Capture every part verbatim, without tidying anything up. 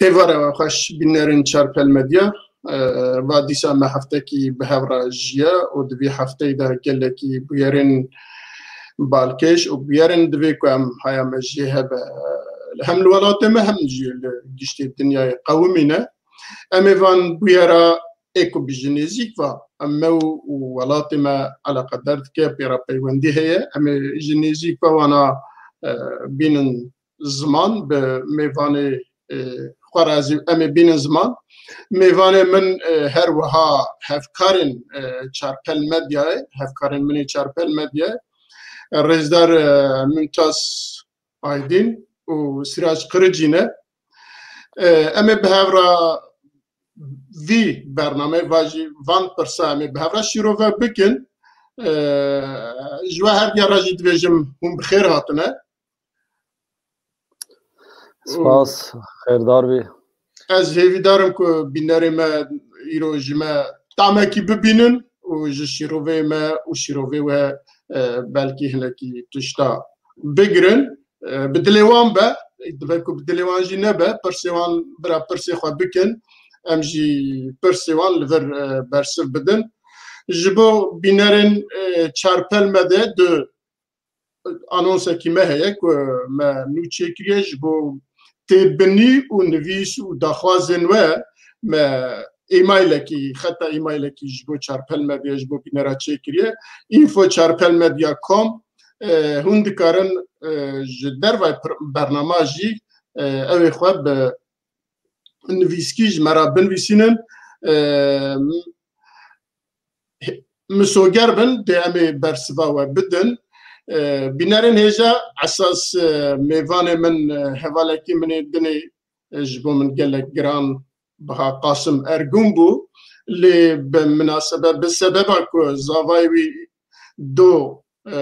Êvara xweş bînerên Çarpel Medya. E, va dîsa me heftekî bi hev re jiye û di vî hefteyê de gelekî bûyerên balkêş û bûyerên divê ku em haya me jê hebe. Hem li welatê me hem jî li giştê dinyayê qewimîne. Em ê van bûyera ê ku bi ji nêzîk ve em me û, û welatê me eleqedar dike, pê re peywendî heye. Em ê ji nêzîk ve wana, e, bînin ziman bi mêvanê, e, xwe re ez ê, em ê bînin ziman. Mêvanê min, e, her wiha hevkarên, e, Çarpel Medyayê, hevkarên min ê Çarpel Medyayê, e, rêzdar, e, Mumtaz Aydin û Sirac Qiricî ne. E, em ê bi hev re vî bernameyê, va jî van pirsa em ê bi hev re şîrove bikin. E, ji we her diya re jî dibêjim hûn bi xêr hatine. Spas, xêrdar bî. Ez hêvîdar im ku bînerê me îro ji me tamekî bibînin û ji şîrovê me û şîrovê we, e, belkî hinekî tişta bigirin. E, bi dilê wan be, dibe ku bi dilê wan jî nebe, pirsê wan bira pirsê xwe bikin, em jî pirsê wan li vir, e, bersiv bidin. Ji bo bînerên, e, Çarpel Medyayê di anonsekî me heye ku me nû çêkiriye ji bo têbinî û nivîs û daxwazên we me emailekî, xeta emailekî ji bo Çarpel Medya, ji bo bînera çêkiriye. info çarpel medya com, e, hûn dikarin, e, ji dervay pir-, bernama jî, e, ew ê xwe bi nivîskî ji me re binivîsînin. E, misoger bin, dê em ê bersiva we bidin. E, bînerên hêja esas, e, mêvanê min, e, hevalekî min ê dinê, e, ji bo min gelek giran biha Qasim Ergûn bû. Lê bi minasebe-, bi sebeba ku zavayê wî do, e,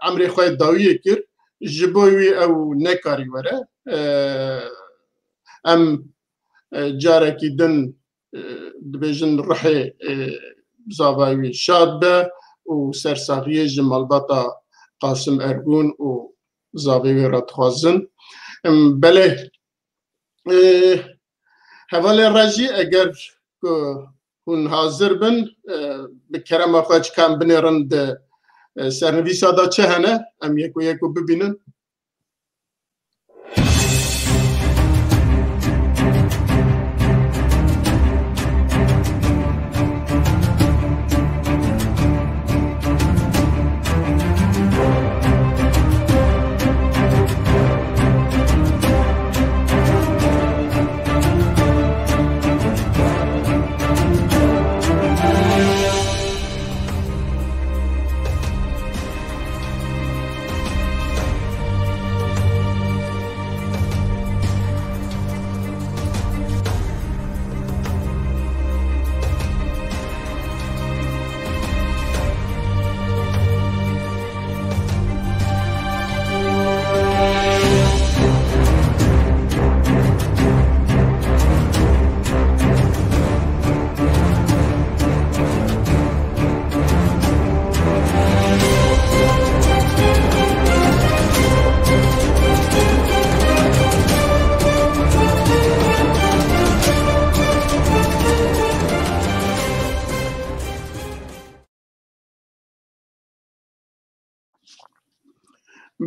emrê xwe dawiyê kir, ji bo wî ew nekarî were. E, em, e, carekî din, e, dibêjin ruhê, e, zavayê wî şad be û sersaxiyê ji malbata Qasim Ergûn û zavê wê re dixwazin. Em, belê, e, hevalê Rejî, eger ku hûn hazir bin, e, bi kerema xwe çi em binêrin di, e, sernivîsa de çi hene, em yeko yeko bibînin.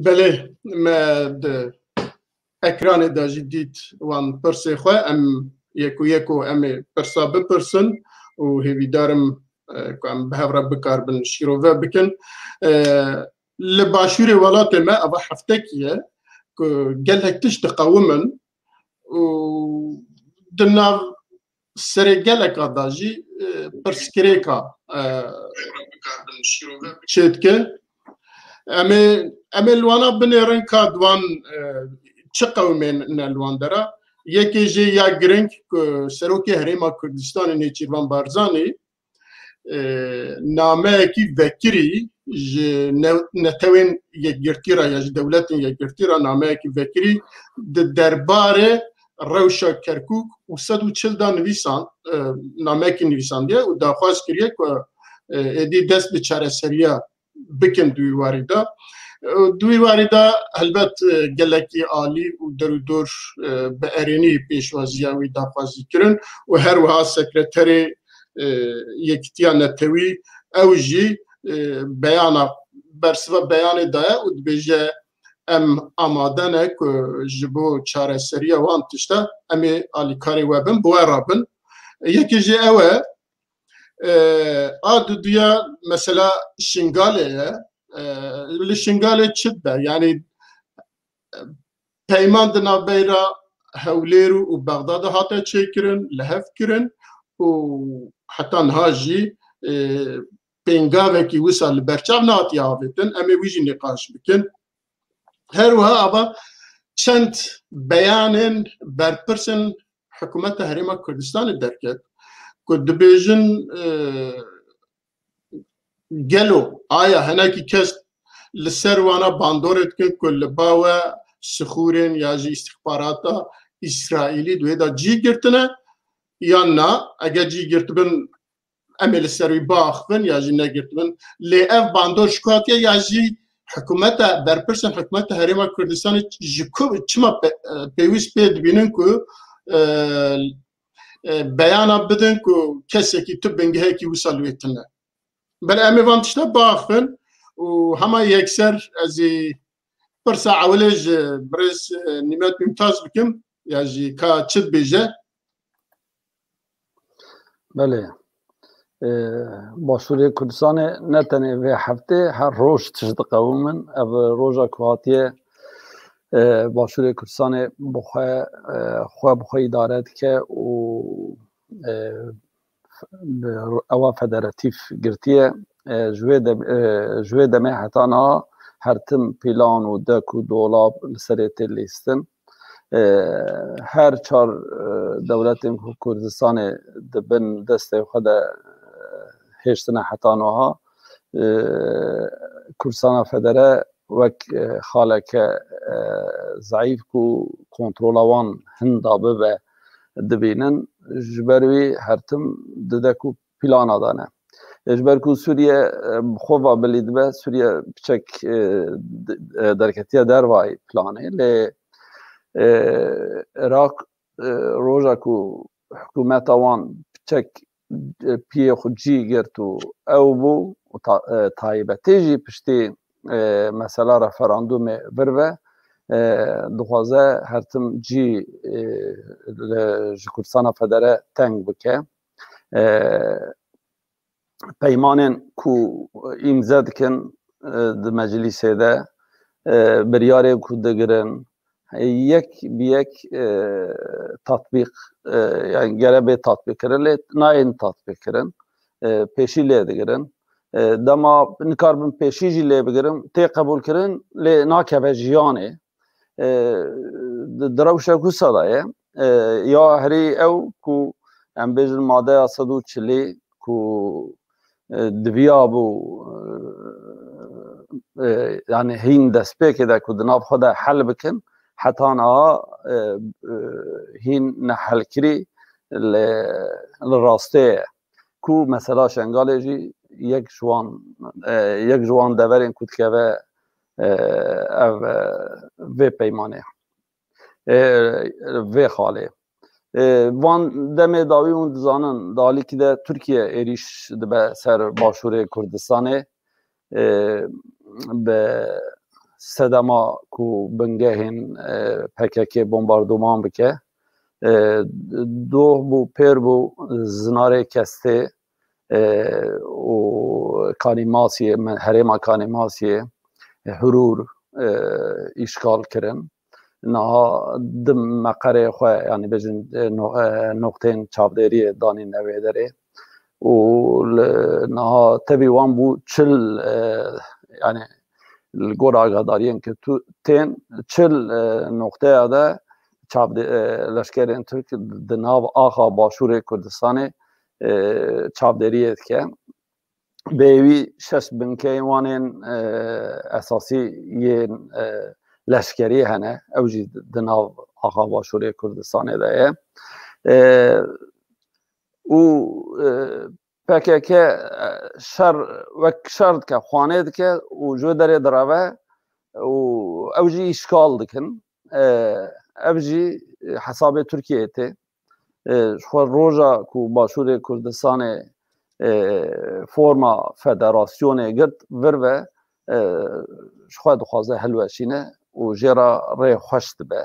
Belê, me di ekranê de jî dît wan pirsê xwe. Em yeko yeko em ê pirsa bipirsin û hêvîdar im, e, ku em bi hev re bikaribin şîrove bikin. E, li başûrê welatê me eva heftekî ye ku gelek tişt diqewimin û di nav serê geleka da jî, e, pirsgirêka, e, çêdike. Em ê, em ê li wana binêrin ka di wan, e, çi qewimên ne li wan dera. Yekê jê ya giring ku Serokê Herêma Kurdistanê Nêçîrvan Barzanî, e, nameyekî vekirî ji ne-, netewên yekgirtî re ya ji dewletên yekgirtî re nameyekî vekirî di derbarê rewşa Kerkûk û sed û çil da nivîsan, e, nameyekî nivîsandiye û daxwaz kiriye ku, e, êdî dest bi çareseriya bikin di wî warî de. Di wî warî de helbet gelekî alî û derûdor bi erênî pêşwaziya wî daxwazî kirin û her wiha sekreterê Yekîtiya Netewî ew jî beyana bersiva beyanê daye û dibêje, em amade ne ku ji bo çareseriya wan tişta em ê alîkarê we bin, bi we re bin. Yekê jî ew e, a duduya mesela Şingalê ye. Li Şingalê çi dibe? Yanî peyman di navbeyra Hewlêr û Bexdadê hate çêkirin, li hev kirin û heta niha jî pêngavekî wisa li berçav nehatiye avêtin. Em ê wî jî nîqaş bikin. Her wiha ava çend beyanên berpirsên Hikûmeta Herêma Kurdistanê derket ku dibêjin, e, gelo aya hinekî kes li ser wana bandorê dikin ku li ba we sixûrên ya jî îstixbarata Îsraîlî di wê de cî girtine yan na? Eger cî girtibin, em ê li ser wî biaxivin ya jî negirtibin. Lê ev bandor ji ku hatiye ya jî hikûmeta, berpirsên hikûmeta Herêma Kurdistanê ji ku, çima pe-, pêwîst pê dibînin ku, e, e, beyana bidin ku kesekî tu bingehekî wisa li wê tune? Belê em ê van tişta biaxivin û hema yekser ez ê pirsa ewilê ji birêz, e, Nîmet Mîmtaz bikim, ya jî ka çi dibêje? Belê. E, Başûrê Kurdistanê ne tenê vê heftê, her roj tişt diqewimin. Ev roja ku hatiye, e, Başûrê Kurdistanê bi xwe, e, xwe bi xwe îdare dike û, e, bi ewa federatîf girtiye. E, ji wê dem-, e, ji wê demê heta niha her tim pîlan û dek û dolab li serê tê lîstin. E, her çar, e, dewletên ku Kurdistanê di bin destê xwe de, e, hêştine heta niha, e, Kurdistana Federe wek, e, xaleke, e, zeîf ku kontrola wan hinda bibe dibînin, ji ber wî her tim dide ku plana de ne. E, ji ber ku Sûriye, e, bi xwe ve bilî dibe, Sûriye piçek, e, d-, e, derketiye dervayî planê, lê, e, Iraq, e, roja ku hikûmeta wan piçek, e, piyê xwe cî girt û ew bû û ta-, e, taybetê jî piştî, e, mesela referandumê vir ve, e, dixwaze her tim cî, e, li, ji Kurdistana Federe teng bike. E, peymanên ku îmze dikin, e, di meclîsê de, e, biryarên ku digirin, e, yek bi yek, e, tatbîq, e, yani gere bê tatbîqkirin, lê nayên tatbîqkirin, e, pêşî lê digirin. E, dema nikarbin pêşî jî lê bigirin, tê qebûlkirin, lê nakeve jiyanê. E, di, di rewşek wisa de ye. E, ya herî ew ku em bêjin madeya sed û çilî ku, e, diviya bû, e, e, yani hîn destpêkê de ku di nav xwe de hel bikin, heta niha, e, e, hîn nehelkirî li, li rastê ye. Ku mesela Şengalê jî yek ji wan, e, yek ji wan deverên ku dikeve, e, ev, e, vê peymanê, e, vê xalê. E, van demê dawî hûn dizanin, di alîkî de Tirkiye êrîş dibe ser Başûrê Kurdistanê, e, bi sedema ku bingehên, e, P K K bombarduman bike. E, doh bû, pêr bû, zinarê Kestê, e, û Kanîmasiyê, me-, herêma Kanîmasiyê, e, Hirûr, e, îşgal kirin. Niha di meqerê xwe, yani bêjin, e, no-, e, noqteyên çavdêriyê danîne wê derê. Û li niha tevî wan bû çil, e, yani li gor agadariyên ku tu tên çil, e, noqteya de çavdê-, e, leşkerên Tirk di nav axa Başûrê Kurdistanê, e, çavdêriyê dike. Bêwî şeş binkeyên wan ên, e, esasî yên, e, leşkerî hene. Ew jî di nav axa Başûrê Kurdistanê de ye. E, û, e, P K K, e, şer, wek şer dike, xwanê dike û ji wê derê direve, û ew jî îşgal dikin. E, ev jî hesabê Tirkiyeyê tê. E, ji xwe roja ku Başûrê Kurdistanê, e, forma federasyonê girt, vir ve, e, ji xwe dixwaze hilweşîne û jê re rê xweş dibe.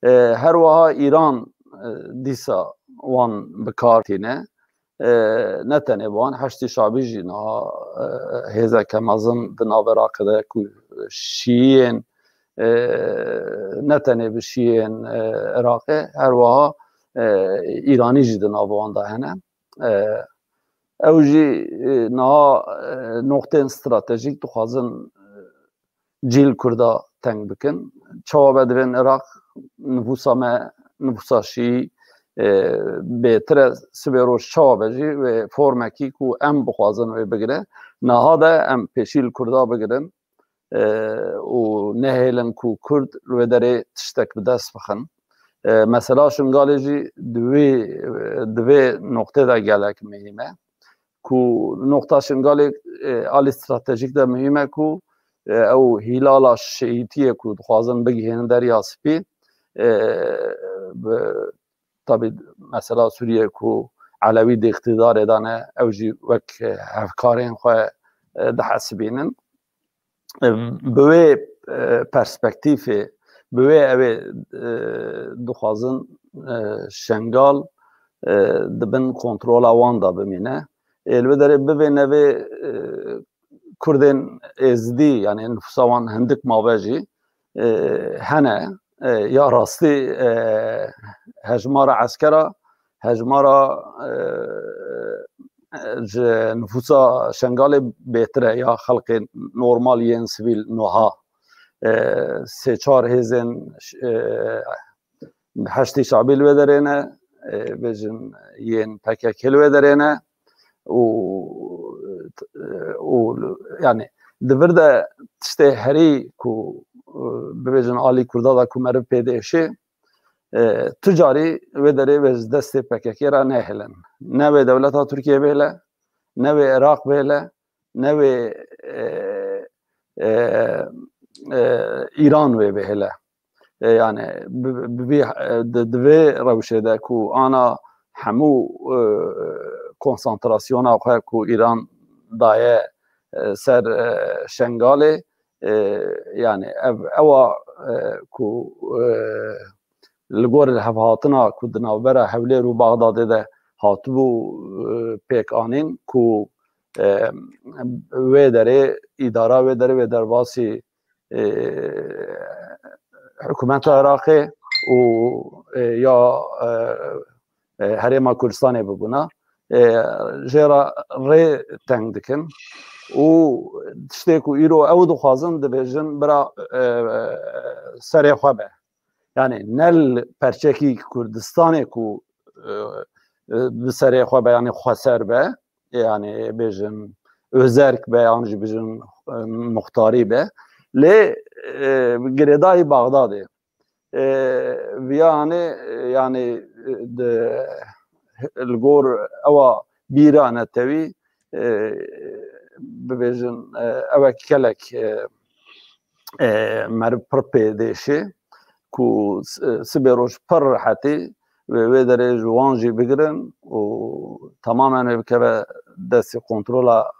E, her wiha Îran, e, dîsa wan bi kar tîne. E, ne tenê wan, Heşdî Şabî jî niha, e, hêzeke mezin di nav Iraqê de ku şiyiyên, e, ne tenê bi şiyiyên, e, Iraqê, her wiha, e, Îranî jî di nav wan de hene. E, ew jî, e, niha, e, noqtên stratejîk dixwazin, e, cîl Kurda teng bikin. Çawa be divên Iraq nifûsa me, nifûsa şî, e, bêtir e, sibê roj çawa be jî wê formekî ku em bixwazin wê bigire. Niha de em pêşî li Kurda bigirin, e, û nehêlin ku Kurd li wê derê tiştek bi dest bixin. E, mesela Şingalê jî di wê, di vê noqtê de gelek muhîm e. Ku noqta Şingalê, e, alî stratejîk de muhîm e ku, e, ew hîlala şîîtiyê ku dixwazin bigihînin Derya Spî, e, bi, tabî mesela Sûriye ku Elewî di îqtîdarê de ne, ew jî wek, e, hevkarên xwe, e, dihesibînin. E, bi wê, e, perspektîfê, bi wê ew ê, e, dixwazin, e, Şengal, e, di bin kontrola wan de bimîne. Ê, li vê derê bivê nevê, e, Kurdên Êzidî, yani nifûsa wan hindik mabe jî, e, hene, e, ya rastî, e, hejmara eskera, hejmara, e, ji nifûsa Şengalê bêtir e ya xelkê normal yên sivîl nuha. E, sê çar hêzên, e, Heşdî Şabî li wê derê ne, e, bêjin yên P K K li wê derê ne û, û yani di vir de tiştê herî ku, e, bibêjin alî Kurda da ku meriv pê diêşê, e, tu carî wê derê wê ji destê P K K re nehêlin. Ne wê dewleta Tirkiye bêle, ne wê Iraq bêle, ne wê, e, e, e, Îran wê bihêle. E, yani bi, bi, bi, e, di, di vê rewşê de ku ana hemû, e, konsantrasyona xwe ku Îran daye, e, ser, e, Şengalê, e, yani ev, ewa, e, ku, e, li gor hevhatina ku di navbera Hewlêr û Baxdadê de hatibû, e, pêk anîn ku, e, wê derê îdara wê derê wê derbasî, e, hikûmeta Iraqê û, e, ya, e, e, Herêma Kurdistanê bibûna, e, jê re rê teng dikin û tiştê ku îro ew dixwazin dibêjin bira, e, serê xwe be. Yani ne li perçekî Kurdistanê ku, e, e, bi serê xwe be, yani xweser be, yani bêjin özerk be, yan jî bêjin, e, muxtarî be. Lê, e, girêdayî Baxdadê. E, viya anê, e, yani, e, di, li gor ewa bîra netewî, e, bibêjin, e, ew e gelek, e, e, meriv pir pê dêşê ku s-, sibê roj pir rehetî wê, wê derê ji wan jî bigirin û tamamen wê bikeve destê kontrola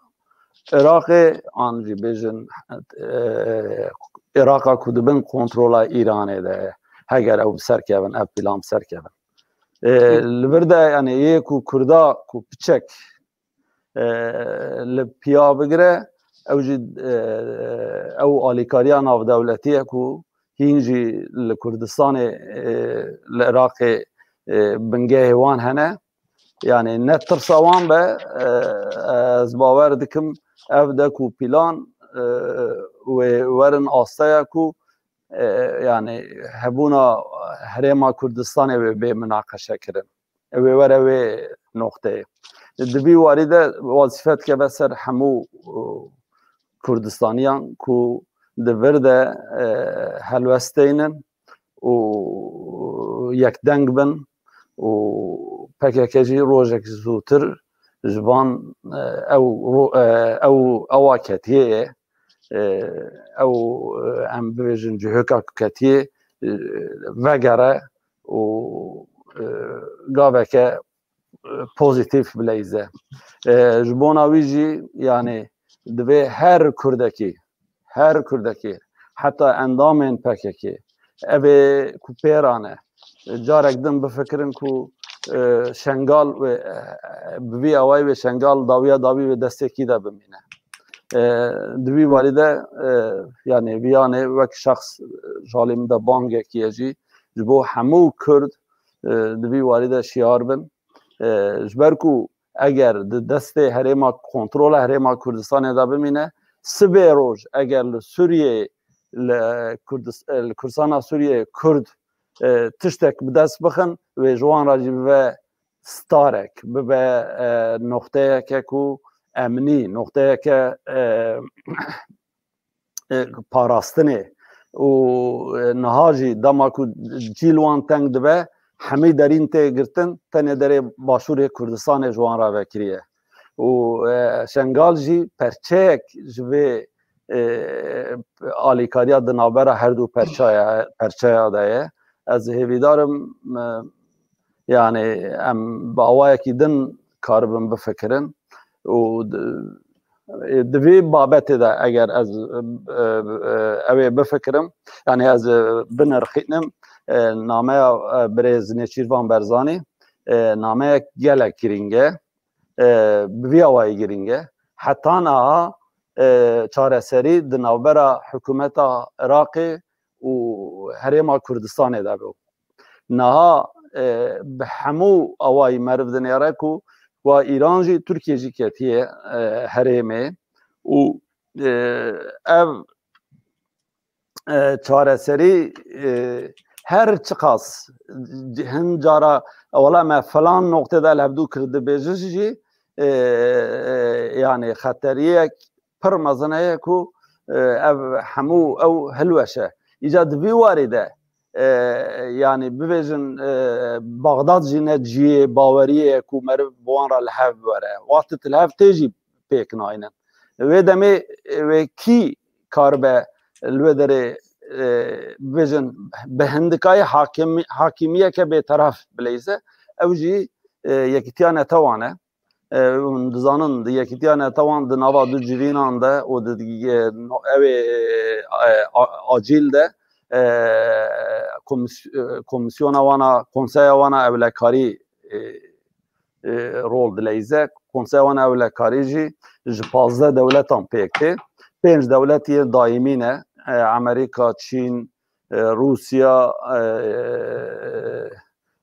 Iraqê, an jî bêjin, e, Iraqa ku di bin kontrola Îranê de ye, heger ew bi ser kevin, ev plan bi ser kevin. E, li vir de, yani, yê ku Kurda ku piçek, e, li piya bigire, ew jî, e, ew alîkariya navdewletî ye ku hîn jî li Kurdistanê, e, li Iraqê, e, bingehê wan hene. Yani ne tirsa wan be, e, ez bawer dikim ev de ku plan, e, wê werin asteya ku, e, yani hebûna Herêma Kurdistanê wê bê minaqeşe kirin. Wê were wê noqteyê. Di vî warî de wazîfe dikeve ser hemû, e, Kurdistaniyan ku di vir de, e, helwesteynin û yekdeng bin û P K K jî rojek zûtir ji van, e, ew ro-, e, ew ewa ketiye ye. e, ew, e, em bibêjin cihêka ku ketiye, e, vegere û, e, gaveke, e, pozîtîf bileyze. E, ji bona wî jî, yanî, divê her Kurdekî, her Kurdekî, heta endamên P K K, ev ê ku pêra ne, carek din bifikirin ku, e, Şengal wê, e, bi vî awayî wê Şengal dawiya dawî wê destê kî de bimîne. E, di vî warî de, e, yanî viyanê wek şexs, e, ji alî min de bangekî ye jî, ji bo hemû Kurd, e, di vî warî de şiyar bin. E, ji ber ku eger di destê herêma, kontrola herêma Kurdistanê de bimîne, sibê roj eger li Sûriyeyê, li Kurdis-, li Kurdistana Sûriyeyê Kurd, e, tiştek bi dest bixin, wê ji wan re jî bibe starek, bibe, e, noqteyeke ku emnî, noqteyeke, e, e, parastinê û, e, niha jî dema ku cîl wan teng dibe, hemî derîn tê girtin, tenê derê Başûrê Kurdistanê ji wan re vekiriye. Û, e, Şengal jî perçeyek ji vê, e, alîkariya di navbera her du perçaya, perçeya de ye. Ez hêvîdar im, e, yanî em bi awayekî din karibin bifikirin û di, e, di vê babetê de eger ez, e, e, ew ê bifikirim, yanî ez, e, binirxînim, e, nameya, e, birêz Nêçîrvan Berzanî, e, nameyek gelek girîng e, e, bi vî awayî girîng e. Heta niha, e, çareserî di navbera hikûmeta Iraqê û Herêma Kurdistanê de bû. Niha, e, bi hemû awayî meriv dinêre ku wa Îran jî, Tirkiye jî ketiye, e, herêmê û, e, ev, e, çareserî, e, her çiqas hin cara, "Wela me filan noqtê de li hevdû kir" dibêjin jî, e, e, yanî xeteriyek pir mezin heye ku, e, ev hemû ew hilweşe. Îca di vî warî de, e, yanî bibêjin, e, Baxdad jî ne cihê baweriyê ye ku meriv bi wan re li hev were. Wextê tu li hev tê jî pêk naynin. Wê demê, e, wê kî karibe li wê derê, e, bibêjin bi hindikayê hakim-, hakîmiyeke bêteref bileyze, ew jî, e, Yekîtiya Netewan e. E, hûn dizanin, di Yekîtiya Netewan di nava du civînan de û di, e, no-, ew ê, e, a-, acîl de, e, komis-, e, komîsyona wana, konseya wana ewlekarî, e, e, rol dileyze. Konseya wana ewlekarî jî ji pazdeh dewletan pêk tê. Pênc dewlet yên daîmî ne, e, Amerîka, Çîn, e, Rûsya, e,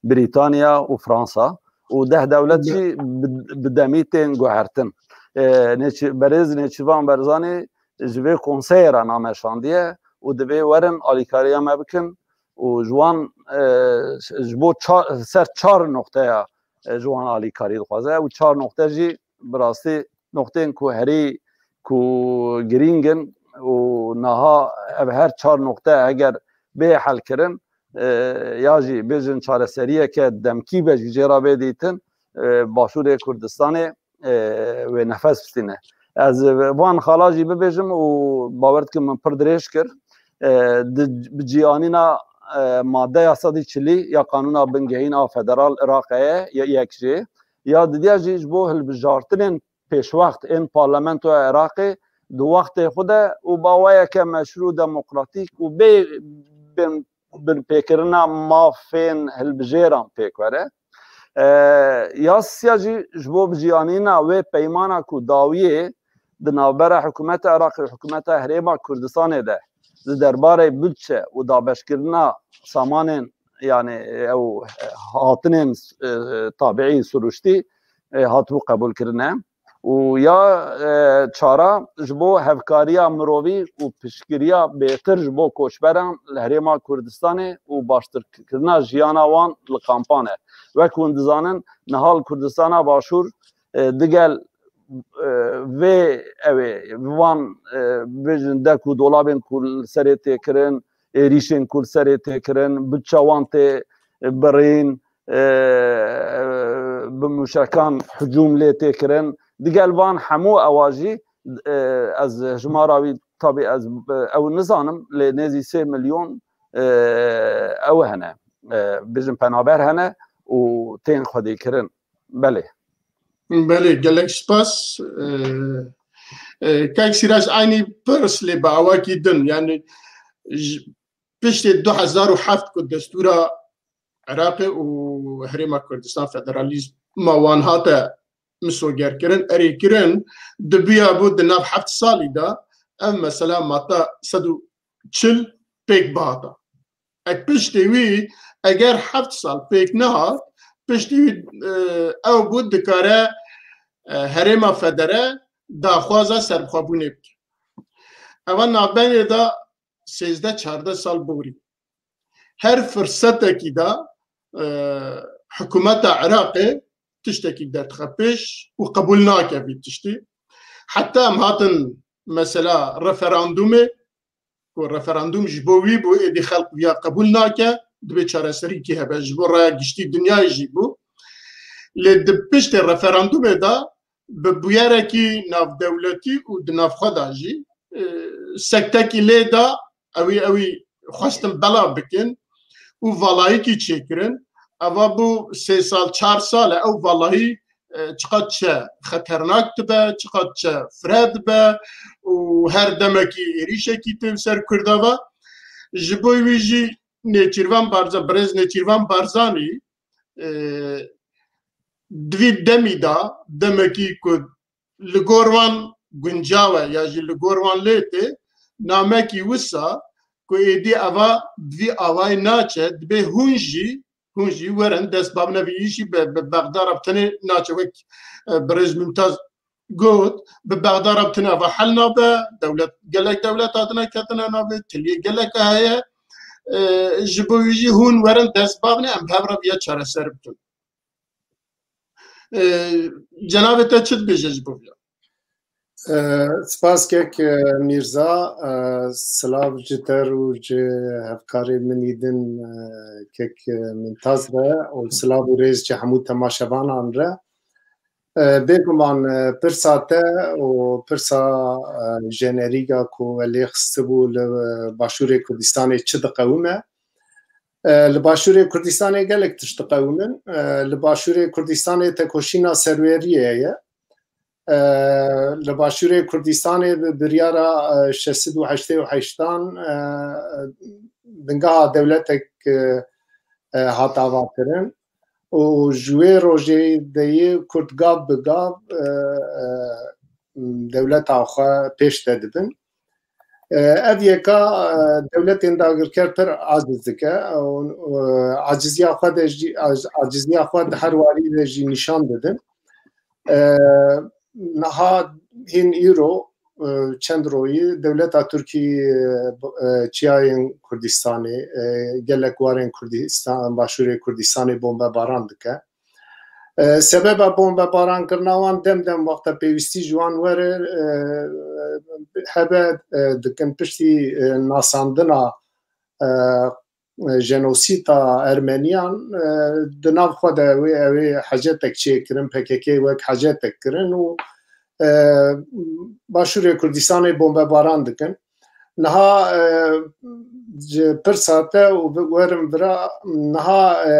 Brîtanya û Fransa. Û deh dewlet jî bi, bi demî tên guhertin. E, Nêçî-, berêz Nêçîrvan Berzanî ji vê konseyê re name şandiye û divê werin alîkariya me bikin û ji wan, e, ji bo çar, ser çar noqteya, e, ji wan alîkarî dixwaze. Ew çar noqte jî bi rastî noqtên ku herî ku girîng in û niha ev her çar noqte eger bê helkirin, e, ya jî bêjin çareseriyeke demkî be jî jê re bê dîtin, e, Başûrê Kurdistanê, e, wê nefes bistîne. Ez van xala jî bibêjim û bawer dikim min pir dirêj kir. E, di, bi cîanîna, e, madeya sedî çilî ya Qanûna Bingehîn a Federal Iraqê ye, ya yek jê, ya didiya jî ji bo hilbijartinên pêşwext ên Parlamentoya Iraqê di wextê xwe de û bi awayeke meşrû, demokratîk û bê bin, binpêkirina mafên hilbijêran pêk were. E, ya sisiya jî ji bo bijiyanîna wê peymana ku dawiyê di navbera hikûmeta Iraqê û hikûmeta Herêma Kurdistanê de di derbarê budçe û dabeşkirina samanên, yanî ew, e, hatinên, e, tabiî sirûştî, e, hatibû qebûlkirine. Û ya, e, çara ji bo hevkariya mirovî û piştgiriya bêtir ji bo koçberan li Herêma Kurdistanê û baştirkirina jiyana wan li kampan e. Wek hûn dizanin, niha li Kurdistana Başûr, e, digel, e, vê ew ê, van, e, bibêjin dek û dolabên ku li serê tê kirin, êrîşên ku li serê tê kirin, budça wan tê, e, birîn, e, bi mûşekan hicûm lê tê kirin. Digel van hemû ewa jî, e, ez hejmara wî tabî ez, e, ew nizanim, lê nêzî sê milyon, e, ew hene, e, bijin penaber hene û tên xwedîkirin. Belê. Belê, gelek spas. E, e, Kak Sîrac, aynî pirs lê bi awakî din, yani ji, piştê du hezar û heft ku destûra Iraqê û Herêma Kurdistan federalîzma wan hate misogerkirin, erêkirin, dibiya bû di nav heft salî de ev mesela mata sed û çil pêk bihata. Ek piştê wî eger heft sal pêk nehat, piştî wî, e, ew bû dikare, e, herêma federe daxwaza serbixwebûnê bike. Eva navbeyê de sêzdeh çardeh sal borî. Her firsetekî de, e, hikûmeta Iraqê tiştekî derdixe pêş û qebûl nake vî tiştî. Heta em hatin mesela referandumê, ku referandum ji bo wî bû, êdî xelk viya qebûl nake, dibê çareserîkî hebe, ji bo raya giştî dinyayê jî bû. Lê di piştê referandumê de bi bûyerekî navdewletî û di nav xwe de jî, e, sektekî lê da, ewî, ewî xwestin belav bikin û valayîkî çêkirin. Eva bû sê sal, çar sal e, ew valayî, e, çiqas çe xeternak dibe, çiqas çe fire dibe û her demekî êrîşekî tê li ser Kurda ve. Ji bo wî jî Nêçîrvan Barza-, birêz Nêçîrvan Barzanî, e, di vî demî de, demekî ku li gor wan guncaw e ya jî li gor wan lê tê, namekî wisa ku êdî eva bi vî awayî naçe, dibê hûn jî, hûn jî werin dest bavne vî îşî, bi, bi Bexda re bi tenê naçe, wek, e, birêz Mumtaz got, bi Bexda re bi tenê eva hel nabe, dewlet, gelek dewlet hatine ketine navê, tiliyê gelek heye, e, ji bo wî jî hûn werin dest bavne, em bi hev re viya çareser bikin. E, cenabê te çi dibêje ji bo vê? E, spas kek, e, Mîrza, e, silav ji te û ji hevkarê min î din, e, kek, e, Mintaz re û silav û rêz ji hemû temaşevanan re. E, bêguman, e, pirsa te û pirsa, e, jenerîga ku we lê xistibû li, e, Başûrê Kurdistanê çi diqewime? E, li Başûrê Kurdistanê gelek tişt diqewimin. E, li Başûrê Kurdistanê tekoşîna serweriyê heye. E, li Başûrê Kurdistanê bi biryara, e, şeş sed û heştê û heştan, e, bingeha dewletek, e, e, hat avakirin û ji wê rojê de yê Kurd gav bi gav, e, e, dewleta xwe pêş de dibin. E, ev yeka, e, dewletên dagirker pir aciz dike û, e, aciziya xwe de jî, ac-, aciziya xwe di her warî de jî nîşan didin. E, niha hîn îro, e, çend royî dewleta Tirkî, e, b-, e, çiyayên Kurdistanê, e, gelek warên Kurdistan, Başûrê Kurdistanê bombebaran dike. E, sebeba bombebarankirina wan dem dem wexta pêwîstî ji wan were, e, hebe, e, dikin piştî, e, nasandina, e, jenosîta Ermeniyan, e, di nav xwe de wê, ew ê hecetek çêkirin, P K K wek hecetek kirin û, e, Başûrê Kurdistanê bombebaran dikin. Niha, e, ji pirsa te û bi-, werin vira, niha, e,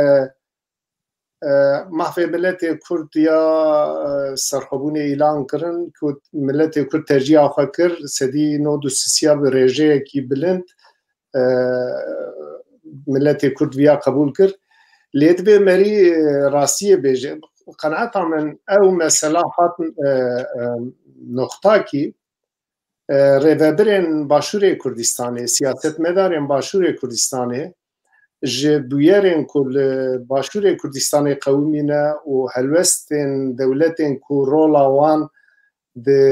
e, Mafê Miletê Kurd ya, e, serxwebûnê îlan kirin, ku Miletê Kurd tercîha xwe kir, sedî nod û sisiya bi rêjeyekî bilind, e, Miletê Kurd viya qebûl kir. Lê divê merî, e, rastiyê bêje. Qenaeta min ew mesela hat, e, e, noqtakî, e, rêvebirên Başûrê Kurdistanê, siyasetmedarên Başûrê Kurdistanê ji bûyerên ku li Başûrê Kurdistanê qewimîne û helwestên dewletên ku rola wan di,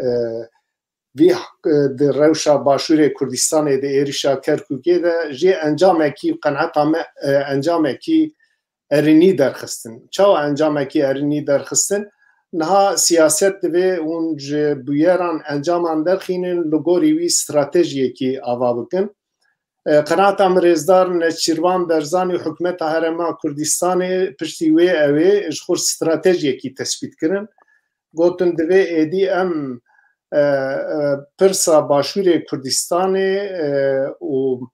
e, vî, e, di rewşa Başûrê Kurdistanê, di êrişa Kerkûkê de jê encamekî, qenaeta me, e, encamekî erênî derxistin. Çawa encamekî erênî derxistin? Niha siyaset divê hûn ji bûyeran encaman derxînin, li gorî wî stratejiyekî ava bikin. E, qenaeta min rêzdar Neçîrvan Berzanî hikûmeta Herêma Kurdistanê piştî wê ew ê ji xwe stratejiyekî tespît kirin. Gotin divê êdî em e, e, pirsa Başûrê Kurdistanê, e, û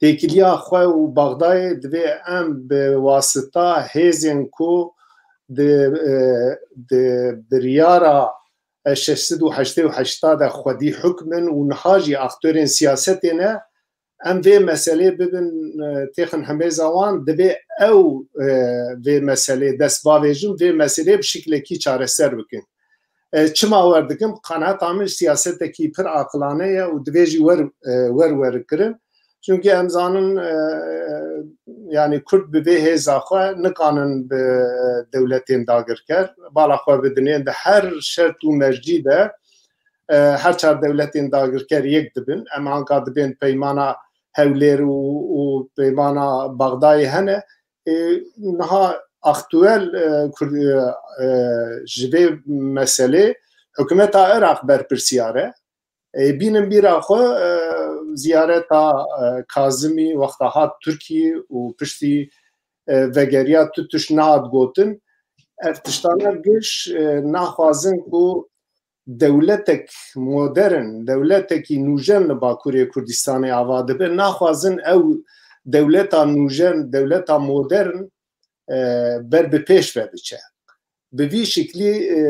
têkiliya xwe û Bexdayê divê em bi wasita hêzên ku di, e, di biryara şeş sed û heştê û heşt de xwedî hukm in û niha jî aktorên siyasetê ne, em vê meselê bibin, e, têxin hemêza wan, divê ew, e, vê meselê dest bavêjin, vê meselê bi şiklekî çareser bikin. E, çima wer dikim? Qenaeta min siyasetekî pir aqilane ye û divê jî wer, e, wer wer kirin. Çunkî em zanin, e, yanî Kurd bi vê hêza xwe nikanin bi, e, dewletên dagirker bala xwe bidinên di her şert û mercî de, e, her çar dewletên dagirker yek dibin. Em anka dibên peymana Hewlêr û, û peymana Bexdayê hene. E, niha aktuel, e, Kurd, e, e, ji vê meselê hikûmeta Iraq berpirsiyar e. E, bînin bîra xwe, e, ziyareta, e, Kazimî wexta hat Tirkî û piştî, e, vegeriya tu tişt nehat gotin. Ev tiştana giş, e, naxwazin ku dewletek modern, dewletekî nûjen li Bakurê Kurdistanê ava dibe, naxwazin ew dewleta nûjen, dewleta modern, e, ber bi pêş ve biçe. Bi vî şiklî, e,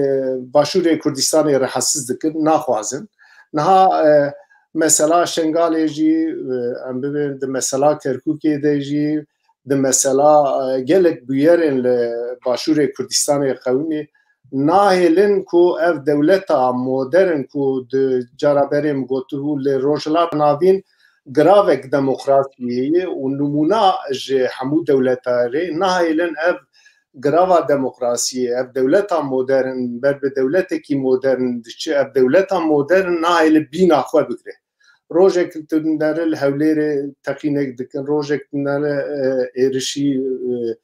Başûrê Kurdistanê rehetsiz dikin, naxwazin. Niha, e, mesela Şengalê jî, e, em bibên di mesela Kerkûkê de jî, di mesela, e, gelek bûyerên li Başûrê Kurdistanê qewimî nahêlin ku ev dewleta modern ku di cara berê min gotibû li Rojhilata Navîn giravek demokrasiyê ye û nimûna ji hemû dewleta rê nahêlin ev girava demokrasiyê, ev dewleta modern ber bi dewletekî modern diçe, ev dewleta modern nahêle bîna xwe bigre. Rojek tu dinere li Hewlêrê teqînek dikin, rojek tu dinere, e, êrişî, e,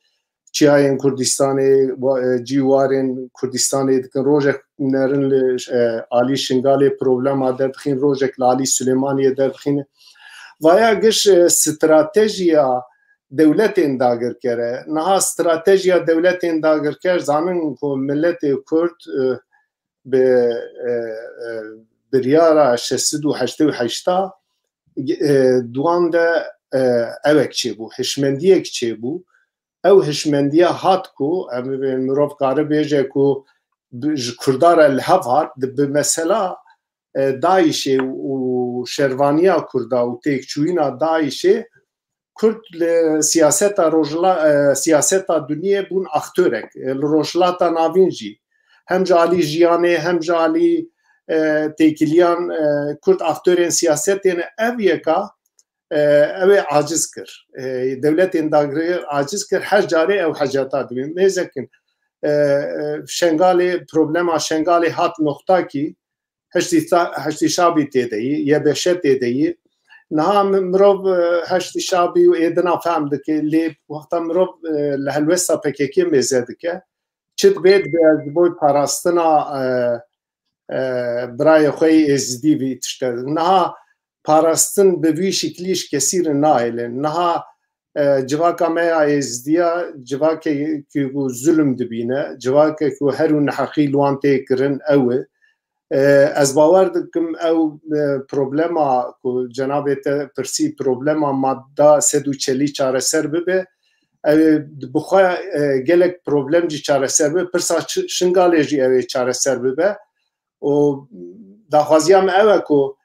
çiyayên Kurdistanê, wa-, e, cîwarên Kurdistanê dikin, rojek tu dinerin li, e, alî Şingalê problema derdixîn, rojek li alî Silêmaniyê derdixîn. Vaya giş, e, stratejiya dewletên dagirker e. Niha stratejiya dewletên dagirker zanin ku miletê Kurd, e, bi, e, e, biryara şeş sed û heştê û heşt, e, duwan de, e, ewek çêbû, hişmendiyek çêbû. Ew hişmendiya hat ku, em, mirov kare bêje ku bi, ji Kurda re li hev hat, di, bi mesela, e, DAIŞê û şervaniya Kurda û têkçûyîna DAIŞê Kurd li siyaseta rojhila-, e, siyaseta duniyê bûn aktorek. E, li Rojhilata Navîn jî hem ji alî jiyanê hem ji alî, e, têkiliyan, e, Kurd aktorên siyasetê ne. Ev yeka, e, ew ê aciz kir. E, dewletên dagirker aciz kir. Her carê ew heceta dibin. Mêzekin, e, e, Şengalê, problema Şengalê hat noxtakî, Heştî Sa-, Heştî Şabî tê de yî, Y B Ş tê de yî. Niha mi-, mirov, e, Heştî Şabî û êdina fehm dike, lê wexta mirov, e, li helwesta P K K mêze dike, çi dibe, dibe ez ji bo parastina, e, e, birayê xwe yê Êzidî vî tişte. Niha parastin bi vî şiklî ji kesî re nahêlin. Niha, e, civaka me ya Êzidiya, civakekî ku zulm dibîne, civakek ku her û neheqî li wan tê kirin ew e. E, ez bawer dikim ew, e, problema ku cenabê te pirsî, problema madda sed û çelî çareser bibe, ew ê bi xwe, e, gelek problem jî çareser bibe, pirsa Ş-, Şingalê jî ew ê çareser bibe. û daxwaziya min ew e ku,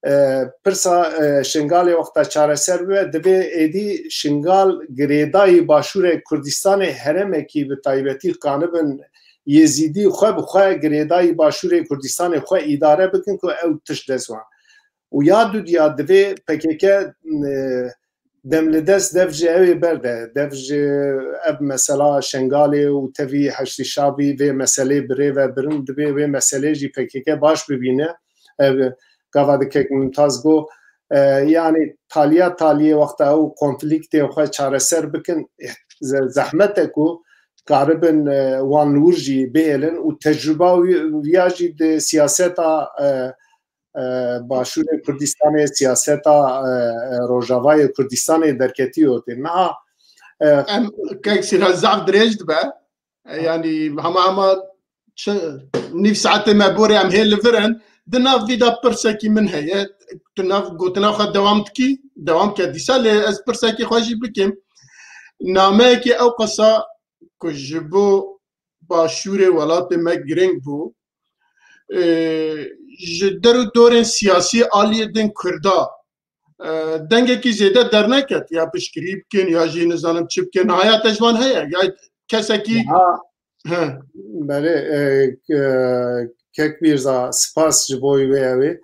e, pirsa, e, Şingalê wexta çareser bibe, divê êdî Şingal girêdayî Başûrê Kurdistanê herêmekî bi taybetî qanibin Yêzîdî xwe bi xwe girêdayî Başûrê Kurdistanê xwe îdare bikin ku ew tişt dest wan. Û ya dudiya divê P K K, e, dem li dest dev ji ew ê berde. Dev ji ev mesela Şengalê û tevî Heştî Şabî vê meselê bi rê ve birin, divê vê meselê jî P K K baş bibîne. Ev gava dikek Mumtaz got, e, yanî taliya taliyê wexta ew konflîktên xwe çareser bikin, eh, ze-, zehmet e ku karibin, e, wan li wir jî bihêlin û tecrûba wî-, wiya jî di siyaseta, e, e, Başûrê Kurdistanê, siyaseta, e, e, Rojavayê Kurdistanê derketî ortê. Niha, e, Em, kek Sîrha zaf dirêj dibe. E, yanî hema hema çi, nîv saetê me borê em hê li vir in. Di nav vî de pirsekî min heye, tu nav gotina xwe dewam dikî, dewam ke dîsa, lê ez pirsekî xwe jî bikim. Nameyekî ew qasa ku ji bo başûrê welatê me giring bû, e, ji der û dorên siyasî aliyê din Kurda, e, dengekî zêde derneket, ya piştgirî bikin, ya jî nizanim çi bikin. Niha ya te ji wan heye, ya kesekî Niha, He. Belê, e, e, Kek Mîrza, spas ji bo wê ew ê.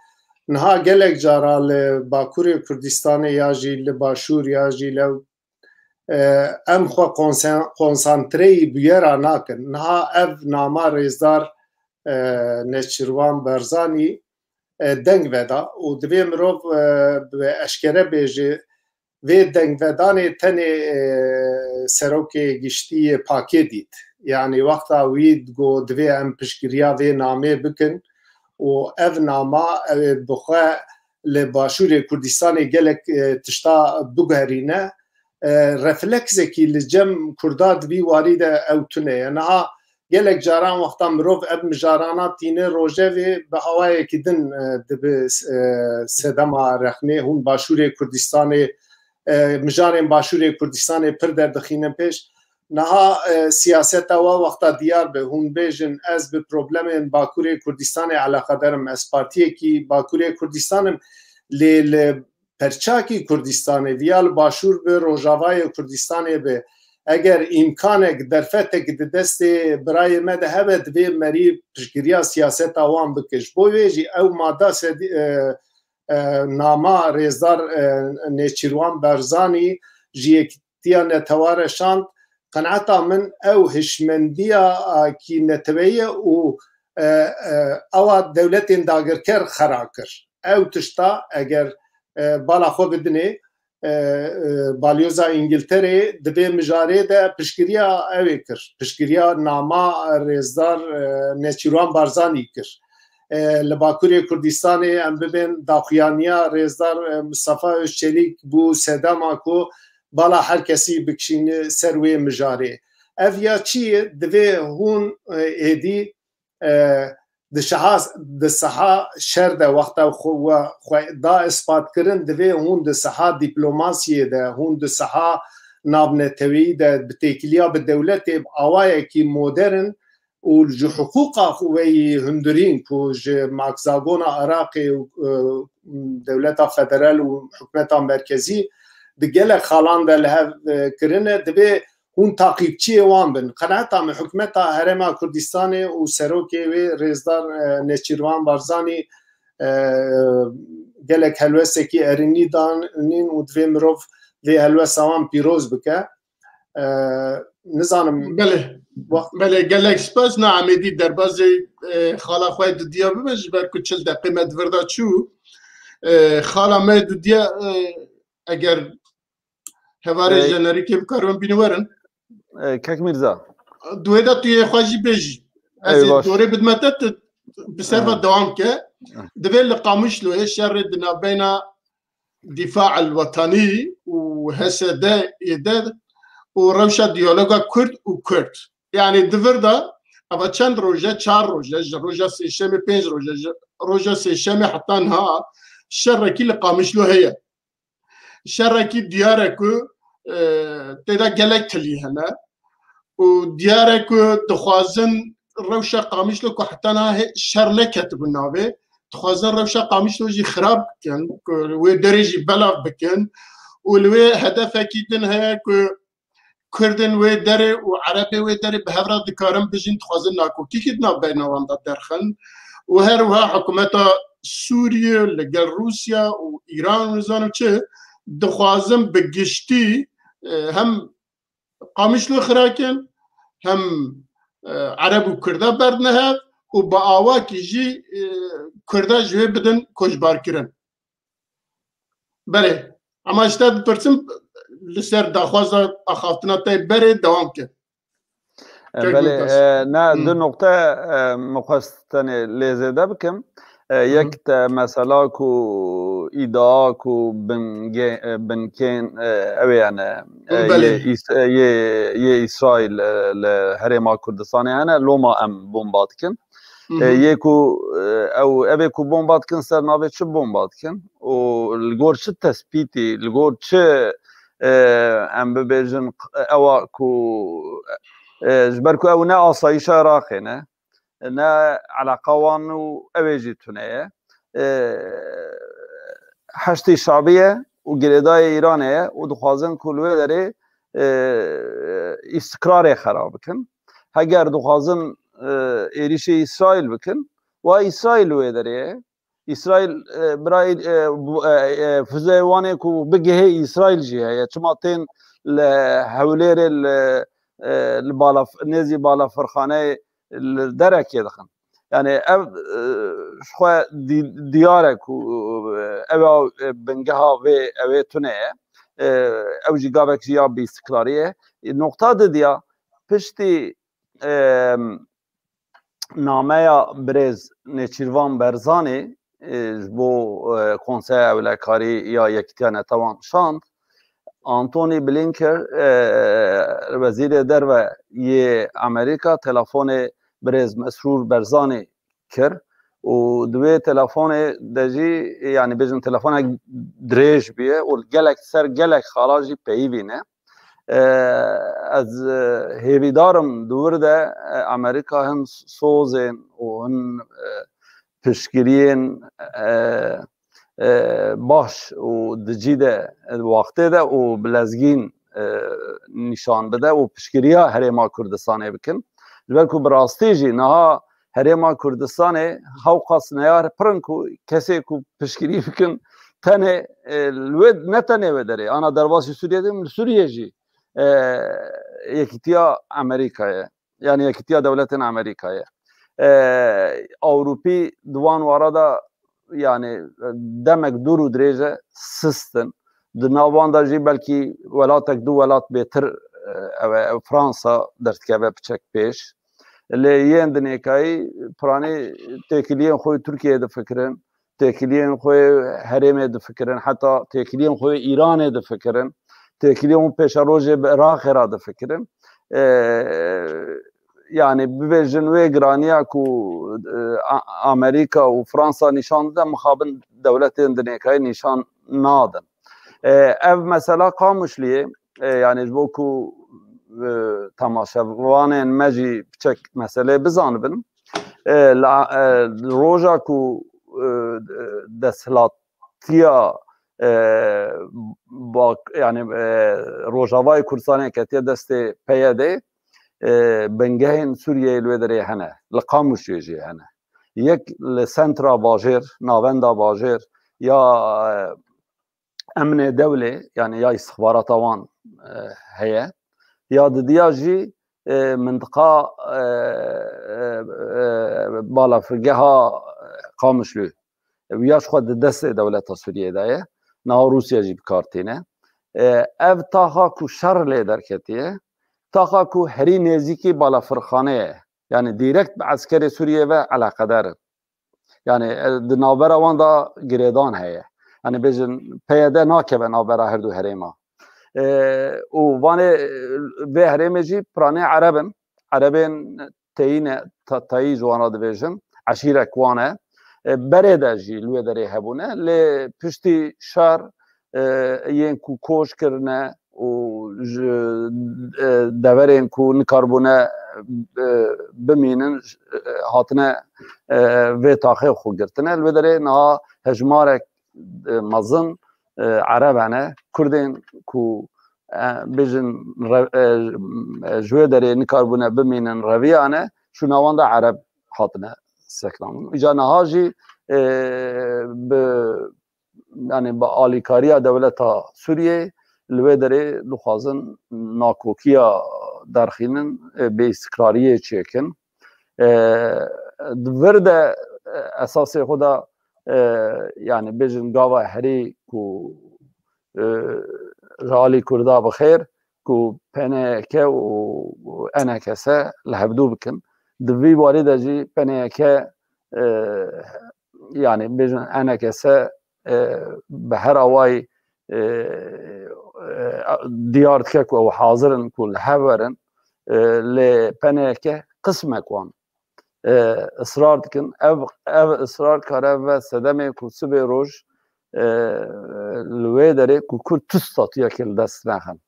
Niha gelek cara li Bakurê Kurdistanê ya jî li Başûr ya jî li, e, em xwe konsen-, konsantreyî bûyera nakin. Niha ev nama rêzdar, e, Nêçîrvan Barzanî, e, deng veda û divê mirov, e, bi eşkere bêje, vê dengvedanê tenê, e, serokê giştî yê pakê dît. Yanî wexta wî digo divê em piştgiriya vê namê bikin û ev nama ew ê bi xwe li Başûrê Kurdistanê gelek, e, tişta biguherîne. E, refleksekî li cem Kurda di vî warî de ew tune ye. Niha gelek caran wexta mirov ev mijarana tîne rojevê, bi hawayekî din, e, dibi, e, sedema rexnê hûn Başûrê Kurdistanê, e, mijarên Başûrê Kurdistanê pir derdixînin pêş. Niha, e, siyaseta we wexta diyar be, hûn bêjin, ez bi problemên Bakurê Kurdistanê eleqedar im, ez partiyekî Bakurê Kurdistan im, lê li perçakî Kurdistanê, viya li Başûr bi, Rojavayê Kurdistanê bi, eger îmkanek, derfetek di destê birayê me de hebe, divê merî piştgiriya siyaseta wan bike. Ji bo wê jî ew mada sedî, e, e, nama rêzdar, e, Nêçîrvan Barzanî ji Yekîtiya Netewa re şand. Qenaeta min ew hişmendiya, e, kî neteweyî ye û, e, e, ewa dewletên dagirker xera kir. Ew tişta eger, e, bala xwe bidinê, e, e, balyoza Îngilterê di vê mijarê de piştgiriya ew ê kir. Piştgiriya nama rêzdar, e, Nêçîrvan Barzanî kir. E, li Bakurê Kurdistanê em bibên daxuyaniya rêzdar, e, Mustafa Özçelîk bû sedema ku bala her kesî bikişîne ser wê mijarê. Ev ya çi ye? Divê hûn, e, êdî, e, di şeha, di seha şer de wexta xwe, we xwe da ispat kirin, divê hûn di seha dîplomasiyê de, hûn di seha navneteweyî de bi têkiliya bi dewletê bi awayekî modern û ji hiqûqa xwe yî hundirîn ku ji Max Zagona Iraqê û, e, dewleta federal û hikûmeta merkezî di gelek xalan de li hev, e, kirine, divê hûn taqîbçiyê wan bin. Qenaeta min hikûmeta Herêma Kurdistanê û serokê wê rêzdar, e, Nêçîrvan Barzanî, e, gelek helwestekî erênî danîn û divê mirov vê helwesta wan pîroz bike. E, nizanim. Belê. Wa- Belê, gelek spas. Na Amêdî derbazê, e, xala xwe dudiya bibe, ji ber ku çil deqê me di vir de çû. E, xala me dudiya, e, eger hevarê Ey. jenerîkê bikaribin bînin werin. Ey, Kek Mîrza. Di wê de tu yê xwe jî bêjî. Ez Ey, ê baş. dorê bidime te, tu bi ser Ey. ve dewam ke. Ey. Divê li Qamişloyê şerê di navbeyna Difa el Wetanî û H S D yê de û rewşa diyaloga Kurd û Kurd. Yanî di vir de eva çend roje, çar roje, ji roja sêşemê pênc roje, ji roja sêşemê heta niha şerekî li Qamişlo heye. Şerekî diyar e ku, e, tê de gelek tilî hene û diyar e ku dixwazin rewşa Qamişlo ku heta niha hê-, şer neketibû navê, dixwazin rewşa Qamişlo jî xirab bikin, ku wê derê jî belav bikin û li wê hedefekî din heye ku Kurdên wê derê û Erebê wê derê bi hev re dikarin bijîn, dixwazin nakokîkî di navbeyna wan de derxin û her wiha hikûmeta Sûriyê li gel Rûsya û Îran û nizanim çi dixwazin bi giştî, e, hem Qamişlo xirakin, hem, e, Ereb û Kurda berdine hev û bi awakî jî, e, Kurda ji wê bidin koçbarkirin. Belê. Ema ji te dipirsim, li ser daxwaza axaftina te berê dewam ke. E, Kek belê, Mumtaz. E, ne, Hı. du noqte, e, min xwest tenê lê zêde bikim. E, Hı hı. Yek te mesela ku îdia ku bingê-, e, binkên, e, ew ê hene, e, Belê. yê Îs-, e, yê, yê Îsraîl, e, li Herêma Kurdistanê hene, loma em bomba dikin. E, yê ku, e, ew, ev ê ku bomba dikin, ser navê çi bomba dikin û li gor çi tespîtî, li gor çi, e, em bibêjin, ewa ku, e, ji ber ku ew ne asayîşa Iraqê ne, ne eleqa wan û ew ê jî tune ye. E, Heşdî Şabî ye û girêdayê Îranê ye û dixwazin ku li wê derê, e, îstikrarê xera bikin. Heger dixwazin, e, êrîşê Îsraîl bikin, wa Îsraîl li wê derê ye. Îsraîl, e, birayî, e, bu, e, e, füzeyê wan ê ku bigihê Îsraîl jî heye. Çima tên li Hewlêrê li, e, li bala, nêzî balafirxaneyê li derekê dixin. Yani ev, e, ji xwe dî-, diyar e ku, e, ev a, e, bingeha vê ew ê tune ye. E, ew jî gavek jî ya bîstiklarî ye. E, noqta didiya piştî, e, nameya birêz Nêçîrvan Berzanî, e, ji bo, e, Konseya Ewlekarî ya Yekîtiya Netewan şand, Antony Blinken, e, Wezîrê Derve yê Amerîka, telefonê birêz Mesrûr Berzanî kir û di wê telefonê de jî, yani bêjin telefonek dirêj bûye û gelek ser gelek xala jî peyivî ne. E, ez, e, hêvîdar im di wir de, e, Amerîka hin sozên û hin, e, piştgiriyên, e, e, baş û di cî de, e, wextê de û bi lezgîn, e, nîşan bide û piştgiriya Herêma Kurdistanê bikin. Ji ber ku bi rastî jî niha Herêma Kurdistanê hewqas neyar pir in ku kesê ku piştgirî bikin tenê, e, li wê, ne tenê wê derê, ana derbasî Sûriyê de, li Sûriyê jî, e, Yekîtiya Amerîkayê, yani Yekîtiya Dewletên Amerîkayê. E, Ewropî di wan wara de, yani, demek dûr û dirêj e, sist in. Di nav wan de jî belkî welatek, du welat bêtir, e, ew e, Fransa derdikeve piçek pêş. Lê yên dinêkayî piranî têkiliyên xwe Tirkiyeyê difikirin, têkiliyên xwe herêmê difikirin, heta têkiliyên xwe Îranê difikirin, têkiliyên xwe pêşerojê bi Iraqê re difikirin. E, yani bibêjin wê giraniya ku, e, A-, Amerîka û Fransa nîşan dide, mixabin dewletên dinêkayî nîşan nadin. E, ev mesela Qamişliyê, e, yani ji bo ku, e, temaşevanên me jî piçek meseleyê bizanibin, e, la, e, roja ku, e, desthilatiya, e, bak, yani, e, Rojavayê Kurdistanê ketiye destê P Y D, e, bingehên Sûriyeyê li wê derê hene, li Qamişê jî hene. Yek li sentra bajêr, navenda bajêr ya, e, emnê dewlê, yani ya îstixbarata wan, e, heye, ya didiya jî, e, mintiqa, e, e, e, balafirgeha, e, Qamişlû. Ew ya ji xwe di destê dewleta Sûriyê de ye. Niha Rûsya jî bi kar tîne. E, ev taxa ku şer lê derketiye, taxa ku herî nêzîkî balafirxane ye. Yani direkt bi eskerê Sûriyê ve eleqedar in. Yani, e, di navbera wan de girêdan heye. Yani bêjin P Y D nakeve navbera her du herêma. E, û vanê, e, vê herêmê jî piranê Ereb in. Erebên teyî ne, ta-, tayî ji wan re dibêjin. Eşîrek wan e. E, berê de jî li wê derê hebûne. Lê piştî şer, e, yên ku koç kirine û ji, e, deverên ku nikarbûne, e, bimînin, e, hatine, e, vê taxê xwe girtine. Li wê derê niha hejmarek, e, mezin, e, Ereb hene. Kurdên ku, e, bêjin re-, e, e, ji wê derê nikarbûne bimînin reviyane, şûna wan de Ereb hatine sekinandin. Îca niha jî, e, bi yani bi alîkariya dewleta Sûriyê li wê derê dixwazin nakokiya derxînin, e, bêîstikrariyê çêkin. E, di vir de, e, esasê xwe de, e, yani bêjin gava herî ku, e, ji alî Kurda bi xêr ku P N Y K û N K S li hevdû bikin. Di vî warî de jî P N Y K, e, yani bêjin N K S, e, bi her awayî, e, e, diyar dike ku ew hazir in ku li hev werin, e, lê P N Y K qismek wan e, israr dikin. Ev, ev israr kare ve sedemê ku sibê roj, e, li wê derê ku Kurd tu statuyekê li dest nexin.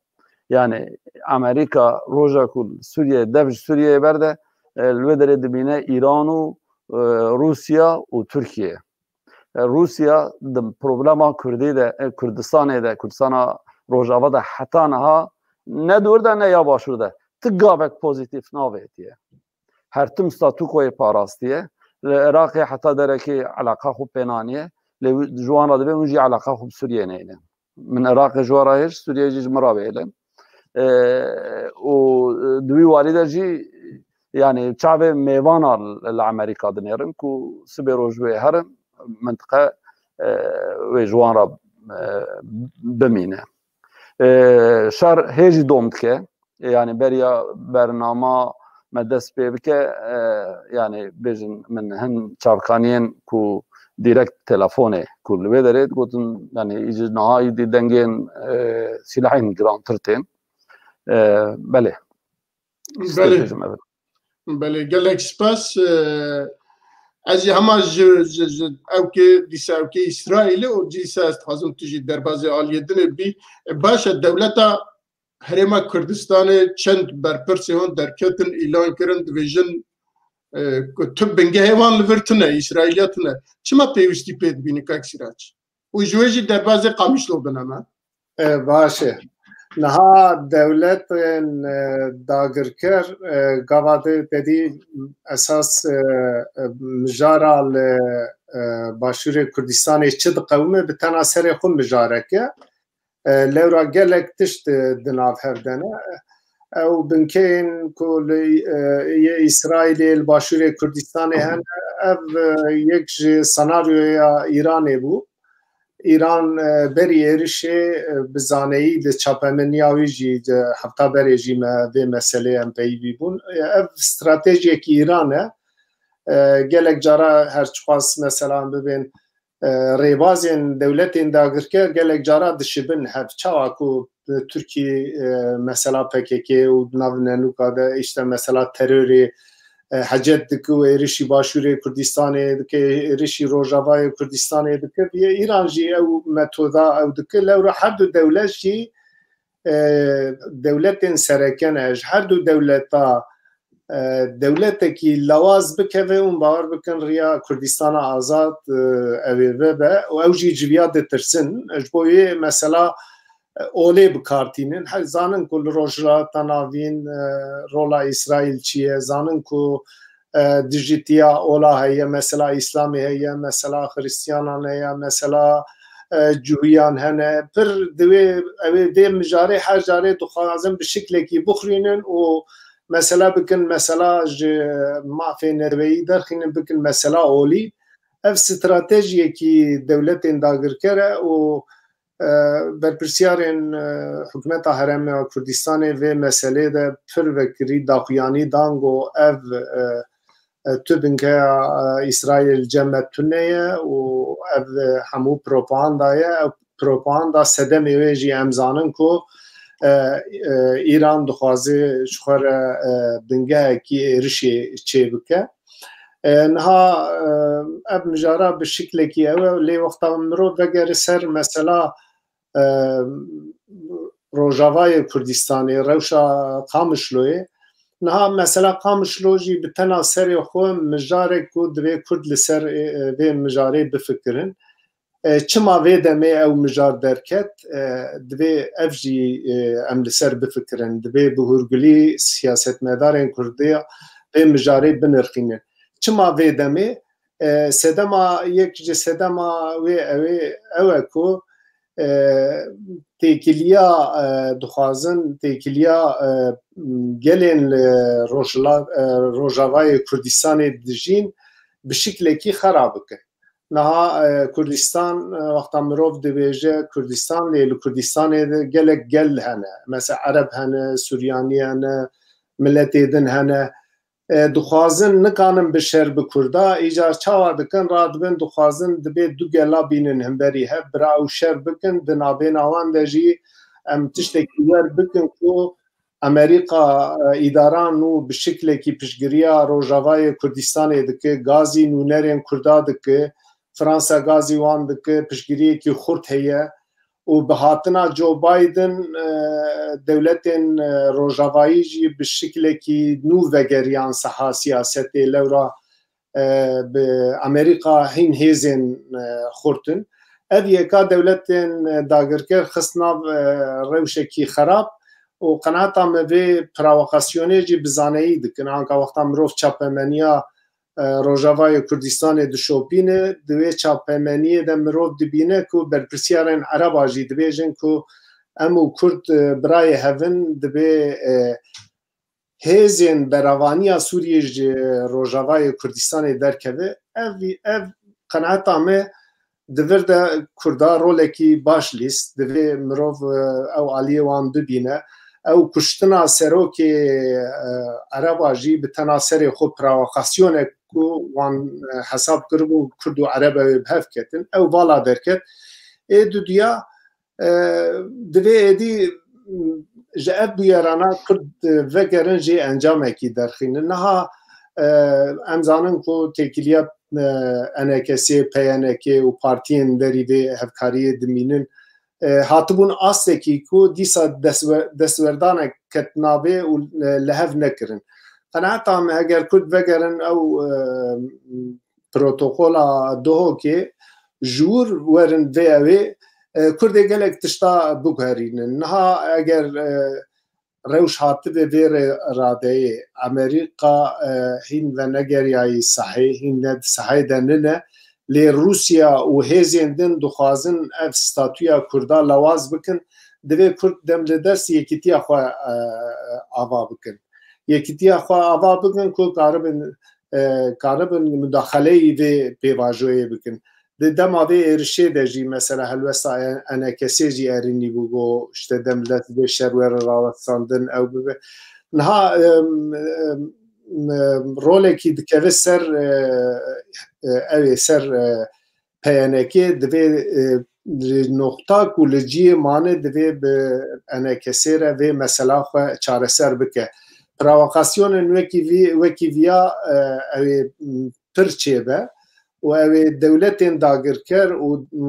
Yani Amerîka roja ku Sûriye, dev ji Sûriyeyê berde, e, li wê derê dibîne Îran û, e, Rûsya û Tirkiye. E, Rûsya di problema Kurdî de, e, Kurdistanê de, Kurdistana Rojava de heta niha ne di wir de ne ya Başûr de ti gavek pozîtîf navêtiye. Her tim statûkoyê parastiye. Li Iraqê heta derekê eleqa xwe pê naniye. Lê ji wan re dibe hûn jî eleqa xwe bi Sûriyê neynin. Min Iraqê ji we re hêj, Sûriyê jî ji min re bêlin. E, û di wî warî de jî, yani çavê mêvana li Amerîka dinêrin ku sibê roj wê herin, mintiqe, e, wê ji wan re, e, bimîne. E, şer hê jî dom dike. Yani beriya bernama me dest pê bike, e, yani bêjin min hin çavkaniyên ku direkt telefonê ku li wê derê digotin, yani î ji niha îdî dengên, e, sîlahên girantir tên. E, belê. Belê. Belê, gelek spas. E, ez ê hema ji, ji, ji ewkê, dîsa ewkê Îsraîlê û dîsa ez dixwazim tu jî derbazê aliyê din ê bî. E, baş e, dewleta Herêma Kurdistanê çend berpirsê wan derketin, îlan kirin, dibêjin, e, ku tu bingehê wan li vir tune, Îsraîliya tune. Çima pêwîstî pê dibînî, kak Sîrac? Û ji wê jî derbazê Qamişlo bine me. E, baş e. Niha dewletên, e, dagirker, e, gava de tedî esas, e, e, mijara li, e, Başûrê Kurdistanê çi diqewime, bi tena serê xwe mijarek e. E, lewra gelek tişt, e, di nav hev de ne. Ew binkeyên ku li, e, yê Îsraîlê li Başûrê Kurdistanê hene, ev, e, yek ji senaryoya Îranê bû. Îran, e, berî êrişê, e, bi zaneyî di çapemeniya wî jî di hefta berê jî me vê meselê em peyivî bûn. E, ev stratejiyekî Îran e. E, gelek cara her çiqas mesela bibên, e, rêbazên dewletên dagirker gelek cara dişibin hev. Çawa ku, e, Tirkî, e, mesela P K K û di nav nenûka de, îşte mesela terorê, e, hecet dike û êrişî Başûrê Kurdistanê dike, êrişî Rojavayê Kurdistanê dike. Yê Îran jî ew metoda ew dike. Lewra her du dewlet jî, e, dewletên sereke ne. Ji her du dewleta, e, dewletekî lawaz bikeve û bawer bikin riya Kurdistana azad, e, ew ê vebe û ew jî ji viya ditirsin. Ji bo wê mesela, e, olê bi kar tînin. Her zanin ku li Rojhilata Navîn, e, rola Îsraîl çi ye, zanin ku, e, dijitiya ola heye, mesela Îslamê heye, mesela Xiristiyanan heye, mesela, e, Cuhiyan hene. Pir divê ew ê vê mijarê her carê dixwazin bi şiklekî bixwînin û mesela bikin, mesela ji mafê neteweyî derxînin, bikin mesela olî. Ev stratejiyekî dewletên dagirker e û, e, berpirsiyarên, e, hikûmeta Herêma Kurdistanê vê meselê de pir vekirî daxuyanî dan ku ev, e, e, tu binkeya, e, Îsraîlê li cem me tune ye û ev, e, hemû propaganda ye. Ew propaganda sedemê wê jî em zanin ku, e, e, Îran dixwaze ji xwe re, e, bingehekî êrişê çêbike. E, niha, e, ev mijara bi şiklekî ew e, lê wexta mirov vegere ser mesela, e, Rojavayê Kurdistanê, rewşa Qamişloyê. Niha mesela Qamişlo jî bi tena serê xwe mijarek ku divê Kurd li ser, e, e, vê mijarê bifikirin. E, çima vê demê ew mijar derket? E, divê ev jî, e, em li ser bifikirin. Divê bi hûrgulî siyasetmedarên Kurdiya vê mijarê binirxînin. Çima vê demê? E, sedema, yek ji sedema wê ew ê, ew e ku, e, têkiliya, e, dixwazin, têkiliya, e, gelên li Rojhila-, e, Rojavayê Kurdistanê dijîn bi şiklekî xera bikin. Niha, e, Kurdistan, e, wexta mirov dibêje Kurdistan, lê li Kurdistanê de gelek gel hene. Mesela Ereb hene, Suryanî hene, miletê din hene. E, dixwazin nikanin bi şer bi Kurda, îcar çawa dikin, radibin dixwazin dibê du gela bînin himberî hev, bira ew şer bikin, di navbêna wan de jî em tiştekî wer bikin ku Amerîka îdara nû bi şiklekî piştgiriya Rojavayê Kurdistanê dike, gazî nûnerên Kurda dike, Fransa gazî wan dike, piştgiriyekî xurt heye û bi hatina Joe Biden dewletên Rojavayî jî bi şiklekî nû vegeriyan saha siyasetê, lewra bi Amerîka hîn hêzên xurt in. Ev yeka dewletên dagirker xist nav rewşekî xerab û qenaeta me vê provokasiyonê jî bi zaneyî dikin. Anka wexta mirov çapemeniya Rojavayê Kurdistanê dişopîne, di wê çapemeniyê de mirov dibîne ku berpirsiyarên Ereba jî dibêjin ku em û Kurd birayê hev in, dibê hêzên beravaniya Sûriyê ji Rojavayê Kurdistanê derkeve. Ev, ev qenaeta me di vir de Kurda rolekî baş lîst. Divê mirov ew aliyê wan bibîne. Ew kuştina serokê Ereba jî bi tena serê xwe provokasyonek ku wan hesab kiribû Kurd û Ereb ew ê bi hev ketin. Ew vala derket. Ê duduya Divê êdî ji ev bûyerana Kurd vegerin jê encamekî derxînin. Niha em zanin ku têkiliya E N K S, P Y N K û partiyên derî vê hevkariyê dimînin hatibûn astekî ku dîsa destwerdanek ket navê û li hev nekirin. Qenaeta me eger Kurd vegerin ew protokola Duhokê ji wir werin vê ewê, e, Kurdê gelek tişta biguherînin. Niha eger, e, rewş hatibe vê rê radeyê, Amerîka, e, hîn venegeriyayî sahê, hîn ne di sahê de nine, lê Rûsya û hêzên din dixwazin ev statuya Kurda lawaz bikin, divê Kurd dem li dest yekîtiya xwe, e, ava bikin. Yekîtiya xwe ava bikin ku karibin e, karibin mudaxaleyî vê pêvajoyê bikin. Di dema vê êrişê de jî mesela helwesta E N K S'ê jî erînî bû, got, işte dem dest vê şer were rawestandin, ew bibe. Niha, em, em, em, rolekî dikeve ser, e, e, ew ê ser, e, P Y N K, divê, e, li noqta ku li cihê mane divê bi E N K S re vê mesela xwe çareser bike. Provokasyonên wekî vî, wekî viya, e, ew ê, m, pir çêbe û ew ê dewletên dagirker û, û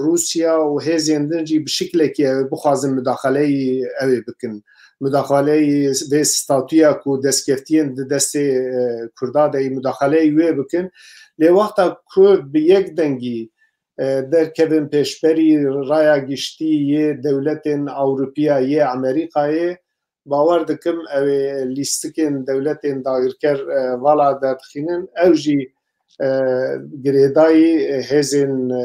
Rûsya û hêzên din jî bi şiklekî ew ê bixwazin mudaxaleyî ew ê bikin. Mudaxaleyî vê statuya ku destkeftiyên di destê, e, Kurda de yî mudaxaleyî wê bikin. Lê wexta Kurd bi yek dengî, e, derkevin pêşberî raya giştî yê dewletên Ewropiya, yê Amerîkayê, bawer dikim ew ê lîstikên dewletên dagirker, e, vala derdixînin. Ew jî, e, girêdayî, e, hêzên, e,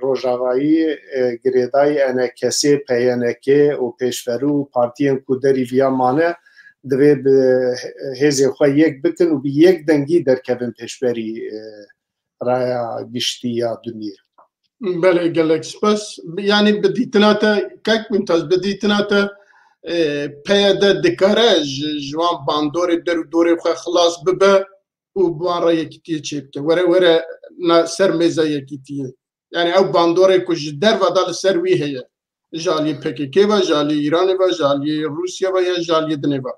rojavayî, e, girêdayî E N K S, P Y N K û pêşverû û partiyên ku derî viya mane, divê bi hêzên xwe yek bikin û bi yek dengî derkevin pêşberî, e, raya giştî ya dinyê. Belê, gelek spas. Yanî bi dîtina te, kek Mimtaz, bi dîtina te, e, P Y D dikare ji, ji wan bandorê der û dorê xwe xilas bibe û bi wan re yekîtiyê çêbike. Were, were na ser mêza yekîtiyê. Yanî ew bandorê ku ji derve de li ser wî heye. Ji aliyê P K K ve, ji aliyê Îranê ve, ji aliyê Rûsya ve ya ji aliyê dinê ve.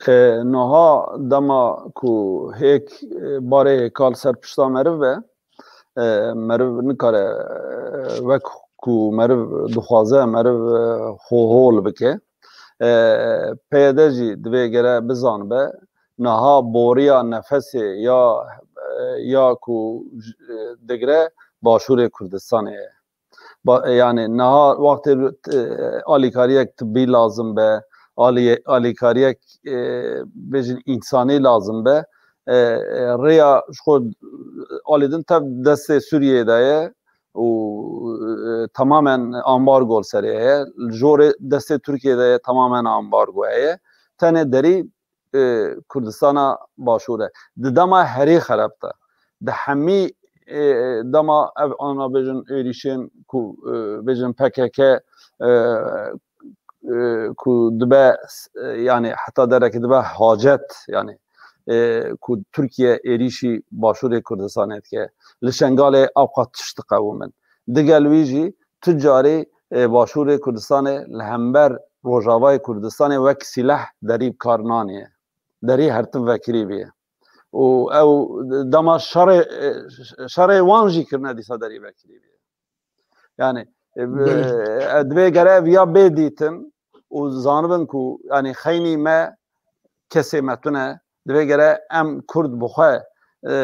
E, niha dema ku hêk, e, barê hêka li ser pişta meriv be, e, meriv nikare, e, wek ku meriv dixwaze, meriv, e, xwe hol bike. E, P Y D jî divê gere bizanibe, niha boriya nefesê ya, e, ya ku j-, e, digre Başûrê Kurdistanê ye. Ba-, yani niha wextê, e, alîkariyek tibbî lazim be, alî-, alîkariyek, e, bêjin însanî lazim be, e, e, rêya ji xwe alî din tev destê Sûriyeyê de ye û, e, tamamen ambargo li serê heye. Li jorê destê Tirkiyê de ye, tamamen ambargo heye. Tenê derî e, Kurdistana Başûr e. Di dema herî xerab de, di hemî, e, dema ev ana bêjin êrîşên ku, e, bêjin P K K, e, e, ku dibe, e, yani heta derekê dibe hacet, yani, e, ku Tirkiye êrîşî Başûrê Kurdistanê dike. Li Şengalê ewqas tişt diqewimin. Digel wî jî tu carî, e, Başûrê Kurdistanê li hember Rojavayê Kurdistanê wek sîleh derî bi kar naniye. Derî her tim vekirî bîye. Û ew dema şerê, şerê wan jî kirine dîsa derî vekirî bîye. Yani, e, Belê. e, divê gere ev ya bê dîtin û zanibin ku, yani, xeynî me kesê me tune, divê gere em Kurd bi xwe, e,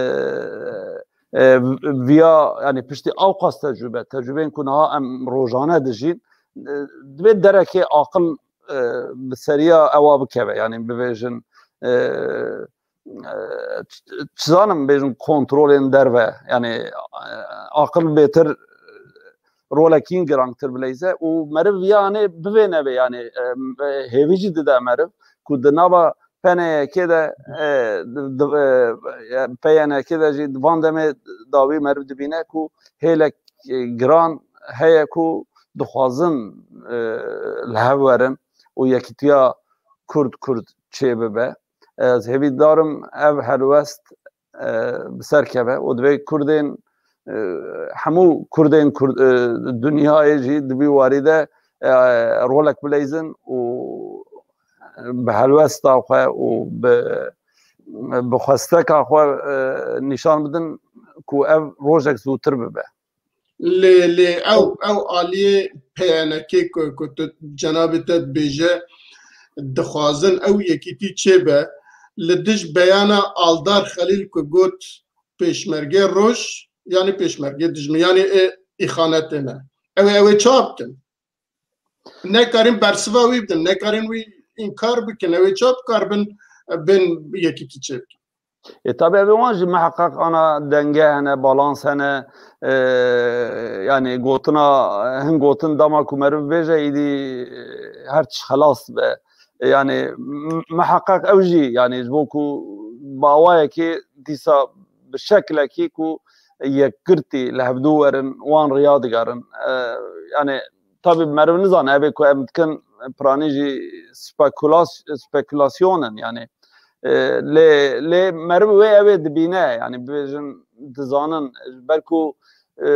e, viya, yani, piştî ewqas tecrûbe, tecrûbeyên ku niha em rojane dijîn, e, divê derekê aqil, e, bi seriya ewa bikeve, yani, bibêjin, e, e, ç-, ç-, zanim bêjin kontrolên derve, yani, e, aqil bêtir, rolekîn girangtir bileyze û meriv viya anê bivê nebe, yani, e, hêvî jî dide meriv ku di nava P N Y'kê de, e, di, di, e, P Y N'kê de jî di van demê dawî meriv dibîne ku hêlek, e, giran heye ku dixwazin, e, li hev werin û yekîtiya Kurd Kurd çêbibe. Ez hêvîdar im ev helwest, e, bi ser keve û divê Kurdên, e, hemû Kurdên Kurd, e, dinyayê jî di vî warî de, e, rolek bileyzin û bi helwesta xwe û bi, bi xwesteka xwe, e, nîşan bidin ku ev rojek zûtir bibe. Lê, lê ew, ew aliyê P Y N'kê ku, ku tu cenabê te dibêje, dixwazin ew yekîtî çêbe, li dij beyana Aldar Xelîl ku got pêşmerge roj, yanî pêşmerge dijmin, yanî ê îxanetê ne. Ew ê, ew ê çawa bikin? Nekarîn bersiva wî bidin, nekarîn wî înkar bikin, ew ê çawa bikaribin, e, bên yekîtî çêbikin? E, tabi ev ê wan jî miheqeq ana denge hene, balans hene. E, yani gotina, hin gotin dema ku meriv bêje, îdî, e, her tişt xelas be. E, yani m-, miheqeq ew jî, yani ji bo ku bi awayekê dîsa bi şeklekî ku yekgirtî li hevdû werin, wan riya digerin. E, yani tabi meriv nizane, ev ê ku em dikin piranî jî spekulas-, spekulasyon in, yani. E, lê, lê meriv wê ew ê dibîne, yani bibêjin dizanin, ji ber ku, e,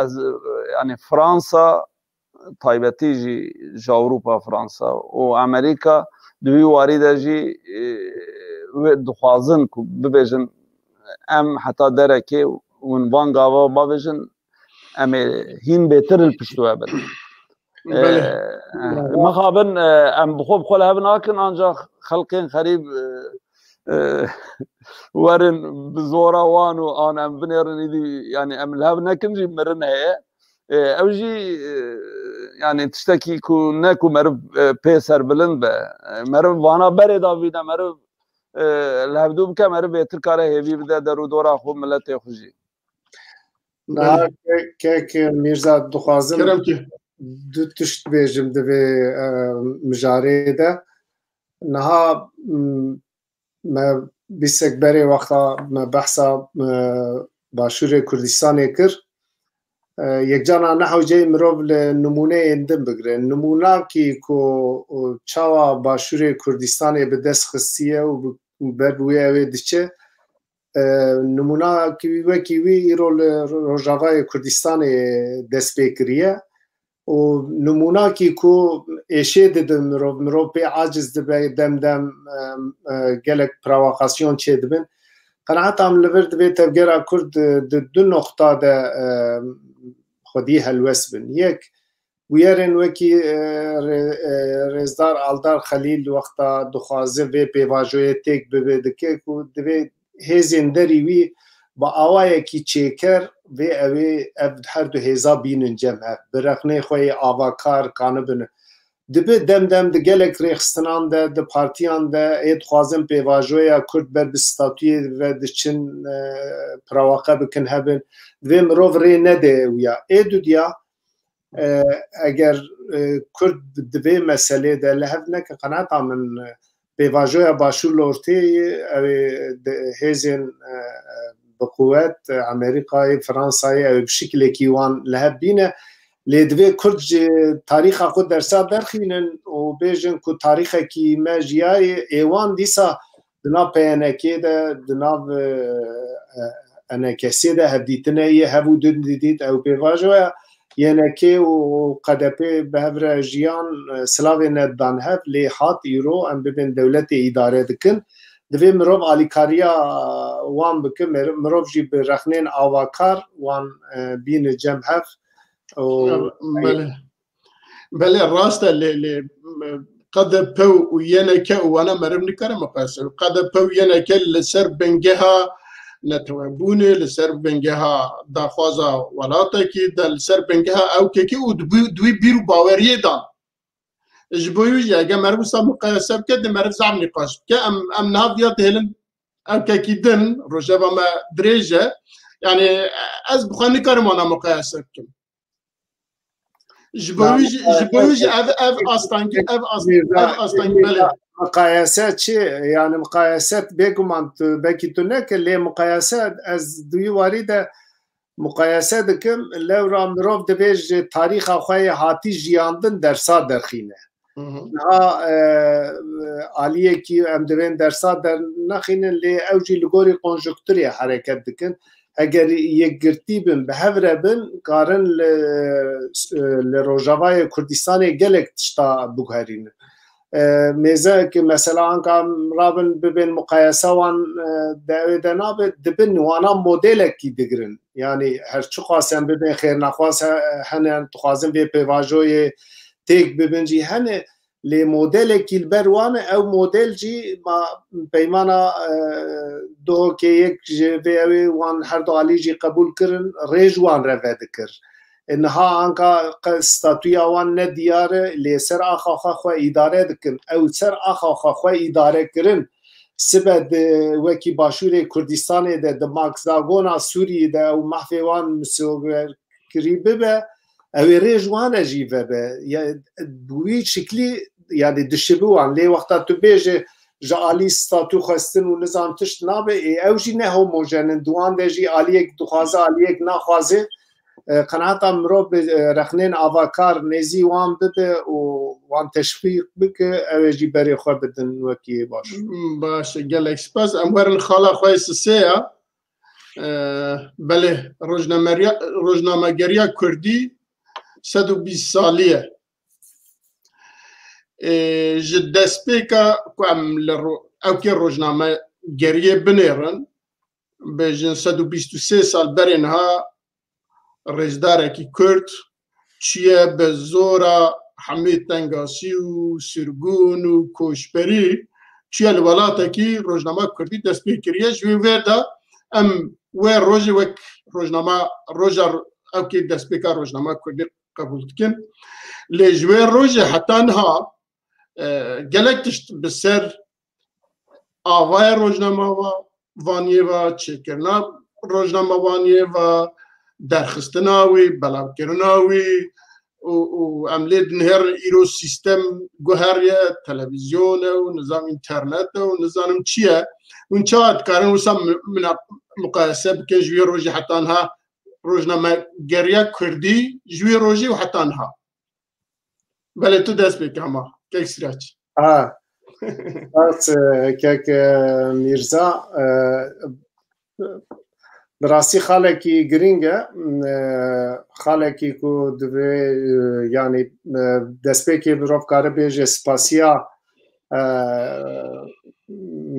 ez, yani Fransa taybetî jî ji Ewropa, Fransa û Amerîka di wî warî de jî, e, wê dixwazin ku bibêjin em heta derekê hûn van gava bavêjin, em ê hîn bêtir li pişt we bin. Belê. E, mixabin, e, em bi xwe bi xwe li hev nakin, ancak xelkên xerîb, e, e, werin bi zora wan û an em binêrin, îdî, yani em li hev nekin jî mirin heye. E, ew jî, e, yani tiştekî ku ne ku meriv, e, pê serbilind be. E, meriv vana berê davîne, meriv, e, li hevdû bike, meriv bêtir kare hêvî bide der û dora xwe, miletê xwe jî. Niha Belê. kek, kek Mîrza, dixwazim Kerem ki. du tişt bêjim di vê, e, mijarê de. Niha, m, me bîstek berê wexta me behsa, e, Başûrê Kurdistanê kir. E, yekcana ne hewceyê mirov li nimûneyên din bigire. Nimûnakî ku, e, çawa Başûrê Kurdistanê bi dest xistiye û bi, ber bi wê ew ê diçe, e, nimûnakî wî wekî wî îro li Rojavayê Kurdistanê dest pê kiriye. Û nimûnakî ku êşê dide mirov, mirov pê aciz dibe, dem dem, e, e, gelek provokasyon çêdibin. Qenaeta min li vir divê tevgera Kurd di, di du noqta de, e, xwedî helwest bin. Yek, bûyerên wekî, e, rê-, e, Rêzdar Aldar Xelîl wexta dixwaze vê pêvajoyê têk bibe, dike ku divê hêzên derî wî bi awayekî çêker vê ew ê, ev her du hêza bînin cem hev. Bi rexnê xwe yê avakar kanibin. Dibe dem dem di gelek rêxistinan de, di partiyan de ê dixwazin pêvajoya Kurd ber bi statuyê ve diçin, e, pirawaqe bikin hebin. Divê mirov rê nede wiya. Ê dudiya, e, eger, e, Kurd di vê meselê de li hev neke, qenaeta min, e, pêvajoya Başûr li ortê ye, ew ê di hêzên, e, bi quwet, e, Amerîkayê, Fransayê, ew ê bi şikilekî wan li hev bîne. Lê divê Kurd ji tarîxa xwe dersa derxînin û bêjin ku tarîxekî me jiyayê, ê wan dîsa di nav P Y N'kê de, di nav, e, e, E N K'ê de hevdîtine yê hev û din didît ew pêvajoya. Y N K û, û K D P bi hev re jiyan, e, silavê ne dan hev, lê hat îro em bibên dewletê îdare dikin. Divê mirov alîkariya wan bike, mer-, mirov jî bi rexnên avakar wan, e, bîne cem hev. Û Belê. Belê, rast e, lê, lê, K D P û Y N K û wana meriv nikare miqayese. K D P û Y N K li ser bingeha netewebûnê, li ser bingeha daxwaza welatekî de, li ser bingeha ewkekî û di wî, di wî bîr û baweriyê dan. Ji bo wî jî eger meriv wisa miqayese bike, di meriv zaf nîqaş bike. Em, em niha viya dihêlin ewkekî din, rojeva me dirêj e. Yani ez bi xwe nikarim wana miqayese bikim. Ji bo wî jî, ji bo wî jî ev, ev astengî, ev ast-, ev astengî, belê. Miqayese çi? Yani miqayese bêguman tu, belkî tu neke, lê miqayese ez di wî warî de miqayese dikim. Lewra mirov divê ji tarîxa xwe yê hatî jiyandin dersa derxîne. Hı hı. Niha, e, aliyekî em divên dersa dernexînin, lê ew jî li gorî konjonkturê hereket dikin. Eger yekgirtî bin, bi hev re bin, karin li, li Rojavayê Kurdistanê gelek tişta biguherînin. E, mêze ki mesela anka em rabin bibên muqayese wan, e, de ew ê de nabe, dibin wana modelekî digirin. Yani her çiqas em bibên xêrnexwas he-, hene, em dixwazin vê pêvajoyê têk bibin jî hene, lê modelekî li ber wan e, ew model jî ma peymana, e, Duhokê yek ji vê ew ê wan her du alî jî qebûl kirin, rê ji wan re vedikir. E, niha anka qe-, statûya wan ne diyar e, lê ser axa xwe xwe îdare dikin. Ew ser axa xwe xwe îdare kirin, sibe di wekî Başûrê Kurdistanê de, di Makzagona Sûriyê de ew mahfê wan misoger kirî bibe, ew ê rê ji wan re jî vebe. Ya, bi wî şiklî, yani dişibi wan. Lê wexta tu bêje ji alî statû xwestin û nizam tişt nabe, ê ew jî ne homojen in. Di wan de jî aliyek dixwaze, aliyek naxwaze. E, qenaeta mirov bi, e, rexnên avakar nêzî wan bibe û wan teşwîq bike, ew ê jî berê xwe bidin wekî baş. Baş e, gelek spas. Em werin xala xwe yê sisê ya. E, belê, rojnameriya-, rojnamegeriya Kurdî sed û bîst salî ye. E, ji destpêka ku em li ro-, ewkê rojnamegeriyê binêrin, bêjin sed û bîst û sê sal berê niha rêzdarekî Kurd çûye bi zora hemî tengasî û sirgûn û koçberî çûye li welatekî rojnama Kurdî dest pê kiriye. Ji wê ver de em wê rojê wek rojnama, roja ewkê destpêka rojnama Kurdî qebûl dikin. Lê ji wê rojê heta niha, e, gelek tişt bi ser avaya rojnama va-, vaniyê ve, çêkirina rojnamevaniyê ve, derxistina wî, belavkirina wî û, û em lê dinihêrin îro sîstem guheriye, televîzyon e û nizam înternet e û nizanim çi ye. Hûn çawa dikarin wisa mi-, mina muqayese bikin ji wê rojê heta niha rojnamegeriya Kurdî ji wê rojê û heta niha? Belê tu dest pê ke hema, kek Sirac. Ha. Spas, e, kek, e, Mîrza, e, bi rastî xalekî girîng e, e, xalekî ku divê, e, yanî, e, destpêkê mirov kare bêje spasiya, e,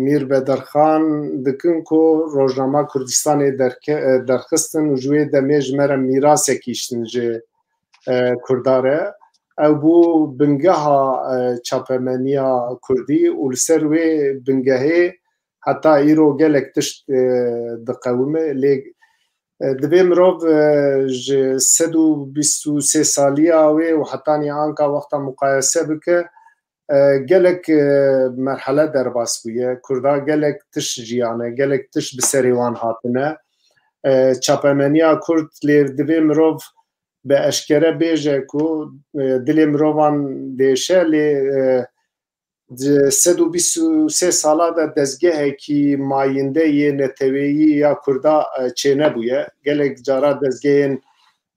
Mîr Bedirxan dikin ku rojnama Kurdistanê derke-, e, derxistin û ji wê demê ji me re mîrasekî ştin ji e, Kurda re. Ew bû bingeha, e, çapemeniya Kurdî û li ser wê bingehê heta îro gelek tişt, e, diqewime. Lê, e, divê mirov, e, ji sed û bîst û sê saliya wê û hetanî anka wexta muqayese bike, e, gelek, e, merhele derbas bûye. Kurda gelek tişt jiyane, gelek tişt bi serê wan hatine. E, çapemeniya Kurd lê divê mirov bi eşkere bêje ku, e, dilê mirovan dêşe, lê, e, di sed û bîst û sê sala de dezgehekî mayînde yê neteweyî ya Kurda, e, çênebûye. Gelek cara dezgehên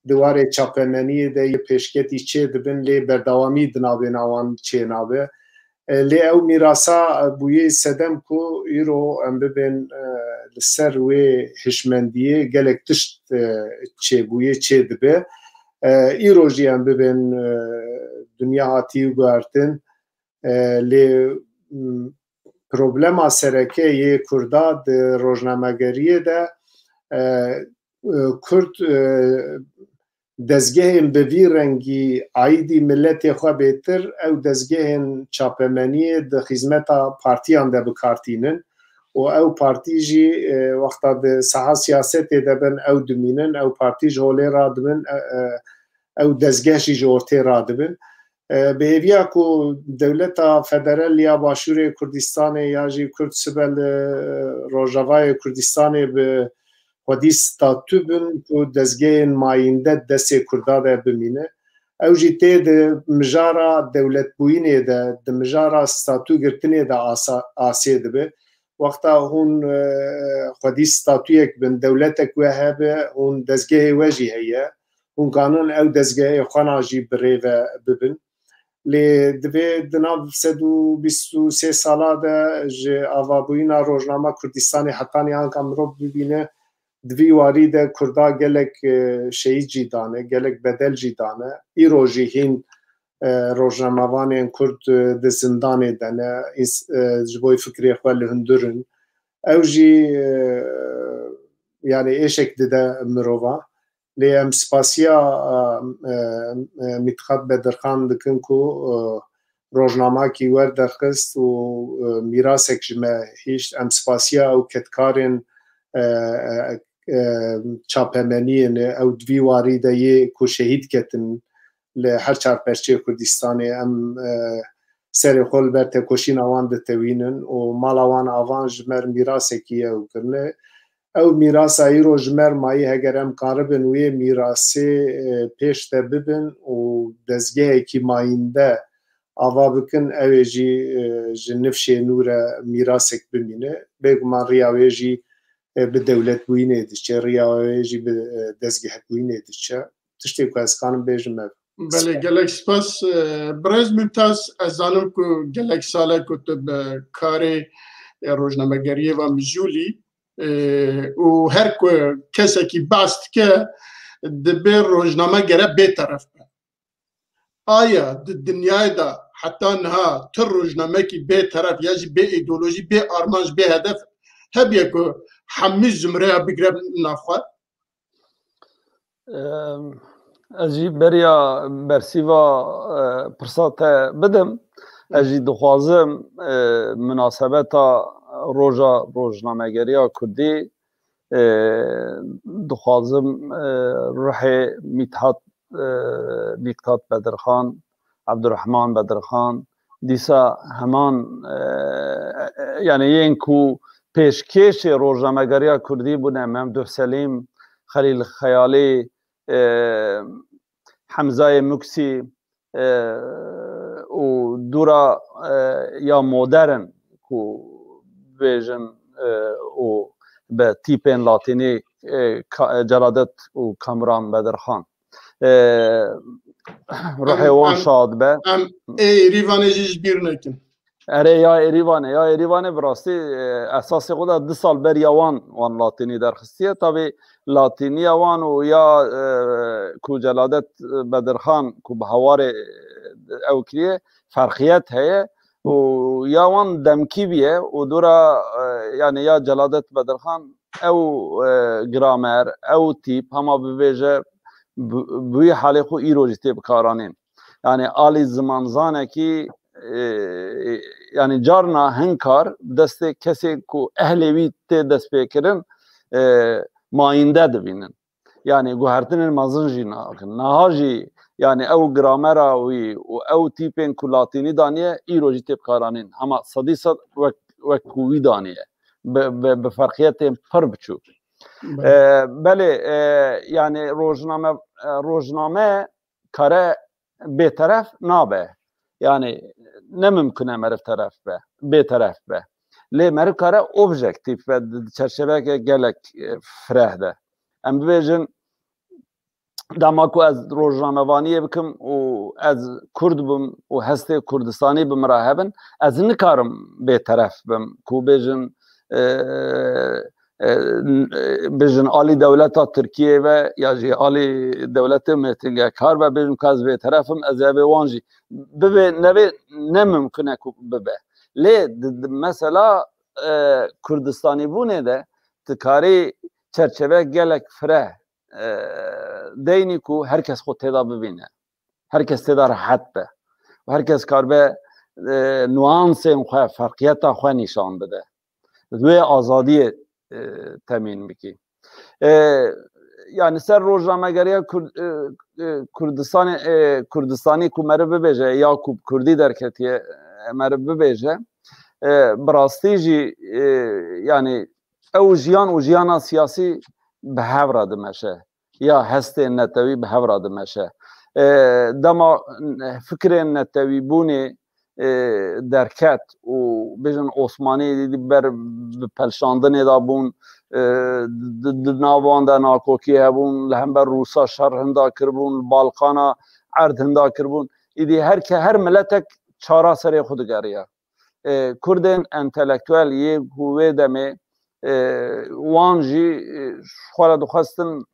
di warê çapemeniyê de yê pêşketî çêdibin, lê berdewamî di navêna wan çênabe. E, lê ew mîrasa, e, bûye sedem ku îro em bibên, e, li ser wê hişmendiyê gelek tişt, e, çêbûye, çêdibe. E, îro jî em bibên, e, dinya hatî guhertin. E, lê, m, problema sereke yê Kurda di rojnamegeriyê de, e, e, Kurd, e, dezgehên bi vî rengî aîdî miletê xwe bêtir, ew dezgehên çapemeniyê di xizmeta partiyan de bi kar tînin û ew partî jî, e, wexta di saha siyasetê de bin, ew dimînin, ew partî ji holê radibin, e, e, ew dezgeh jî ji ortê radibin. E, bi hêviya ku dewleta federal ya Başûrê Kurdistanê ya jî Kurd sibe li Rojavayê Kurdistanê bi xwedî statû bin ku dezgehên mayînde destê Kurda de bimîne. Ew jî tê di mijara dewletbûyînê de, di mijara statû girtinê de asa-, asê dibe. Wexta hûn, e, xwedî statûyek bin, dewletek we hebe, hûn dezgehê we jî heye, hûn kanin ew dezgehê xwe na jî bi rê ve bibin. Lê divê di nav sed û bîst û sê sala de ji avabûyîna rojnama Kurdistanê hetanî anka mirov bibîne, di vî warî de Kurda gelek, e, şehîd jî dane, gelek bedel jî dane. Îro jî hîn, e, rojnamevanên Kurd, e, di zindanê de ne, îns-, e, ji bo fikrê xwe li hundir in. Ew jî, e, yani êşek dide mirova. Lê em spasiya, e, e, e, Mîtxat Bedirxan dikin ku, e, rojnamakî werderxist û, e, mîrasek ji me hişt. Em spasiya ew kedkarên, e, e, e, çapemeniyê ne, ew di vî warî de yê ku şehîd ketin li her çar perçeyê Kurdistanê. Em, e, serê xwe li ber tekoşîna wan ditewînin û mala wan avan ji me re mîrasekî ye ew kirine. Ew mîrasa îro ji me re mayî, heger em karibin wê mîrasê, e, pêş de bibin û dezgehekî mayînde ava bikin, ew ê jî, e, ji nifşê nû re mîrasek bimîne. Bêguman riya wê jî, e, bi dewletbûyînê diçe, riya wê jî bi, e, dezgehbûyînê diçe. Tiştê ku ez kanim bêjim ev. Belê, gelek spas. E, Birêz Mumtaz, ez zanim ku gelek sal e ku tu bi karê, e, rojnamegeriyê ve mijûl î, e, û her ku kesekî behs dike, dibê rojnamegere bêteref be. Aya di dinyayê de heta niha tu rojnamekî bêteref ya jî bê îdeolojî, bê armanc, bê hedef hebiye ku hemî zumreya bigre nav xwe? Em, ez jî beriya bersîva, e, pirsa te bidim. Ez jî dixwazim, e, minasebeta roja rojnamegeriya Kurdî, e, dixwazim, e, ruhê Mîthat, e, Mîqtat Bedirxan, Ebdurrehman Bedirxan, dîsa heman, e, e, yani yên ku pêşkêşê rojnamegeriya Kurdî bûne, Memduh Selîm, Xelîl Xeyalî, e, Hemzayê Muksî, e, û dûra, e, ya modern ku bêjin, e, û bi tîpên latînî, e, Ka-, Celadet û Kamuran Bedirxan. E, ruhê Em, wan em, şad be. Em ê Êrîvanê jî ji bîr nekin. Erê, ya Êrîvanê, ya Êrîvanê bi rastî, e, esasê xwe de du sal beriya wan, wan latînî derxistiye. Tabî latîniya wan û ya, e, ku Celadet Bedirxan ku bi hawarê, e, ew kiriye, ferqiyet heye û ya wan demkî bîye û dûra, e, yani ya Celadet Bedirxan ew, e, gramer, ew tîp, hema bibêje bi, bi wî halê xwe îro jî tê bikaranîn. Yani alî zimanzanekî, e, yani carna hin kar bi destê kesê ku ehlê wî tê destpêkirin, e, mayînde dibînin. Yani guhertinên mezin jî nakin. Niha jî yani ew gramera wî û ew tîpên ku latînî daniye îro jî tê bikaranîn. Hema sedî sed wek, wek ku wî daniye. Bi, bi, bi ferqiyetên pir biçûk. Belê. E, belê, e, yani rojname, e, rojname kare bêteref nabe. Yani ne mimkun e meriv teref be, bêteref be. Lê meriv kare objektîf be, di, di çerçeveke gelek, e, fireh de. Em bibêjin, dema ku ez rojnamevaniyê bikim û ez Kurd bim û hestê Kurdistanî bi min re hebin, ez nikarim bêteref bim ku bêjin, e, e, n-, e, bêjin alî dewleta Tirkiyê ve ya jî alî dewletê mêtingekar ve, bêjin ka ez vê teref im, ez ê vê wan jî bivê nevê ne mimkun e ku bibe. Lê di, di mesela, e, Kurdistanîbûnê de tu karî çerçeve gelek fire, e, deynî ku her kes xwe têda bibîne. Her kes têda rehet be. Û her kes karibe, e, nuansên xwe, ferqiyeta xwe nîşan bide. Wê azadiyê, e, temîn bikî. E, yani ser rojnamegeriya Kur-, e, e, Kurdistanê, e, Kurdistanî ku meriv bibêje ya ku bi Kurdî derketiye, e, meriv bibêje, e, bi rastî jî, e, yani ew jiyan û jiyana siyasî bi hev re dimeşe. Ya hestên netewî bi hev re dimeşe. E, dema fikrên netewîbûnê, e, derket û bêjin Osmanî ber bi pelşandinê de bûn, e, di, di nav wan de nakokî hebûn, li hember Rûsa şer hinda kiribûn, li Balkana erd hinda kiribûn. Îdî her ke-, her miletek çara serê xwe digeriya. E, Kurdên entelektuel yê ku wê demê, e, wan jî, e, ji xwe re dixwestin,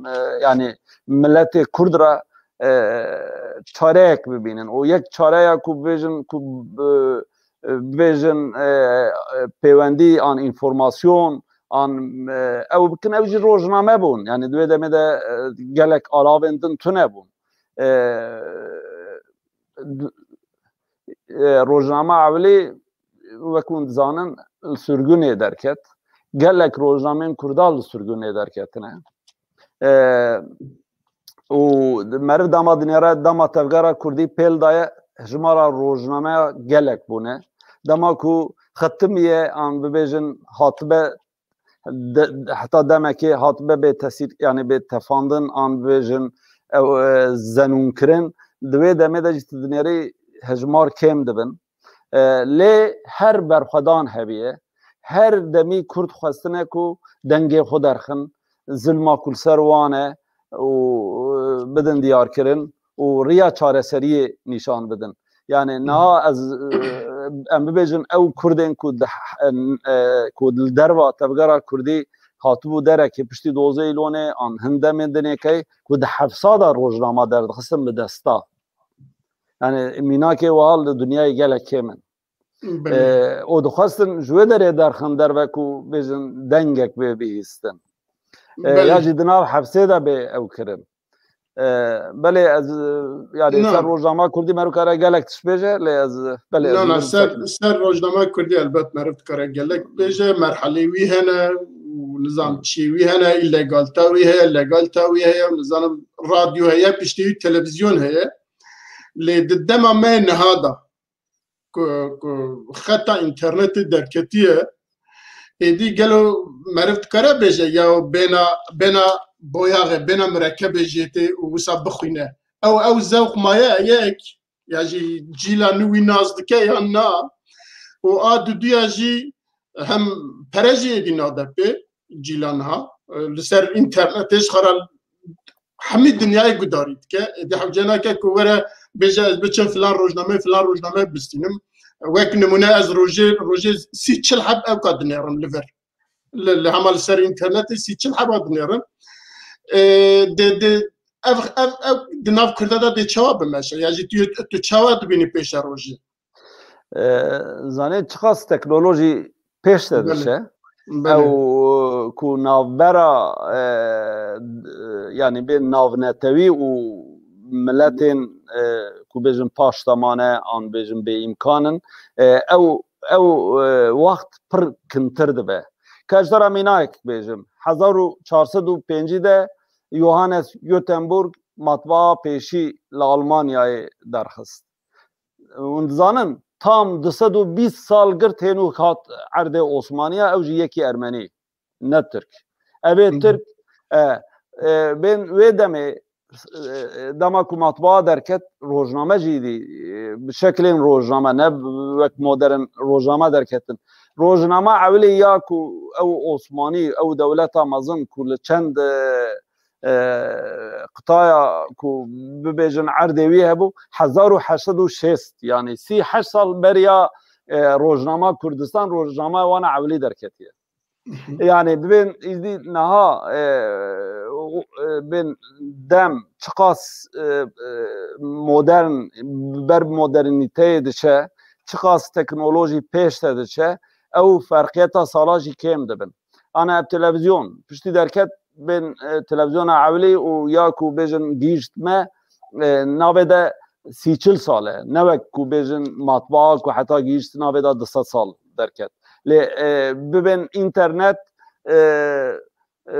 e, yani miletê Kurd re, e, çareyek bibînin. Û yek çareya ku bibêjin, ku, e, e, bibêjin, e, e, pêwendî an înformasyon, an, e, ew bikin, ew jî rojname bûn. Yani di wê demê de, e, gelek alavên din tune bûn. E, d-, e, rojnama ewilî, wek hûn dizanin, li sirgûnê derket. Gelek rojnamên Kurda li sirgûnê derketine. E, û meriv dema dinêre, dema tevgera Kurdî pêl daye, hijmara rojnameya gelek bûne. Dema ku xetimiye an bibêjin hatibe de, heta demekê hatibe bê tesîr, yani bê tefandin an bêjin ew, e, zenûnkirin. Di wê demê de jî tu dinêrî hejmar kêm dibin. E, lê her berxwedan hebiye. Her demî Kurd xwestine ku dengê xwe derxin, zilma ku li ser wan e û, e, bidin diyarkirin û riya çareseriyê nîşan bidin. Yani niha ez, e, em bibêjin ew Kurdên ku di, e, ku li derva tevgera Kurdî hatibû derekê piştî dozê Îlonê an hin demên dinêkey ku di hefsada rojnama derdixistin bi desta. Yani mînakê wiha li dinyayê gelek kêm in. Belê. E, û dixwestin ji wê derê derxin derve ku bêjin dengek bê bihîstin. E, Belê. Ya jî di nav hefsê de bê ew kirin. E, belê ez, e, yani Na. ser rojnama Kurdî meriv kare gelek tişt bêje, lê ez, e, belê ez Na, na, ser, ser rojnama Kurdî elbet meriv dikare gelek bêje, merhelê wî hene û nizam çî wî hene, îlegalta wî heye, legalta wî heye, nizanim radyo heye, piştî wî televîzyon heye. Lê di dema me niha da ku, ku xeta înternetê derketiye, êdî gelo meriv dikare bêje ya bêna, bêna boyaxê, bêna mirekebê jê tê û wisa bixwîne? Ew, ew zewq maye yek, ya jî cîla nû wî nas dike yan na? Û a duduya jî hem pere jî êdî nade pê cîla niha. Li ser înternetê ji xwe re hemî dinyayê gudarî dike. Êdî hewce nake ku were bêje ez biçim filan rojnameyê, filan rojnameyê bistînim. Wek nimûne ez rojê, rojê sî çil heb ewka dinêrim li vir. Li, li hema li ser înternetê sî çil heba dinêrim. Ê, di, di, ev, ev, ev di nav Kurda de dê çawa bimeşe? Ya jî tu, tu çawa dibînî pêşerojê? E, zanê çiqas teknolojî pêş de Belê. diçe. Belê. Ew ku navbera, e, d-, yani bê navnetewî û miletên, e, ku bêjin paştemane an bêjin bêîmkan in, e, ew, ew, e, wext pir kintir dibe. Ka ji te re mînayek bêjim, hezar û çar sed û pêncî de Johannes Gutenberg matbaa pêşî li Almanyayê derxist. Hûn dizanin, tam du sed û bîst sal girt hênû hat erdê Osmaniya, ew jî yekî ermenî, ne tirk. Ev ê Hı hı. tirk, e, e, bên wê demê, e, e, dema ku matbaa derket, rojname jî dî, e, bi şeklên rojname, ne wek modern rojname derketin. Rojname ewilê ya ku ew Osmanî, ew dewleta mezin ku li çend, e, e, qitaya ku bibêjin erdê wî hebû, hezar û heşt sed û şêst, yani sî heşt sal beriya, e, rojnama Kurdistan, rojnama wana ewilî derketiye. Yani bibên îzdî niha e, û, e, bên dem çiqas e, e, modern, ber modernîteyê diçe, çiqas teknolojî pêş de diçe, ew ferqiyeta sala jî kêm dibin. Ana ev televizyon piştî derket bên e, televizyona ewlî û ya ku bêjin gihîşt me e, navê de sî çil sal e. Ne wek ku bêjin matbaa ku heta gihîşt navê de du sed sal derket. Lê e, bibên înternet e, e,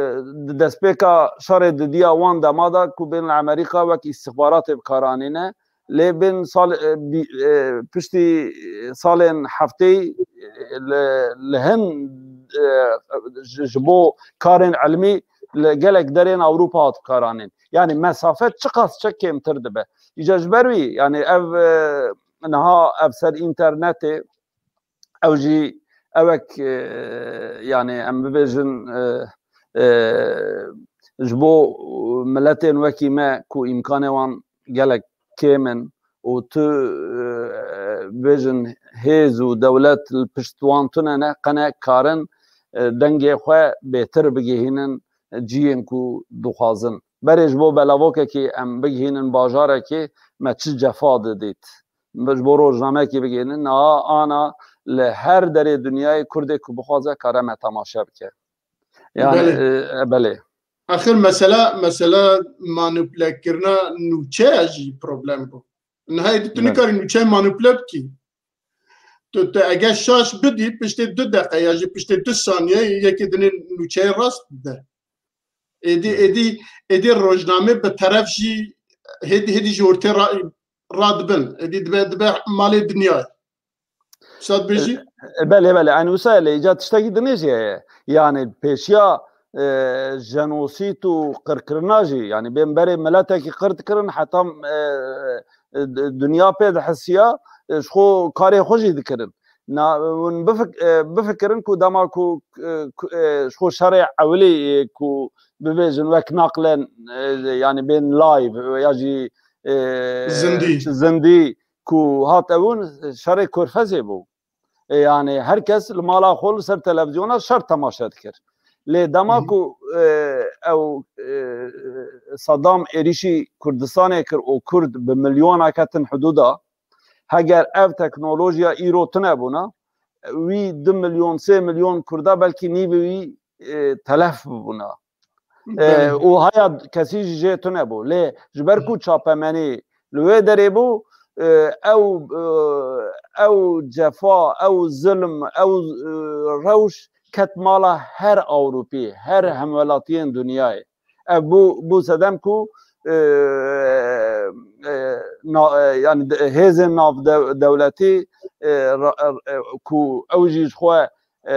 di destpêka şerê didiya wan dema de ku bên li Amerîka wek îstixbaratê bi kar anîne. Lê bên sal, e, bî- e, piştî salên heftê e, li, li hin e, ji, ji bo karên ilmî li gelek derên Ewropa hat bi kar anîn. Yani mesafe çiqas çi kêmtir dibe. Îca ji ber wî yani ev e, niha ev ser înternetê ew jî ewek e, yani em bibêjin e, e, ji bo miletên wekî me ku îmkanê wan gelek kêm in û tu e, bêjin hêz û dewlet li pişt wan tune ne, qene karin e, dengê xwe bêtir bigihînin ciyên ku dixwazin. Berê ji bo belavokekî em bigihînin bajarekê me çi cefa didît. Ji bo rojnameyekî bigihînin, niha ana li her derê dinyayê Kurdê ku bixwaze kare me temaşe bike. Yani, Belê. e, e, belê. Axir mesela, mesela manipulekirina nûçeya jî problem bû. Niha êdî tu Belê. nikarî nûçeyê manipule bikî. Tu, tu eger şaş bidî, piştê du deqe ya jî piştê du saniye yekê dinê nûçeyê rast dide. Êdî, Belê. êdî, êdî rojname bi teref jî hêdî, hêdî ji ortê ra-, radibin. Êdî dibe, dibe malê dinyayê. Wisa dibêjî? E, belê, belê. Eynî wisa lê îca tiştekî dinê jî heye. Yani pêşiya e, jenosîd û qirkirina jî, yani bên berê miletekî qir dikirin, heta e, e, dinya pê dihisiya, e, ji xwe karê xwe jî dikirin. Na, hûn bifik-, e, bifikirin ku dema ku, e, ku, e, ji xwe şerê ewilî, e, ku bibêjin wek naqlen, e, yani bên live ya jî e, Zindî. zindî ku hat ewin şerê Körfezê bû. E, yani her kes li mala xwe li ser televizyona şer temaşe dikir. Lê dema Hı hı. ku e, ew e, Saddam êrîşî Kurdistanê kir û Kurd bi milyona ketin hudûda, heger ev teknolojiya îro tune bûna, wî du milyon, sê milyon Kurda belkî nîvê wî e, telef bibûna. E, Belê. û haya kesî jî jê tune bû. Lê ji ber ku çapemenî li wê derê bû, e, ew, e, ew cefa, ew zilm, ew, e, rewş ket mala her Ewropî, her hemwelatiyên dinyayê. Ev bû, bû sedem ku, e, e, na-, e, yani de-, hêzên nav dew-, dewletî, e, ra-, e, ku ew jî ji xwe, e,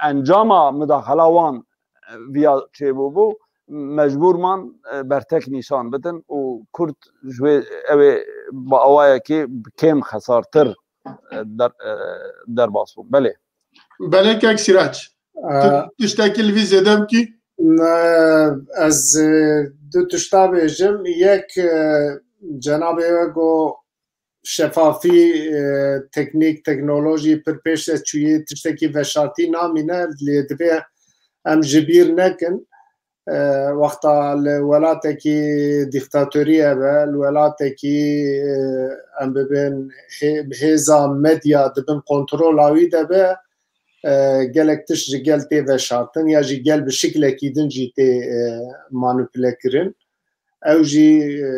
encama mudaxela wan, e, viya çêbûbû, mecbûr man, e, bertek nîşan bidin û Kurd ji wê ew ê bi awayekî bi kêm xesartir, e, der-, e, derbas bûn. Belê. Belê kek Sîrac. Tu Ee, tiştekî li vî zêde bikî? Ne, ez, e, du tişta bêjim. Yek, e, cenabê we got şefafî, e, teknîk, teknolojî pir pêş de çûyî, tiştekî veşartî namîne, lê divê em ji bîr nekin. E, wexta li welatekî dîktatorî hebe, li welatekî, e, em bibin hê-, hêza medya di bin kontrola wî de be, e, gelek tişt ji gel tê veşartin ya jî gel bi şiklekî din jî tê, e, manipule kirin. Ew jî, e,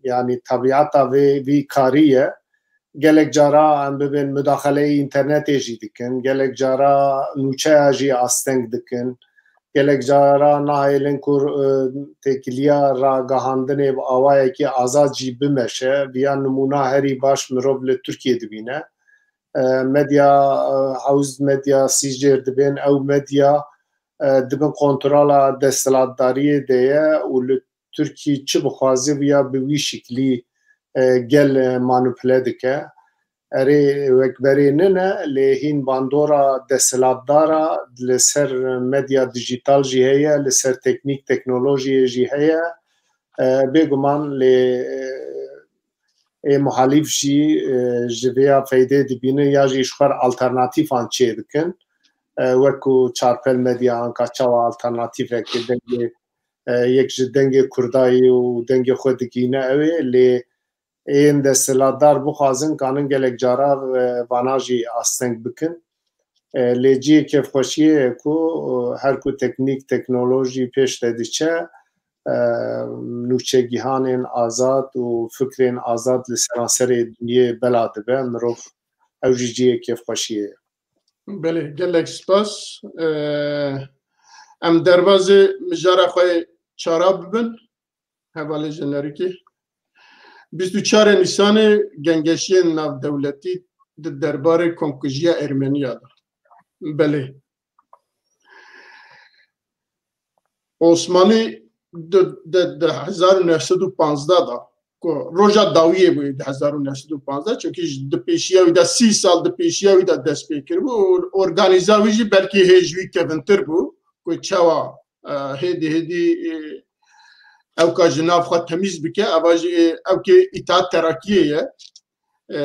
yanî, tebiata vê, vî karî ye. Gelek cara em bibên mudaxeleyê înternetê jî dikin, gelek cara nûçeya jî asteng dikin, gelek cara nahêlin ku, e, têkiliya ragihandinê bi awayekî azad jî bimeşe. Viya nimûna herî baş mirov li Tirkiyê dibîne. E, medya, e, hewz medya sîjêr dibên, ew medya, e, di bin kontrola desthilatdariyê de ye û li Tirkî çi bixwaze viya bi wî şiklî, e, gel, e, manipule dike. Erê, wek berê nine, lê hîn bandora desthilatdara li ser medya dijîtal jî heye, li ser teknîk, teknolojiyê jî heye. E, bêguman lê, e, ê muhalîf jî, e, ji vêya feydê dibînin ya jî ji xwe re alternatîfan çêdikin. e, wek ku Çarpel Medya anka çawa alternatîfeke dengê, e, yek ji dengê Kurdayê û dengê xwe digihîne ew ê, lê ên desthilatdar bixwazin kanin gelek cara, e, vana jî asteng bikin. E, lê cihê kêfxweşiyê ye ku, e, her ku teknîk, teknolojî pêş de diçe, e, nûçegihanên azad û fikrên azad li seranserê dinyê bela dibe, mirov ew jî cihê kêfxweşiyê ye. Belê, gelek spas. E, em derbazê mijara xwe çara bibin. Hevalê jenerîkê. Bîst û çarê Nîsanê gengeşiyên navdewletî di derbarê komkujiya Ermeniya de. Belê. Osmanî di, di, di hezar û neh sed û panzdeh de, ku roja dawiyê bû di hezar û neh sed û panzdeh, çunkî ji di pêşiya wî de, sî sal di pêşiya wî de dest pê kiribû û organîza wî jî belkî hê ji wî kevintir bû, ku çawa, e, hêdî hêdî, e, ew ka ji nav xwe temîz bike, eva jî, e, ew kê Îttihat Terakiyê ye. E,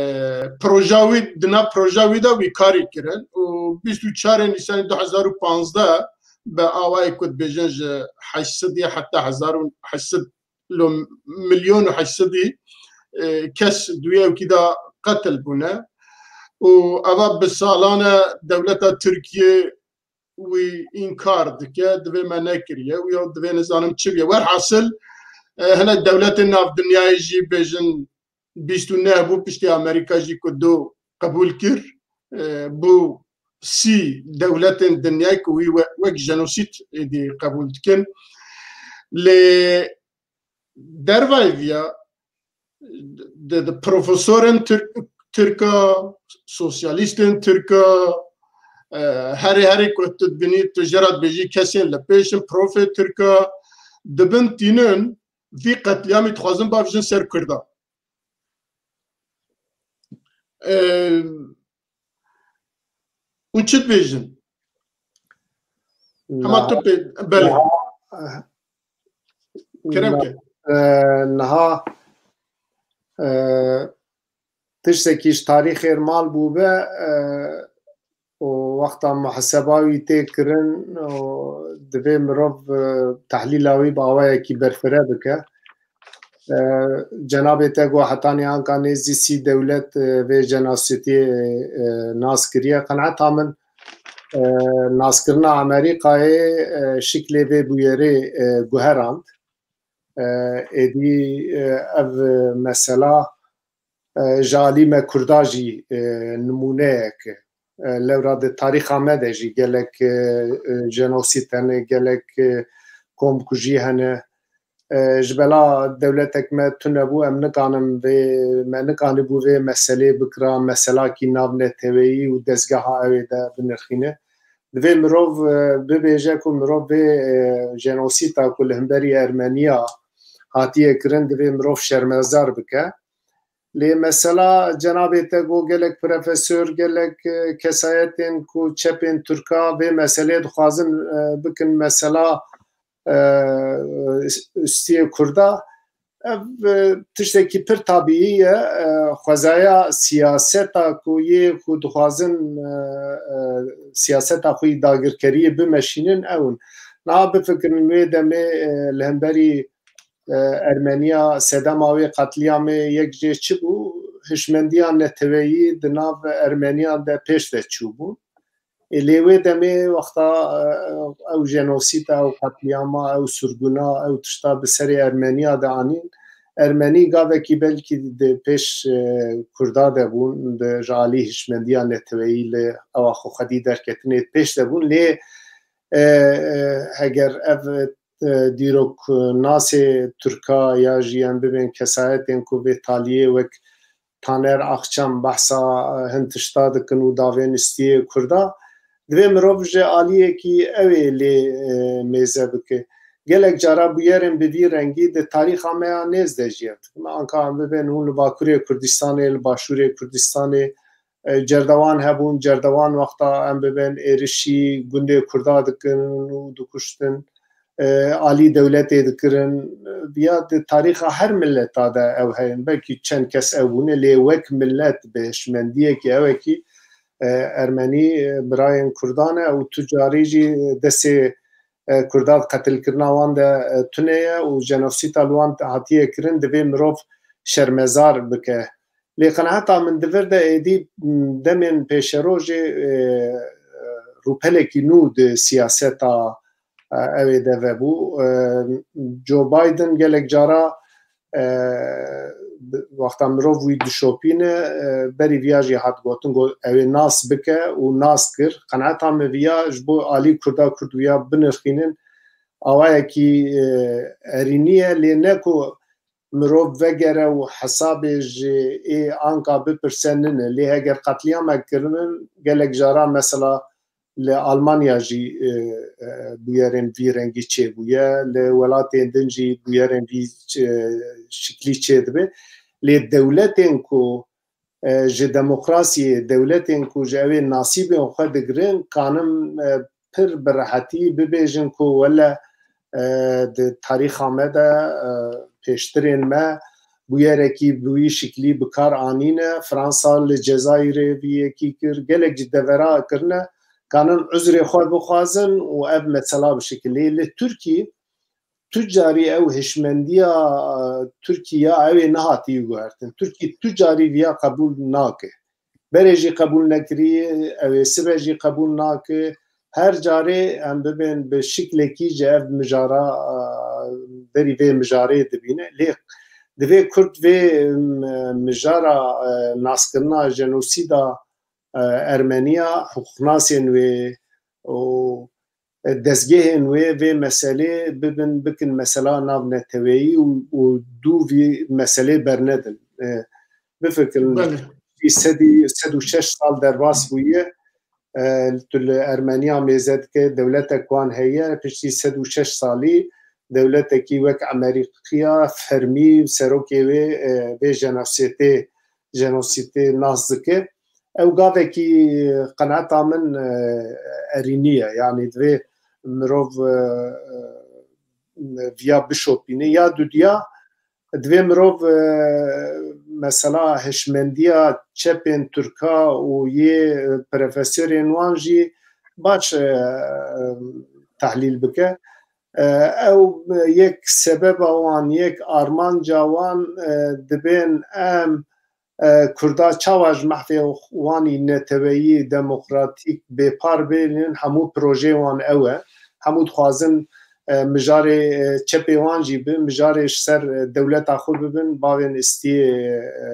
proja wî, di nav proja wî de wî karî kirin û bîst û çarê Nîsanê du hezar û panzdeh bi awayê ku dibêjin ji heşt sedî heta hezar û heşt sed lo-, milyon û heşt sedî, e, kes di wî ewkî de qetil bûne û eva bi salan e dewleta Tirkiye wî înkar dike, divê me nekiriye, wî ya divê nizanim çi biye. Werhasil, e, hinek dewletên navdinyayê jî bêjin bîst û neh bû, piştî Amerîka jî ku du qebûl kir, e, bû sî dewletên dinyayê ku wî we-, wek jenosîd êdî qebûl dikin. Lê dervayê viya di, di profesorên Tirk, Tirka, sosyalîstên Tirka, e, herê herê ku tu dibînî, tu jê re dibêjî kesên li pêş in, profê Tirka, dibin tînin vî qetlîamî dixwazin bavêjin ser Kurda. E, Hûn çi dibêjin? Hema tu pê, belê. Niha, Kerem ke. E, niha, e, tiştekî ji tarîxê mal bûbe, e, û wexta muheseba wî tê kirin û divê mirov, e, tehlîla wî bi awayekî berfire bike. E, cenabê te got hetanî anka nêzî sî dewlet, e, vê jenosîdiyê, e, nas kiriye. Qenaeta min, e, naskirina Amerîkayê, e, şiklê vê bûyerê, e, guherand. E, êdî, e, ev mesela, e, ji alî me Kurda jî, e, nimûneyek e. E, lewra di tarîxa me de jî gelek, e, e, jenosîd hene, gelek, e, komkujî hene. E, ji bela dewletek me tune bû, em nikanin vê, me nikanibû vê meselê bikira meselakî navneteweyî û dezgeha ew ê de binirxîne. Divê mirov, e, bibêje ku mirov vê, e, jenosîta ku li hemberî Ermeniya hatiye kirin, divê mirov şermezar bike. Lê mesela cenabê te got gelek profesor, gelek, e, kesayetên ku çepên Tirka vê meselê dixwazin, e, bikin mesela, e, ustiyê Kurda. Ev, e, tiştekî pir tabîî ye. E, xwezaya siyaseta ku yê ku dixwazin, e, e, siyaseta xwe yî dagirkeriyê bimeşînin ew in. Niha bifikirin wê demê, e, li hemberî, e, Ermeniya sedema wê qetlîamê yek jê çi bû? Hişmendiya neteweyî di nav Ermeniyan de pêş de çûbûn. Ê, lê wê demê wexta, e, ew jenosîta, ew qetlîama, ew surguna, ew tişta bi serê Ermeniya de anîn, Ermenî gavekî belkî di pêş, e, Kurda de bûn, di ji alî hişmendiya neteweyî li ewa xwe xwedî derketinê pêş de bûn. Lê, e, e, heger ev, e, dîroknasê Tirka ya jî em bibên kesayetên ku vê taliyê wek Taner Akçam behsa, e, hin tişta dikin û davên istiyê Kurda, divê mirov ji aliyekî ew ê lê, e, mêze bike. Gelek cara bûyerên bi vî rengî di tarîxa me ya nêz de jî hev dikin. Anka em bibên hûn li Bakurê Kurdistanê, li Başûrê Kurdistanê, e, cerdewan hebûn, cerdewan wexta em bibên êrişî gundê Kurda dikin û dikuştin, e, alî dewletê dikirin. E, ya di tarîxa her mileta de ew heyin. Belkî çend kes ew bûne, lê wek milet bi hişmendiyekî ewekî e, Ermenî, e, birayên Kurdan e û tu carî jî destê, e, Kurda di qetilkirina wan de, e, tune ye û jenosîta li wan hatiye kirin, divê mirov şermezar bike. Lê qenaeta min di vir de êdî, m, demên pêşerojê, e, e, rûpelekî nû di siyaseta, e, ew ê de vebû. E, Joe Biden gelek cara, e, bi-, wexta mirov wî dişopîne, e, berî viya jî hat gotin, got, ew ê nas bike û nas kir. Qenaeta min viya ji bo alî Kurda, Kurd wiya binirxînin, awayekî, e, erînî ye, lê ne ku mirov vegere û hesabê ji ê anka bipirse nine. Lê heger qetlîyamek kiribin, gelek cara mesela li Almanya jî, e, e, bûyerên vî rengî çêbûye, li welatên din jî bûyerên vî, e, şiklî çêdibe. Lê dewletên ku, e, ji demokrasiyê, dewletên ku ji ew ê nasîbên xwe digirin, kanin, e, pir bi rehetî bibêjin ku wele, e, di tarîxa me de, e, pêştirên me bûyerekî bi wî şiklî bi kar anîne. Fransa li Cezayirê vî yekî kir. Gelek ji devera kirine, kanin uzrê xwe bixwazin û ev mesela bişikilê. Li Tirkî tu carî ew hişmendiya, e, Tirkî ya ew ê nehatî guhertin. Tirkî tu carî viya qebûl nake. Berê jî qebûl nekirî, ew ê sibe jî qebûl nake. Her carê em bibên bi şiklekî ji ev mijara, e, berî vê mijarê dibîne. Lê divê Kurd vê, e, mijara, e, naskirina jenosîda, e, Ermeniya, hiqûqnasên wê û dezgehên wê vê meselê bibin, bikin mesela navneteweyî û, û dû vî meselê bernedin. E, bifikirin, Belê. sedî, sed û şeş sal derbas bûye. E, tu li Ermeniya mêze dike, dewletek wan heye, piştî sed û şeş salî dewletekî wek Amerîkiya fermî serokê wê, e, vê jenosîtê, jenosîtê nas dike. Ew gavekî qenaeta min, e, erînî ye. Yanî divê mirov, e, e, viya bişopîne. Ya dudiya, divê mirov, e, mesela hişmendiya çepên Tirka û yê, e, profesorên wan jî baş, e, e, tehlîl bike. E, ew yek sebeba wan, yek armanca wan, e, dibên em, e, Kurda çawa ji mehfê wan î neteweyî, demokratîk bêpar bênin, hemû projeyê wan ew e. Hemû dixwazin, e, mijarê, e, çepê wan jî bi, mijarê ji ser, e, dewleta xwe bibin, bavên istiyê, e,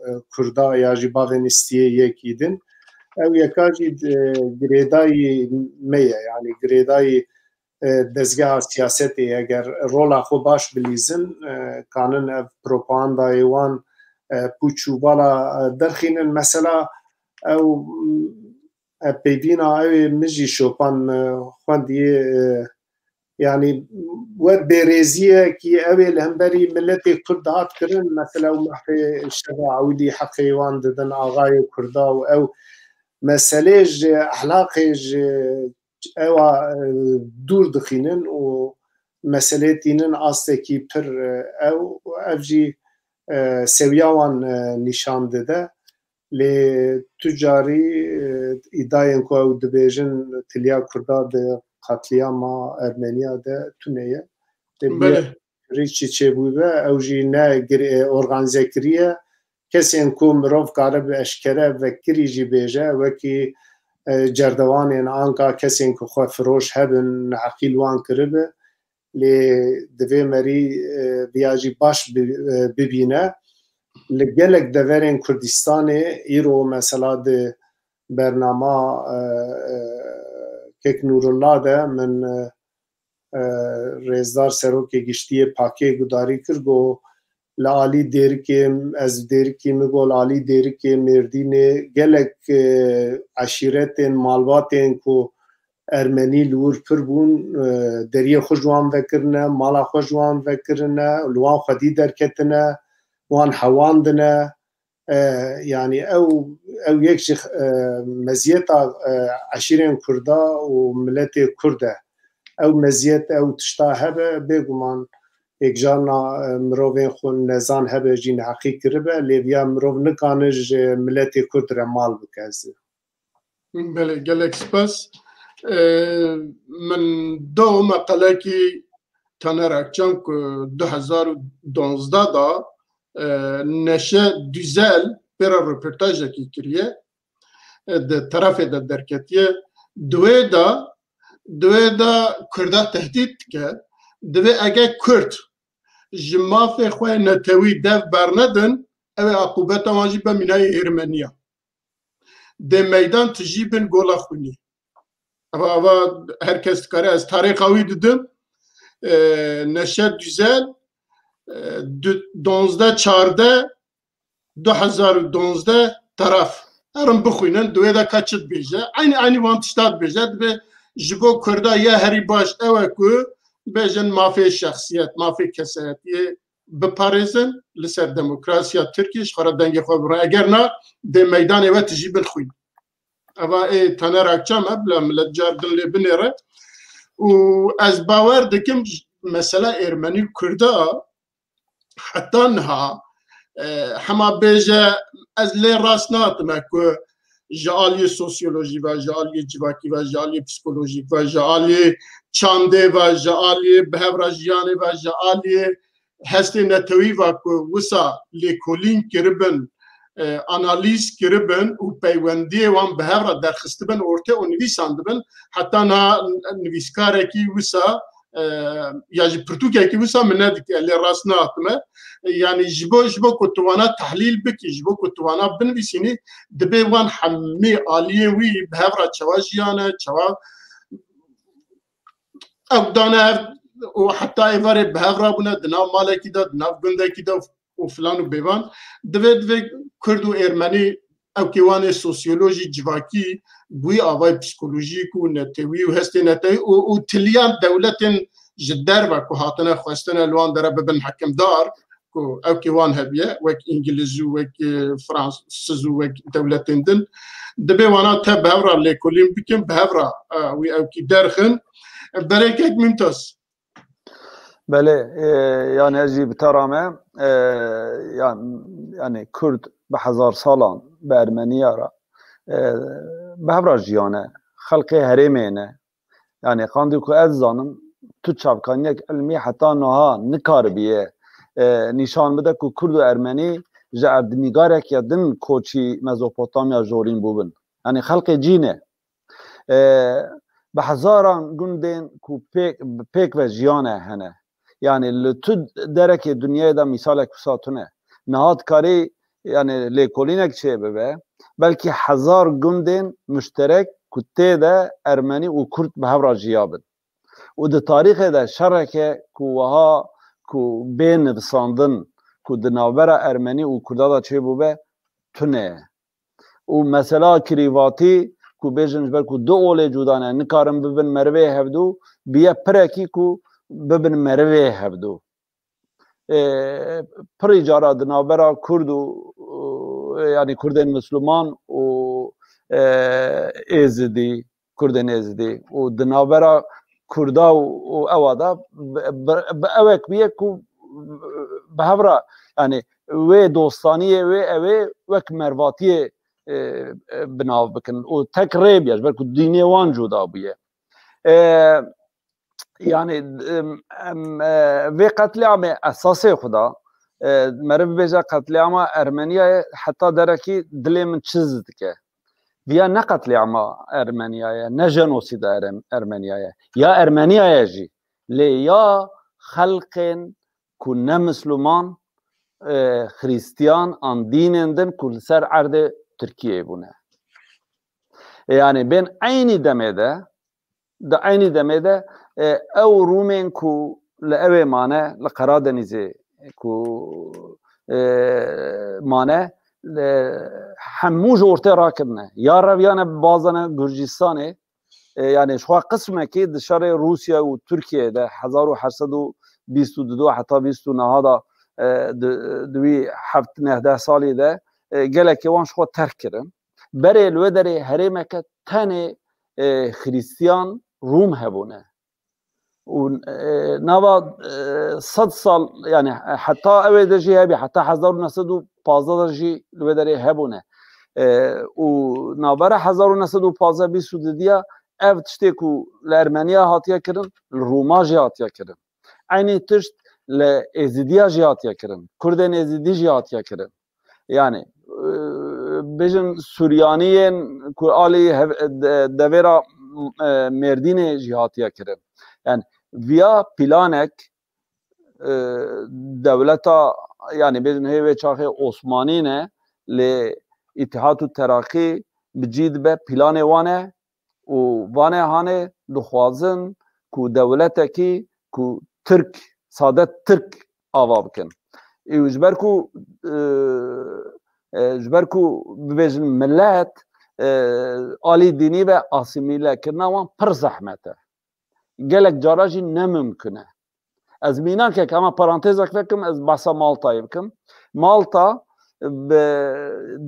e, Kurda ya jî bavên istiyê yekî din. Ew yeka jî, e, girêdayî me ye, yanî girêdayî, e, dezgeha siyasetê, eger rola xwe baş bilîzin, e, kanin ev propagandayê wan, e, pûç û bala, e, derxînin. Mesela ew, e, peyvîna ew ê min jî şopan, e, xwendiyê, e, yanî wer bêrêziyekî ew ê li hemberî miletê Kurd dihat kirin, mesela ew mehfê şeva ewilî heqê wan didin axayê Kurda û ew meselê ji ehlaqê, ji ewa, e, dûr dixînin û meselê tînin astekî pir, e, ew, ev jî, e, sewiya wan, e, nîşan dide. Lê tu carî, e, îdayên ku ew dibêjin tiliya Kurda di qatliyama Ermeniya de tune ye. Lê Belê. Rî çi çêbûbe, ew jî ne gir-, e, organîze kiriye. Kesên ku mirov kare bi eşkere vekirî jî bêje, wekî, e, cerdewanên anka kesên ku xwe firoş hebin, neheqî li wan kiribe. Lê divê merî, e, viya jî baş bi-, e, bibîne. Li gelek deverên Kurdistanê îro mesela di bernama, e, e, Kek Nûrullah de min, e, e, rêzdar serokê giştî yê pakê gudarî kir, got, li alî Dêrikê, ez Dêrikî, min got, li alî Dêrikê, Mêrdînê gelek, e, eşîretên, malbatên ku Ermenî li wir pir bûn, e, deriyê xwe ji wan vekirine, mala xwe ji wan vekirine, li wan xwedî derketine, wan hewandine. E, yanî ew, ew yek ji, e, meziyeta, e, eşîrên Kurda û miletê Kurd e. Ew meziyet, ew tişta hebe, bêguman yekcarna, e, mirovên xwe nezan hebe jî neheqî kiribe, lê viya mirov nikane ji miletê Kurd re mal bike. Ez Belê, gelek spas. Ee, min do meqalekî Taner Akçam ku du hezar û duwazdeh da, e, Neşe Düzel pêra röportajekî kiriye. E, di terefê de derketiye. Di wê de, di wê de Kurda tehdît dike. Divê ege Kurd ji mafê xwe netewî dev bernedin, ew ê aqûbeta wan jî be mînayê Ermeniya. Dê meydan tijî bin gola xwînî. Ava, ava her kes dikare, ez tarîxa wî didim. E, Neşe Düzel, e, du-, donzdeh çardeh, du hezar û donzdeh taraf. Herin bixwînin, di wê de ka çi dibêje. Eynî, eynî wan tişta dibêje, dibê ji bo Kurda ya herî baş ew e ku bêjin mafê şexsiyet, mafê kesayetiyê biparêzin, li ser demokrasiya Tirkiyê ji xwe re dengê xwe birin. Eger na, dê meydanê we tijî bin xwîn. Eva ê Taner Akçam e, bila millet car din lê binêre. Û ez bawer dikim, mesela Ermenî û Kurda heta niha, e, hema bêje, ez lê rast natime ku ji aliyê sosyolojî ve, ji aliyê civakî ve, ji aliyê psikolojîk ve, ji aliyê çandê ve, ji aliyê bihevra jiyanê ve, ji aliyê hestê netewî ve ku wisa lêkolîn kiribin, e, analîz kiribin û peywendiyê wan bi hev re derxistibin ortê û nivîsandibin, heta niha nivîskarekî wisa, e, ya jî pirtûkekî wisa min nedîtiye, lê rast nehatime. E, yanî ji bo, ji bo ku tu wana tehlîl bikî, ji bo ku tu wana binivîsînî, dibê wan hemî aliyên wî bi hev re çawa jiyane, çawa ew dane ev û heta êvarê bi hev re bûne, di nav malekî de, di nav gundekî de û filan û bêvan. Divê, divê Kurd û Ermenî, ew kêwanê sosyolojî, civakî, bi wî avayî psikolojîk û netewî û hestê netewî û, û tiliyan dewletên ji derve ku hatine xwestine li wan dere bibin hekimdar, ku ew kêwan hebiye, wek Îngiliz û wek, e, Fransız û wek dewletên din, dibê wana te bi hev re lêkolîn bikin, bi hev re, e, wî ewkî derxin. Berêkek Mîmtaz. Belê, e, yani ez jî bi te re me, e, yan-, yani Kurd bi hezar salan bi Ermeniya re, e, bi hev re jiyane. Xelkê herêmê ne. Yani qandî ku ez zanim, tu çavkaniyek ilmî heta niha nikaribiye, e, nîşan bide ku Kurd û Ermenî ji erdnîgarekî din koçî Mezopotamya jorîn bûbin. Yani xelkê cî ne. E, bi hezaran gundên ku pêk, pêk ve jiyane hene. Yani li tu derekê dinyayê de mîsalek wisa tune. Niha dikarî, yani lêkolînek çêbibe, belkî hezar gundên muşterek ku tê de Ermenî û Kurd bi hev re jiya bin. Û di tarîxê de şereke ku wiha ku bê nivisandin ku di navbera Ermenî û Kurda de çêbûbe tune ye. Û mesela kirîvatî ku bêjin ji ber ku du olê cuda ne, nikarin bibin merivê hevdû, biye pirekî ku bibin merivê hevdû. E, pirî cara di navbera Kurd û, û, yani Kurdên Misliman û, e, Êzidî, Kurdên Êzidî û di navbera Kurda û, û ewa de bi, bi, bi ewek bûye ku bi hev re, yani wê dostaniyê, wê ewê wek mervatiyê, e, e, bi nav bikin û tek rê bûye, ji ber ku dînê wan cuda bûye. E, yani, em, em, e, vê qetlîamê esasê xwe de, e, meriv bêje qetlîama Ermeniyayê heta derekî dilê min çiz dike. Viya ne qetlîama Ermeniyayê, ne jenosîda Erem-, Ermeniyayê. Ya Ermeniyayê jî, lê ya xelkên ku ne Misliman, e, Xristiyan an dînên din ku li ser erdê Tirkiyeyê bûne. E, yani bên eynî demê de, di eynî demê de, e, ew Rûmên ku li ewê mane, li Qeradenîzê ku, e, mane, e, hemû ji ortê rakirine. Ya reviyane bi bazane Gurcistanê, e, yani ji xwe qismekî di şerê Rûsya û Tirkiyeyê de hezar û heşt sed û bîst û du heta bîst û neh de, e, di, di wî heft neh deh salî de, e, gelekê wan ji xwe terk kirin. Berê li wê derê herêmeke tenê, e, Xristiyan Rûm hebûne. Û, e, nava, e, sed sal, yani heta ew ê de jî hebî, heta hezar û neh sed û pazdeh de jî li wê derê hebûne. E, û navbera hezar û neh sed û pazdeh bîst û didiya ev tiştê ku li Ermeniya hatiye kirin, li Rûma jî hatiye kirin. Eynî tişt li Êzidiya jî hatiye kirin. Kurdên Êzidî jî hatiye kirin. Yani, e, bêjin Suryaniyên ku alî hev-, de-, devêra, e, Mêrdînê jî hatiye kirin. Yani, viya planek, e, dewleta, yani bêjin hê wê çaxê Osmanî ne, lê Îtîhat û Teraqî bi cî dibe, planê wan e û vanê hanê dixwazin ku dewletekî ku Tirk, sade Tirk ava bikin. Û ji ber ku, e, e, ji ber ku bibêjin milet, e, alî dînî ve asîmîle kirina wan pir zehmet e. Gelek cara jî ne mimkun e. Ez mînakek, hema parantezek vekim, ez behsa Maltayê bikim. Malta bi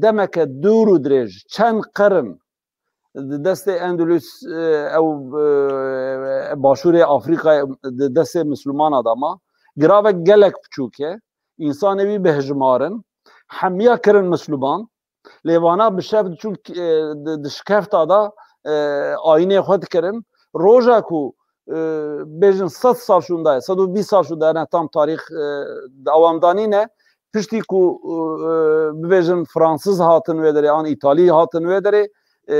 demeke dûr û dirêj, çend qerin di destê Endulus, e, ew, e, başûrê Afrîkayê di destê Mislumana de ma. Giravek gelek biçûk e. Însanê wî bi hijmar in. Hemiya kirin Misluman. Lê vana bi şev diçûn, e, di, di şikefta de, e, ayînê xwe dikirin. Roja ku, e, bêjin sed sal şûnda ye, sed û bîst sal şûnda ye, ne tam tarîx, e, dawamdanî ne. Piştî ku, e, bibêjin Fransiz hatin wê derê, an Îtalî hatin wê derê, e,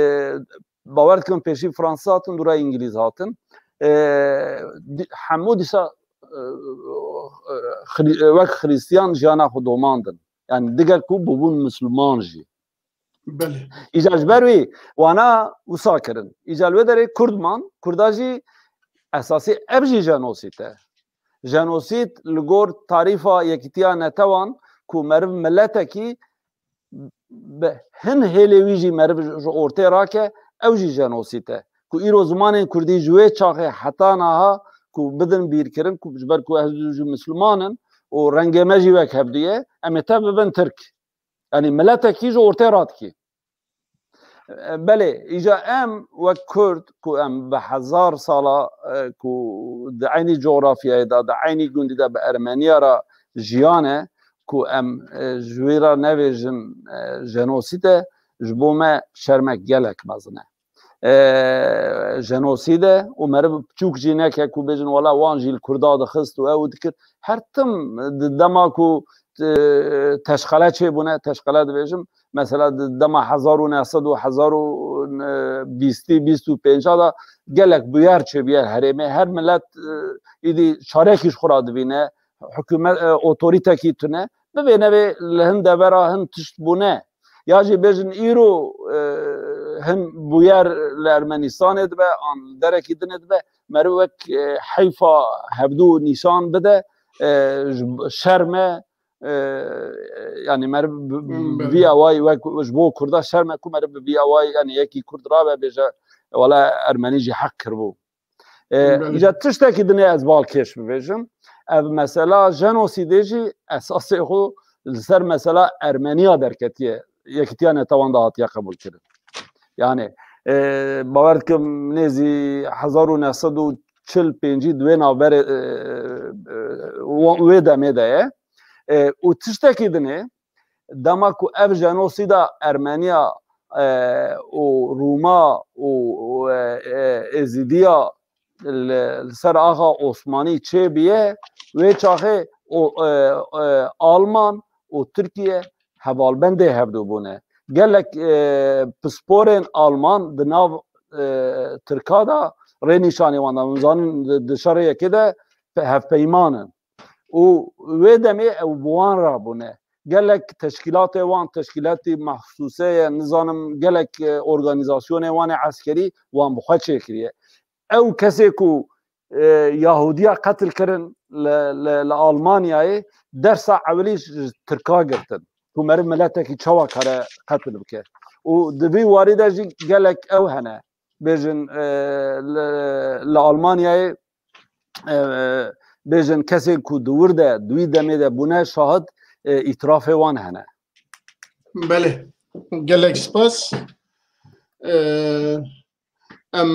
bawer dikim pêşî Fransiz hatin, dûra Îngilîz hatin. E, di-, hemû dîsa, e, e, xri-, wek Xristiyan jiyana xwe domandin. Yani digel ku bûbûn Misliman jî. Belê. Îca ji ber wî wana wisa kirin. Îca li wê derê Kurd man, Kurda jî esasî ev jî jenosîd e. Jenosîd li gor tarîfa Yekîtiya Netewan ku meriv miletekî bi hin hêlê wî jî meriv ji ortê rake, ew jî jenosîd e. Ku îro zimanên Kurdî ji wê çaxê heta niha ku bidin bîrkirin, ku ji ber ku ez û ji Misliman in û rengê me jî wek hevdû ye, em ê tev bibin Tirk. Yanî miletekî ji ortê radikî. E, belê, îca em wek Kurd ku em bi hezar sala, e, ku di eynî cografyayê de, di eynî gundî de bi Ermeniya re jiyane, ku em, e, ji wî re nevêjin, e, jenosîd e, ji bo me şermek gelek mezin e. E, jenosîd e û meriv piçûk jî neke ku bêjin, wela wan jî li Kurda dixist û ew dikir. Her tim di dema ku, e, teşqele çêbûne, teşqele dibêjim, mesela di dema hezar û neh sed û hezar û bîstî, bîst û pênca de gelek bûyer çêbûye herêmê. Her milet, e, îdî çarekî ji xwe re dibîne, hikûmet, e, otorîtekî tune. Bi vê nevê li hin devera hin tişt bûne. Ya jî bêjin îro, e, hin bûyer li Ermenistanê dibe, an derekî dinê dibe, meriv wek, e, heyfa hevdû nîşan bide, e, ji şerme, e, yani meriv bi, bi, Hmm, bi belê. vî awayî wek ji bo Kurda şerme ku meriv bi vî awayî, yani yekî Kurd rabe bêje, wela Ermenî jî heq kiribû. E, Belê. Îca tiştekî dinê ez balkêş bibêjim. Ev mesela jenosîdê jî esasê xwe li ser mesela Ermeniya derketiye. Yekîtiya Netewan de hatiye qebûlkirin. Yani, e, bawer dikim nêzî hezar û neh sed û çil pêncî di wê navberê, e, e, wê demê de ye. E, û tiştekî dinê, dema ku ev jenosîda Ermeniya, e, û Rûma û, û, e, e, Êzîdiya li, li ser axa Osmanî çêbûye, wê çaxê o, e, e, Alman û Tirkiye hevalbendê hevdû bûne. Gelek, e, pisporên Alman di nav, e, Tirka de rê nîşanê wan da. Hûn zanin di, di şerê yekê de pe-, hevpeyman in. Û wê demê ew bi wan re bûne. Gelek teşkîlatê wan, teşkîlatî mexsûse ye, nizanim gelek, e, organîzasyonê wan ê eskerî wan bi xwe çêkiriye. Ew kesê ku, e, Yahudiya qetil kirin li, li, li Almanyayê, dersa ewilî ji Tirka girtin. Ku meriv miletekî çawa kare qetil bike. Û di vî warî de jî gelek ew hene. Bêjin, e, li, li Almanyayê, e, bêjin kesên ku di wir de, di wî demê de bûne şahid, e, îtirafê wan hene. Belê. Gelek spas. E, em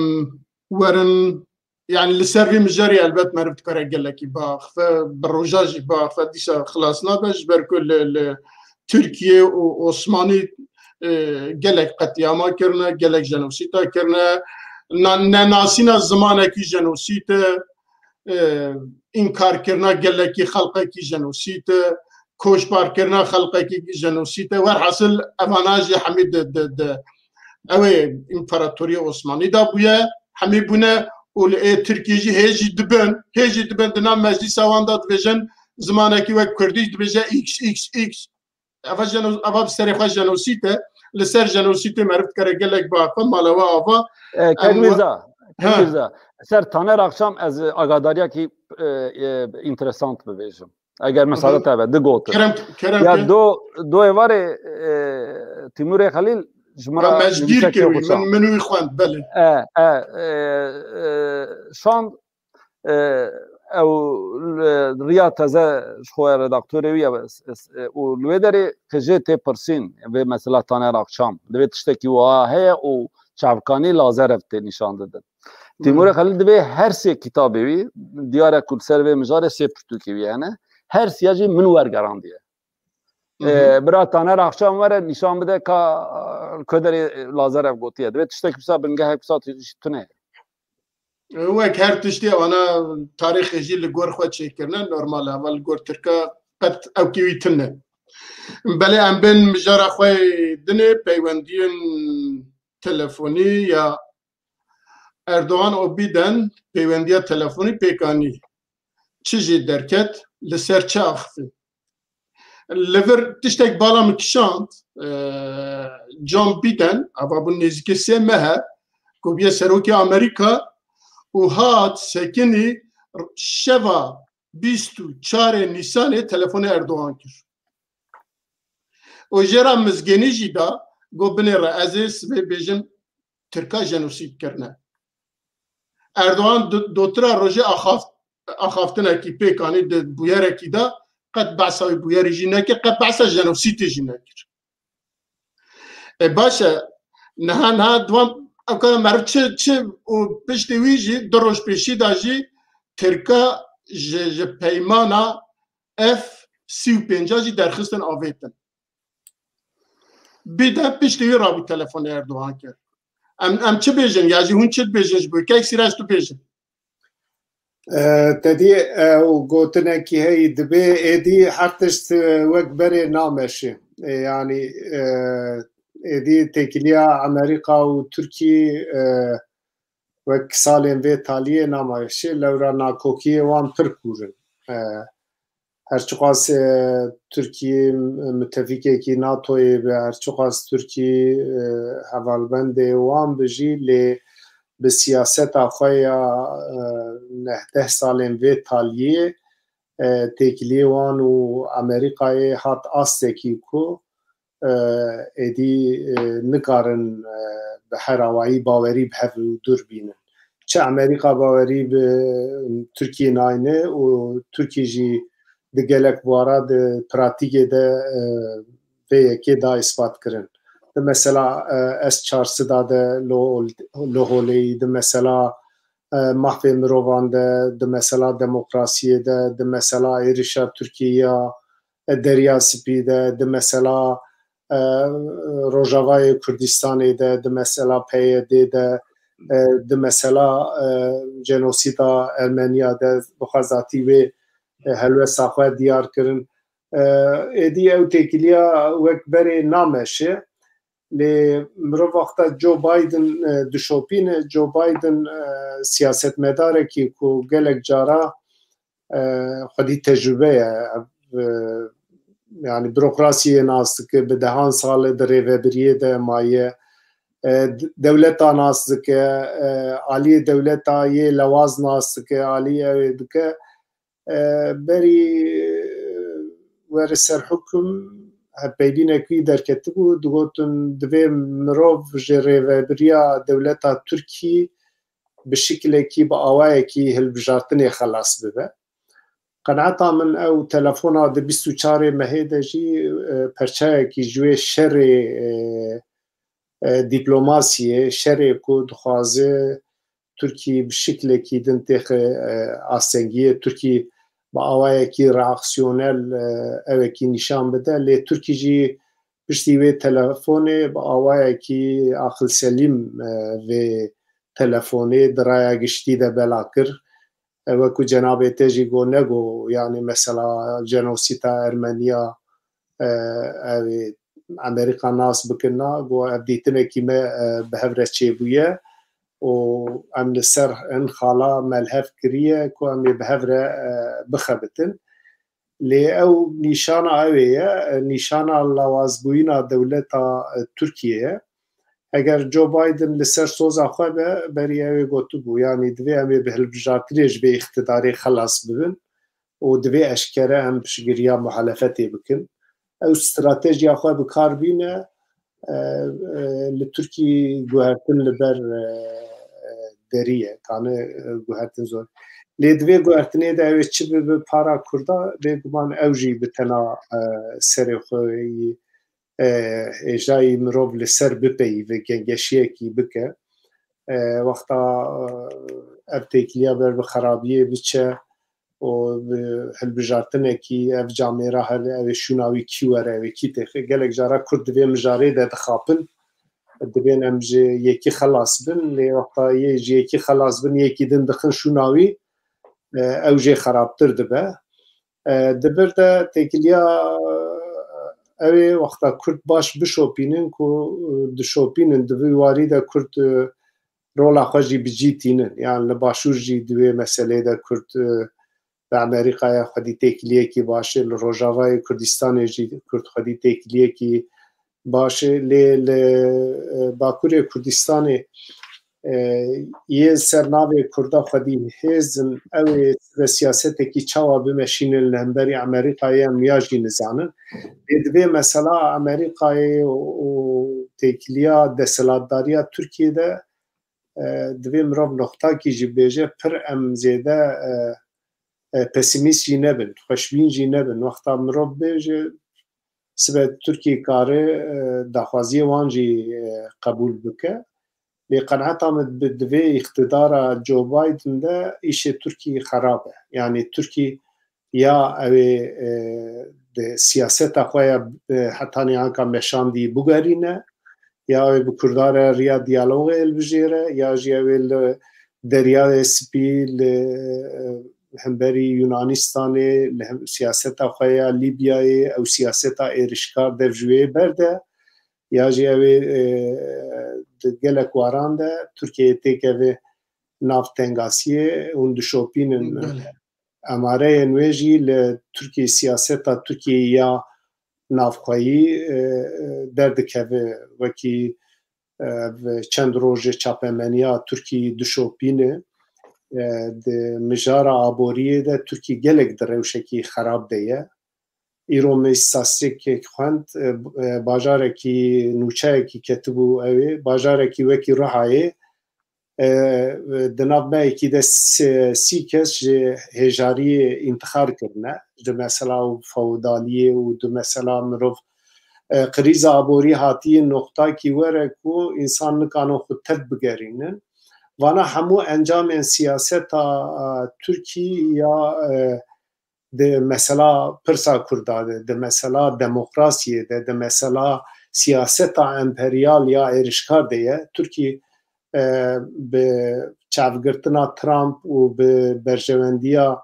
werin, yani li ser vî mijarî elbet meriv dikare gelekî biaxife, bi roja jî biaxife, dîsa xilas nabe, ji ber ku li, li Tirkiye û Osmanî, e, gelek qetlîama kirine, gelek jenosîta kirine, na-, nenasîna zimanekî jenosît e, e, înkarkirina gelekî xelqekî jenosît e, koçbarkirina xelqekî jenosît e. Werhasil evana jî hemî di, di, di, ew ê împaratoriya Osmanî de bûye, hemî bûne û li ê Tirkiyê jî hê jî dibin, hê jî dibin di nav meclîsa wan de dibêjin zimanekî wek Kurdî dibêje X X X. Eva jeno-, eva bi serê xwe jenosît e. Li ser jenosîtê meriv dikare gelek biaxe, mala we ava. E, Kek Em Mirza, Kek Ha. Mirza, ser Taner Akşam ez agadariyekî, e, e, interesant bibêjim. Eger misade te be, di gotin. Kerem, kerem Ya ke. do, do êvarê, e, Timurê Xelîl ji min Ya re mecbîr nivîsek kir wî, xwe çand. Min, min wî xwend, belê. E, e, e, e, şand, e, ew, e, riya teze ji xwe redaktorê wî ye, e, û li wê derê qijê tê pirsîn, vê mesela Taner Akşam, divê tiştekî wiha heye û çavkanî Lazarev tê nîşan didin. Timurê Xelîl divê her sê kitabê wî, diyar e ku li ser vê mijarê sê pirtûkê wî hene, her siya jî min wergerandiye. Hı hı. E, bira Taner Akşam were nîşan bide ka, e, ku derê Lazarev gotiye. Divê tiştekî wisa bingehek wisa tu-, jî tune. Wek her tiştê ana tarîxê jî li gor xwe çêkirine, normal e, eva li gor Tirka qet ewkî wî tune. Belê em bên mijara xwe dinê peywendiyên telefonî ya Erdogan û Biden peywendiya telefonî pêk anî. Çi jê derket, li ser çi axifî? Li vir tiştek bala min kişand, e, John Biden, ava bû nêzîkê sê meh e, ku bûye serokê Amerîka û hat sekinî şeva bîst û çarê Nîsanê telefonê Erdogan kir. Û jê re mizgênî jî da, got binêre ez ê sibê bêjim Tirka jenosîd kirine. Erdogan do-, dotira rojê axaft-, axaftinekî pêk anî di bûyerekî de qet behsa wî bûyerî jî nekir, qet behsa jenosîdê jî nekir. E, baş e, niha, niha diwan ew kadar meriv çi, çi û piştî wî jî du roj pêşî de jî Tirka ji, ji peymana F sî û pênc jî derxistin avêtin. Bide piştî wî rabû telefonê Erdogan kir. Em, em çi bêjin? Ya jî hûn çi dibêjin ji bo? Kek Sîrac tu bêjin. E, te dî, e, û gotinekî heyî dibê, êdî her tişt, e, wek berê nameşe. E, yanî, e, êdî têkiliya Amerîka û Tirkî, e, wek salên vê taliyê nameşe, lewra nakokiyê wan pir kûr in. E, her çiqas, e, Tirkiyê müttefikekî natoyê be, her çiqas Tirkî, e, hevalbendê wan bijî, lê bi siyaseta xwe ya, e, neh deh salên vê taliyê, e, têkiliyê wan û Amerîkayê hat astekî ku, e, êdî, e, nikarin, e, bi her awayî bawerî bi hev û dûr bînin. Çi Amerîka bawerî bi Tirkiyê nayne û Tirkî jî di gelek wara di pratîkê de, e, vê yekê da îspat kirin. Di mesela, e, S çar sed de lo-, loholeyî, di mesela, e, mafê mirovan de, di mesela demokrasiyê de, di mesela êrişa Tirkiyê ya, e, Derya Spî de, di mesela, e, Rojavayê Kurdistanê de, di mesela P Y D de, e, di mesela, e, jenosîda Ermeniya de, bi xwe zatî wê, e, helwesta xwe diyar kirin. E, êdî ew têkiliya wek berê nameşe. Lê mirov wexta Joe Biden, e, dişopîne, Joe Biden, e, siyasetmedarekî ku gelek cara, e, xwedî tecrube ye, ev, e, yanî burokrasiyê nas dike, bi dehan sal e di rêvebiriyê de maye, e, d-, dewleta nas dike, e, aliyê dewleta yê lewaz nas dike, alî ew ê dike. E, berî, e, were ser hukum hevpeyvînek wî derketibû, digotin divê mirov ji rêvebiriya dewleta Tirkî bi şiklekî, bi awayekî hilbijartinê xelas bibe. Qenaeta min ew telefona di bîst û çarê mehê de jî, e, perçeyekî ji wê şerê, e, e, dîplomasiyê, şerê ku dixwaze Tirkî bi şiklekî din têxe, e, astengiyê, Tirkî bi awayekî reaksiyonel, e, ewekî nîşan bide, lê Tirkî jî Piştî wê telefonê bi awayekî aqilselîm, e, vê telefonê di raya giştî de bela kir. E, wekû cenabê te jî got, nego, yanî mesela jenosîta Ermeniya, e, ew ê Amerîka nas bikin, na, got, ev dîtinekî me, e, bi hev re çêbûye û em li ser hin xala melhev kiriye ku em ê bi hev re, e, bixebitin. Lê ew nîşana ew ê ye, e, nîşana lawazbûyîna dewleta, e, Tirkiyê ye. Eger Joe Biden li ser soza xwe be, berî ew ê gotibû, yanî divê em ê bi hilbijartinê ji vê îqtidarê xelas bibin û divê eşkere em piştgiriya muhalefetê bikin. Ew stratejiya xwe bi kar bîne, e, e, li Tirkî guhertin li ber, e, e, derî ye, kane, e, guhertin zor. Lê di vê guhertinê de ew ê çi bibe para Kurda, bêguman ew jî bi tena, e, serê xwe yî, e, hêjayî mirov li ser bipeyîve, gengeşiyekî bike. E, wexta, e, ev têkiliya ber bi xerabiyê biçe û bi hilbijartinekî ev camêra hebe, ew ê şûna wî kî were, ew ê kî têxe. Gelek cara Kurd di vê mijarê de dixapin. Dibên em ji yekî xelas bin, lê wexta yê ji yekî xelas bin, yekî din dixin şûna wî, e, ew jê xerabtir dibe. E, di vir de têkiliya, e, ew ê wexta Kurd baş bişopînin ku, e, dişopînin, di vî warî de Kurd, e, rola xwe jî bi cî tînin. Yan li Başûr jî di wê meselê de Kurd, e, bi Amerîkaya xwedî têkiliyekî baş e, li Rojavayê Kurdistanê jî Kurd xwedî têkiliyekî baş e, lê li, e, Bakurê Kurdistanê, e, yê ser navê Kurda xwedî hêz in, ew ê sibe siyasetekî çawa bimeşînin li hemberî Amerîkayê em ya jî nizanin. Lê divê mesela Amerîkayê û, û têkiliya desthilatdariya Tirkiyê de, e, divê mirov noxtakî jî bêje, pir em zêde, e, e, pesimîst jî nebin, xweşbîn jî nebin. Wexta mirov bêje, sibe Tirkî kare, e, daxwaziyê wan jî, e, qebûl bike. Lê qeneta min bi, di vê îqtidara Joe Biden de îşê Tirkî xerab e. Yanî Tirkî ya ew ê, e, di siyaseta xwe ya, e, hetanî anka meşandî bigerîne, ya ew ê bi Kurda re riya diyalogê hilbijêre, ya jî ew ê li Deryayê Spî, li, e, hemberî Yunanistanê, li hem siyaseta xwe ya Lîbyayê, ew siyaseta êrişkar dev ji wê berde, ya jî ew ê, e, di gelek waran de Tirkiyeyê têkeve nav tengasiyê hûn dişopînin. Belê. Emareyên wê jî li Tirkiyê, siyaseta Tirkiyeyê ya navxweyî, e, e, derdikeve. Wekî, e, ev çend rojê çapemeniya Tirkiyeyê dişopîne. E, di mijara aboriyê de Tirkiye gelek di rewşekî xerab de ye. Îro me îstatîstîkek xwend, e, e, bajarekî, nûçeyekî ketibû ew ê, bajarekî wekî Rihayê, e, di nav mehekî de se-, sî kes ji hêjariyê întixar kirine. Di mesela û fewdaliyê û di mesela mirov, e, krîza aborî hatiye noqtakî were ku însan nikane xwe tev bigerînin. Vana hemû encamên siyaseta, e, Tirkî ya, e, di mesela pirsa Kurda de, di mesela demokrasiyê de, di mesela siyaseta emperyal ya êrişkar de ye. Tirkî, e, bi çavgirtina Trump û bi berjewendiya,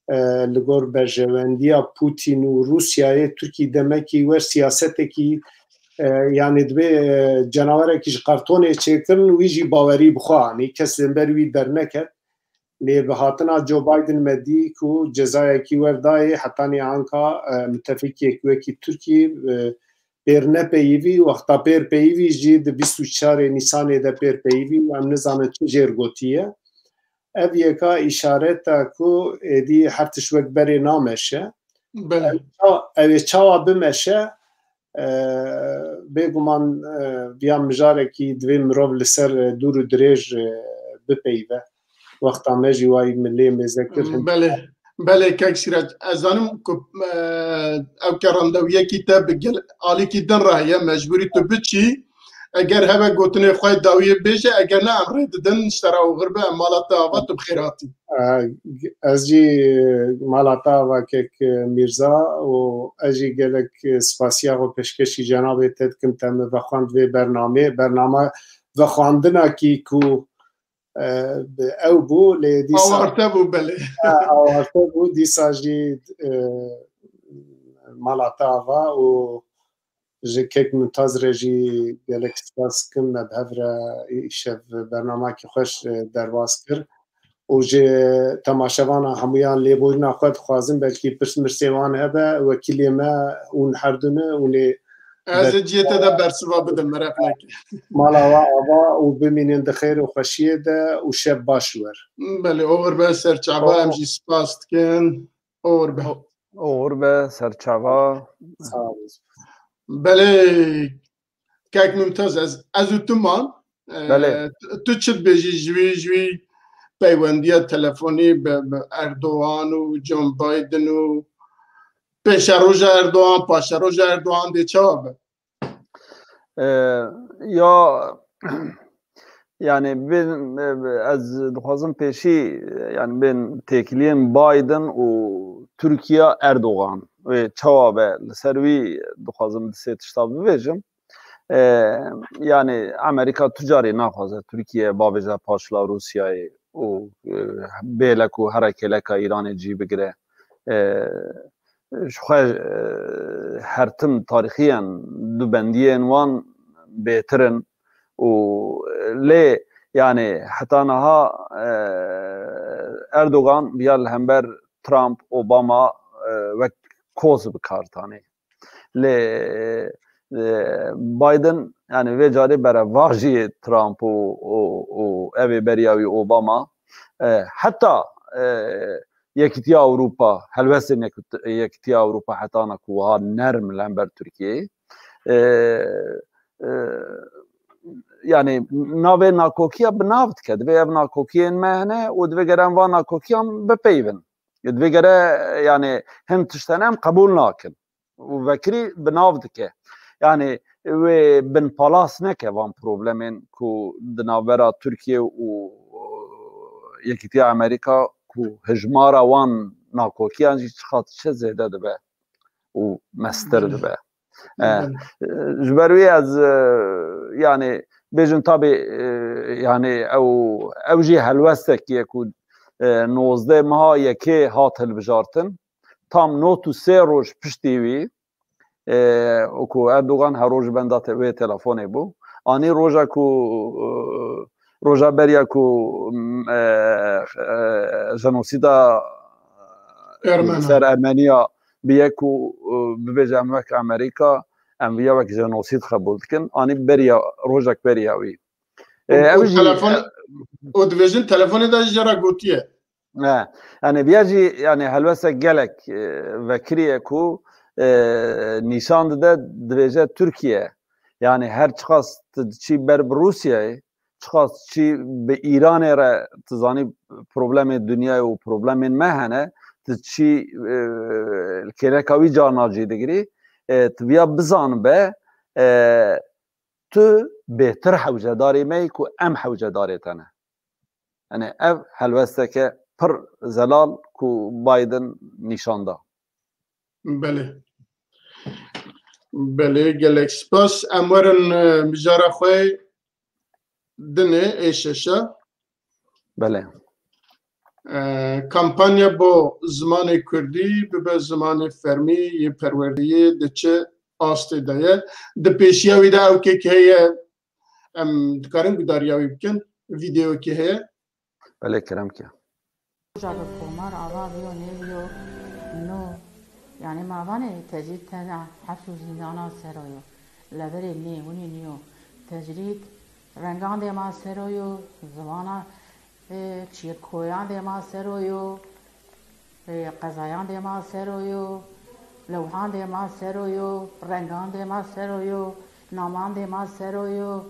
e, li gor berjewendiya Putin û Rûsyayê, Tirkî demekî wer siyasetekî, e, yanî divê, e, cenawerekî ji kartonê çêkirin, wî jî bawerî bi xwe anî, kes li hember wî derneket. Lê bi hatina Joe Biden me dî ku cezayekî werdayê, hetanî anka, e, mitefikek wekî Tirkî, e, pêr nepeyivî, wexta pêr peyivî jî di bîst û çarê Nîsanê de pêr peyivî û em nizanin çi jêr gotiye. Ev yeka îşareta ku êdî her tişt wek berê nameşe. Belê. Ew ça-, ew ê çawa bimeşe, e, bêguman, e, viya mijarekî divê mirov li ser, e, dûr û dirêj, e, bipeyive. Wexta me jî wayî milê mêze kir. Belê, belê kek Sîrac. Ez zanim ku, e, ew ke randewiyekî te bi gel-, alîkî din re heye, mecbûrî tu biçî. Eger hebe gotinê xwe dawiyê bêje, eger ne em rê didin ji te re oxir be, em mala te ava, tu bi xêr hatî. Ez jî mala te ava kek Mîrza û ez jî gelek spasiya xwe pêşkêşî cenabê te dikim, te min vexwend vê bernamê. Bername vexwendinakî ku, e, bi ew bû, lê dîsa awarte bû, belê. Ha, awarte bû, dîsa jî, e, mala te ava û ji kek Mumtaz re jî gelek spas dikim. Me bi hev re îşev bernamekî xweş, e, derbas kir. Û ji temaşevana hemûyan lêborîna xwe dixwazim, belkî pirsmirsê wan hebe, wekîlê me hûn herdû ne, hûn ê Ez ê cihê te de bersiva bidim, meraq neke. Mala we ava û bimînin di xêr û xweşiyê de û şev baş wer. Belê, oxir be serçava, em jî spas dikin. Oxir be. Oxir be serçava. Sağ olun. Belê, kek Mumtaz, ez, ez û tu man. Belê. E, tu, tu çi dibêjî ji wî, ji wî peywendiya telefonî bi, bi Erdogan û John Biden û pêşeroja Erdogan, paşeroja Erdogan dê çawa be? E, ya, yani, bên, e, ez dixwazim pêşî, e, yani, bên têkiliyên Biden û Tirkiye Erdogan, wê çawa be, li ser wî dixwazim di sê tişta bibêjim. E, yani, Amerîka tu carî naxwaze Tirkiye bavêje paşla Rûsyayê û, e, bêle ku here kêleka Îranê cî bigire. E, ji xwe, e, her tim tarîxiyen dubendiyên wan bêtir in û lê, yani, heta niha, e, Erdogan ya li hember Trump, Obama, e, wek koz bi kar tanê. Lê, e, Biden, yani, vê carê berevajiyê Trump û, û, û ev ê beriya wî Obama, e, heta, e, Yekîtiya Ewropa, helwestên Yekît-, Yekîtiya Ewropa heta na ku wiha nerm li hember Tirkiyeyê, e, e, yani, navê nakokiya bi nav dike. Divê ev nakokiyên me hene û divê gere em van nakokiyan bipeyvin. Divê gere, yani, hin tişt hene em qebûl nakin. Û vekirî bi nav dike. Yani, wê binpalas neke van problemên ku di navbera Tirkiye û Yekîtiya Amerîka, ku hijmara wan nakokiyan jî çiqas çi zêde dibe û mestir dibe. E, ji ber wî ez, e, yani, bêjin tabî, e, yani, ew, ew jî helwestekî ye ku, e, nozdeh meha yekê hat hilbijartin. Tam nod û sê roj piştî wî, e, ku Erdogan her roj benda te-, wê telefonê bû. Anî roja ku, e, roja beriya ku, e, e, jenosîda Ermena. Ser Ermeniya biye ku, e, bibêje em wek Amerîka, em viya wek jenosîd qebûl dikin. Anî beriya, rojek beriya wî. E, û, ew û jî telefon, û dibêjin telefonê de jî jê re gotiye. E, yani viya jî, yani, helwestek gelek, e, vekirî ye ku, e, nîşan dide, dibêje Tirkiye, yani, her çiqas tu diçî ber bi Rûsyayê, çiqas çî bi Îranê re, tu zanî, problemê dinyayê û problemên me hene, tu çî, e, kêleka wî carna cî digirî, e, tu viya bizanibe, e, tu bêtir hewcedarê me yî ku em hewcedarê te ne. Yani, ev helwesteke pir zelal ku Biden nîşan da. Belê. Belê, gelek spas. Em werin, e, mijara xwe dinê ê şeşa. Belê. E, kampanya bo zimanê kurdî bibe zimanê fermî yê perwerdeyê di çi astê de ye? Di pêşiya wî de ew kek heye, em dikarin guhdariya wî bikin. Vîdeokê heye. Belê, kerem ke. Roja bi Komar ava biyo nêbiyo, no, yani, ma vanê tecrîd tena heps û zîndana sero yo. Leverê nê, winî niyo. Tecrîd rengan dê ma sero yo, zivana, e, çiyê koyan dê ma sero yo, e, qezayan dê ma sero yo, lewhan dê ma sero yo, rengan dê ma sero yo, naman dê ma sero yo.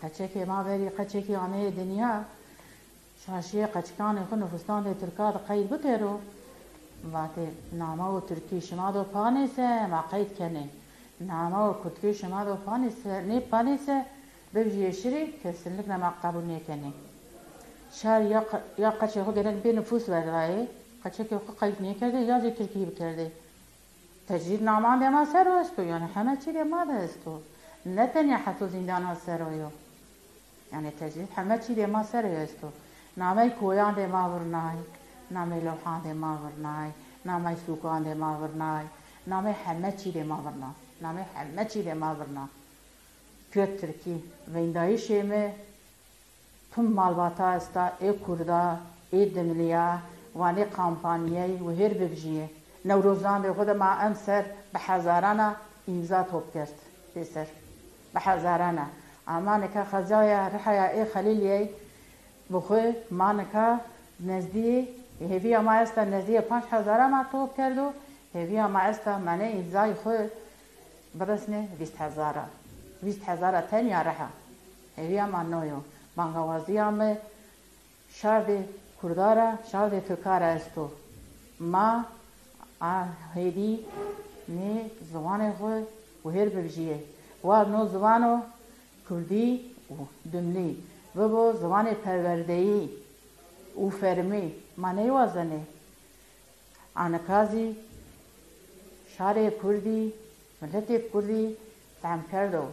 Qeçekê ma verî qeçekî ameyê dinya. Şaşiyê qeçikanê xwe nifûsdandê Tirka de qeyd bikero. Vatê, nama û Tirkî şima do panêse, ma qeyd kenê. Nama û Kurdkî şima do panêse, nê panêse, Bibijî şirî kesinlik nema qebûl nêkenê. Şar ya qe-, ya qeçê xwe gerek bê nifûs berdayê, qeçekê xwe qeyd nêkerdê ya jî Tirkî bikerdê. Tecrîd naman dê ma ser o esto, yani heme çî dê ma de esto. Ne tenya heto zîndana ser o yo. Yani tecrîd heme çî dê ma ser o esto. Namey koyan dê ma virnay, namey lewhan dê ma virnay, namey sûkan dê ma virnay, namey heme çî dê ma virna. Namey heme çî dê ma virna. Kurd Tirkî, veyndayîşê me tim malbata esta ê Kurda, ê Dimliya, wanê kampanyayê wihêr bibijiyê. Newrozandê xwe de ma em ser bi hezarana îmza top kerd pêser. Bi hezarana. Ama nika xezaya rihaya ê Xelîliyê bi xwe ma nika nezdiyê, hêviya ma esta nezdiyê panc hezara ma top kerdo, hêviya ma esta me ne îmzayê xwe biresne bîst hezara. Bîst hezara tenya reha. Hêviya ma no yo. Bangawaziya me şardê Kurda ra, şardê Tirka ra esto. Ma a hêdî nê ziwanê xwe wihêr bibijiyê. Wa no ziwano Kurdî û Dimlî bibo ziwanê perwerdeyî û fermî. Ma neywazenê. Anika zî şarê Kurdî, miletê Kurdî fehm kerdo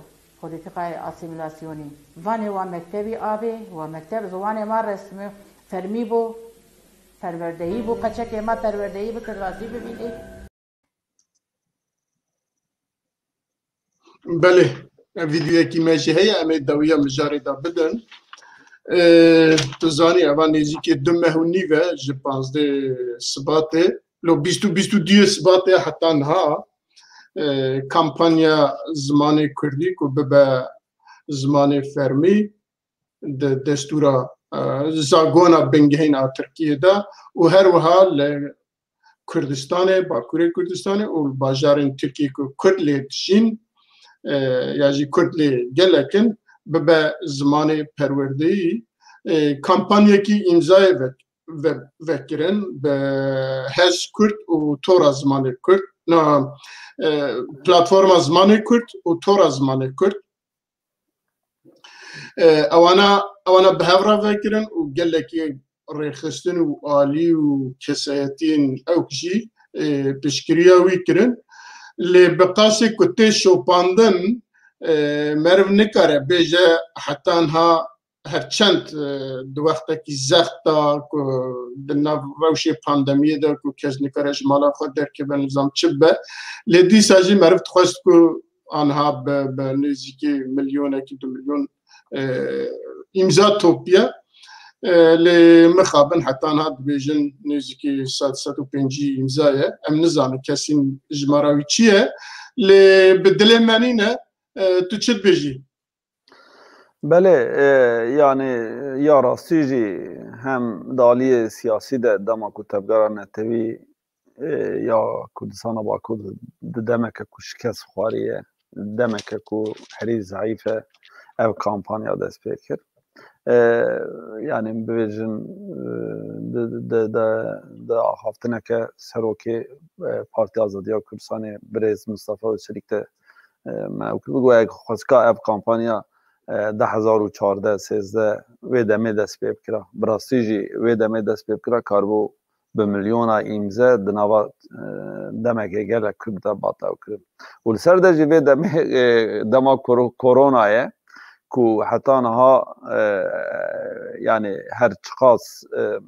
polîtîkayê asîmîlasyonî. Vanê wa mektebî avê, wa mekteb ziwanê ma resmî fermî bû, perwerdeyî bû, qeçekê ma perwerdeyî bi kirdasî bibînî. Belê, vîdeoyekî me jî heye, em ê dawiya mijarê de bidin. Ê, tu zanî, eva nêzîkê du meh û nîv e ji panzdeh Sibatê, lo bîst û, bîst û duyê Sibatê heta niha, ê, kampanya zimanê Kurdî ku bibe zimanê fermî di destûra, e, zagona bingehîn a Tirkiyê de û her wiha li Kurdistanê, Bakurê Kurdistanê û li bajarên Tirkiyê ku Kurd lê dijîn, e, ya jî Kurd lê gelek in, bibe zimanê perwerdeyî. E, kampanyekî îmzayê ve, ve, vekirin bi Hez Kurd û Tora Zimanê Kurd, na, e, Platforma Zimanê Kurd û Tora Zimanê Kurd. E, ewana, ewana bi hev re vekirin û gelekî rêxistin û alî û kesayetiyên ewk jî, e, piştgiriya wî kirin. Lê bi qasê ku tê şopandin, e, meriv nikare bêje heta niha her çend, e, di wextekî zext de ku di nav rewşê pandemiyê de ku kes nikare ji mala xwe derkeve, nizam çi bibe. Lê dîsa jî meriv dixwest ku anha bi, bi nêzîkî milyonekî, du milyon, e, îmza topiye. E, lê mixabin heta niha dibêjin nêzîkî sed, sed û pêncî îmza ye. Em nizanin kesîn jimara wî çi ye. Lê bi dilê me nîne, e, tu çi dibêjî? Belê, e, yani ya rastî jî hem di aliyê siyasî de dema ku tevgera netewî, e, ya Kurdistana Bakur di demeke ku şikest xwariye, demeke ku herî zeîf e, ev kampanya dest pê kir. E, yani bibêjin, e, di, di, di, di axaftineke serokê, e, Partiya Azadiya Kurdistanê birêz Mustafa Özçelik de, e, me ew kir, got, ev xwezka ev kampanya, e, du hezar û çardeh sêzdeh wê demê dest pê bikira. Bi rastî jî wê demê dest pê bikira, karibû bi milyona îmze di nava, e, demeke gelek Kurd de bate ew kirin. Û li ser de jî vê demê, e, dema koro-, korona ye ku heta niha, e, yani her çiqas, e,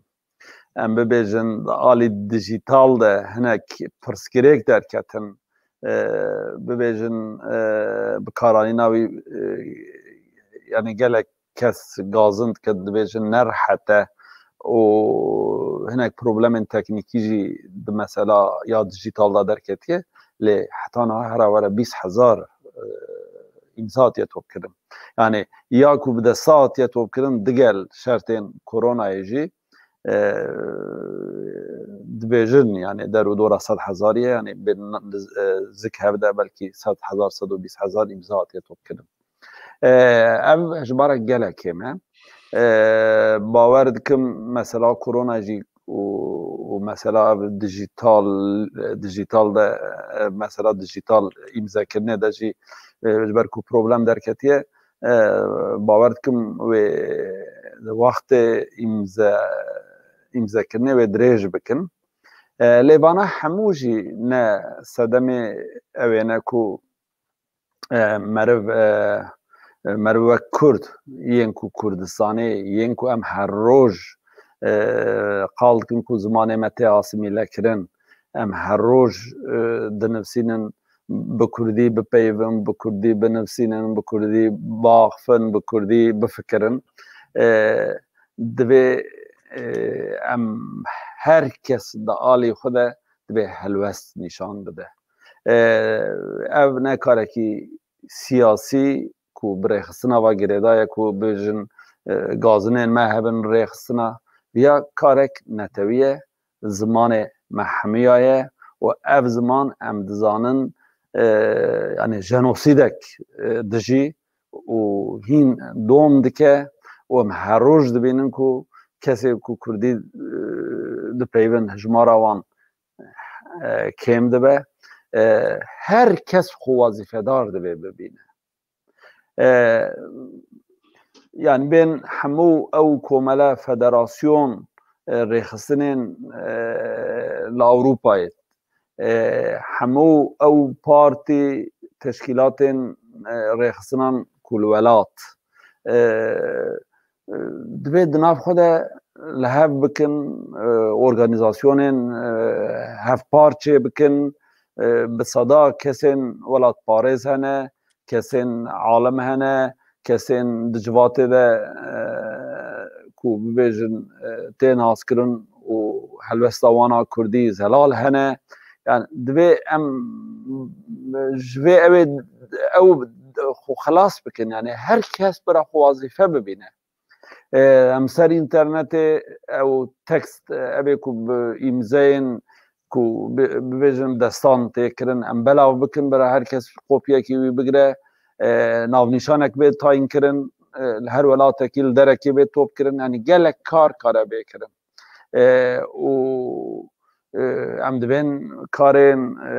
em bibêjin, alî dijîtal de hinek pirsgirêk derketin, e, bibêjin, e, bikaranîna wî, e, yani gelek kes gazin dike, dibêjin nerehet e û hinek problemên teknîkî jî di mesela ya dijîtal de derketiye. Lê heta niha here were bîst hezar, e, îmza hatiye topkirin. Yani ya ku bi desta hatiye topkirin digel şertên koronayê jî, e, dibêjin, yani der û dora sed hezarî ye, yani bên, e, zik hev de belkî sed hezar, sed û bîst hezar îmza hatiye topkirin. E, ev hejmarek gelek kêm e. E, bawer dikim mesela korona jî û, û mesela ev dijîtal, dijîtal de, e, mesela dijîtal îmzekirinê de jî, e, ji ber ku problem derketiye, e, bawer dikim wê wextê îmze, îmzekirinê wê dirêj bikin. E, lê vana hemû jî ne sedemê ew ê ne ku, e, meriv, e, meriv wek Kurd, yên ku Kurdistanê, yên ku em her roj, e, qal dikin ku zimanê me tê asîmîle kirin, em her roj, e, dinivsînin, bi Kurdî bipeyivin, bi Kurdî binivsînin, bi Kurdî biaxifin, bi Kurdî bifikirin. E, divê, e, em her kes di alî xwe de divê helwest nîşan bide. E, ev ne karekî siyasî ku bi rêxistina ve girêdaye ku bêjin, e, gazinên me hebin rêxistina. Viya karek netewî ye, zimanê me hemiya ye û ev ziman em dizanin, e, yani jenosîdek, e, dijî û hîn dom dike û em her roj dibînin ku kesê ku Kurdî, e, dipeyvin hijmara wan, e, kêm dibe. E, her kes xwe wazîfedar divê bibîne. E, yani bên hemû ew komele federasyon, e, rêxistinên, e, li Ewropayê, e, hemû ew partî teşkîlatên, e, rêxistinan ku li welat, e, e, divê di nav xwe de li hev bikin, e, organîzasyonên, e, hevpar çê bikin, e, bi seda kesên welatparêz hene, kesên alim hene, kesên di civatê de, e, ku bibêjin, e, tê naskirin û helwesta wana kurdî zelal hene. Yani divê em ji vê ew ê, ew xwe xilas bikin. Yani her kes bira xwe wazîfe bibîne. E, em ser înternetê ew tekst, e, ev ê ku bi îmzeyên ku bi-, bibêjin destan tê kirin, em belav bikin, bira her kes kopyekî wî bigire, e, navnîşanek bê tayîn kirin, e, li her welatekî li derekê bê top kirin, yani gelek kar kare bê kirin. E, û, e, em dibên karên, e,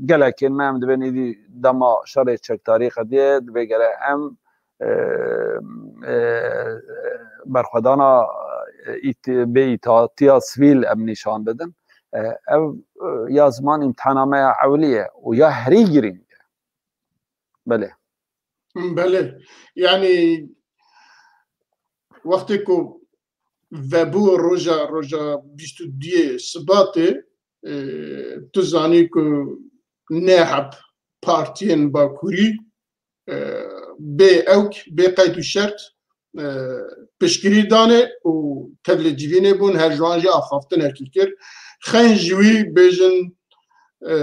gelekên me, em dibên êdî dema şerê çekdarî qediye, divê gere em, e, e, berxwedana, e, ît-, bê îtatiya sivîl em nîşan bidin. E, ev, e, ya ziman îmtihana me ya ewilî ye û ya herî girîng e. Belê. Belê. Yani wextê ku vebû roja, roja bîst û duyê Sibatê, e, tu zanî ku neheb partiyên Bakurî, e, bê ewk, bê qeyd û şert, e, piştgirî danê û tevlî civînê bûn, her ji wan jî axaftinekî kir. Xeyn ji wî bêjin, e,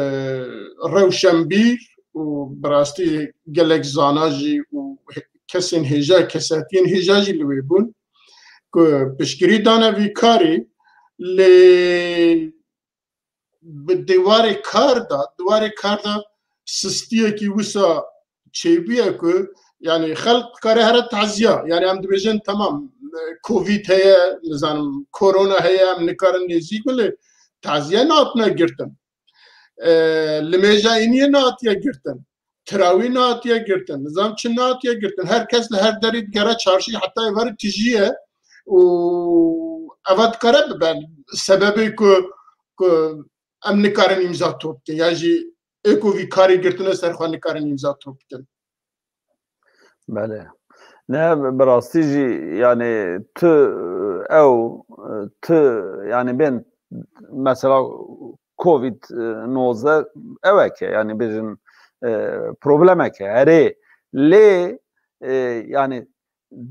rewşenbîr û bi rastî gelek zana jî û kesên hêja, kesetiyên hêja jî li wê bûn ku piştgirî dane vî karî, lê bi dêwarê kar de, dêwarê kar de sistiyekî wisa çêbûye ku, yani, xelk dikare here taziya. Yani, em dibêjin, temam, e, covid heye, nizanim, korona heye, em nikarin nêzîk bin, lê taziye nehatine girtin. E, limêja îniyê nehatiye girtin. Tirawî nehatiye girtin. Nizam çi nehatiye girtin. Her kes li her derî digere çarşî, heta êvarî tijî ye û eva dikare bibe sebebê ku, ku em nikarin îmza top bikin, ya jî ê ku vî karê girtine ser xwe nikarin îmza top bikin. Belê. Ne, bi rastî jî, yani, tu, ew, tu, yani, bên, mesela, covid nozdeh ewek e, yani, bêjin, e, problemek e, erê, lê, e, yani,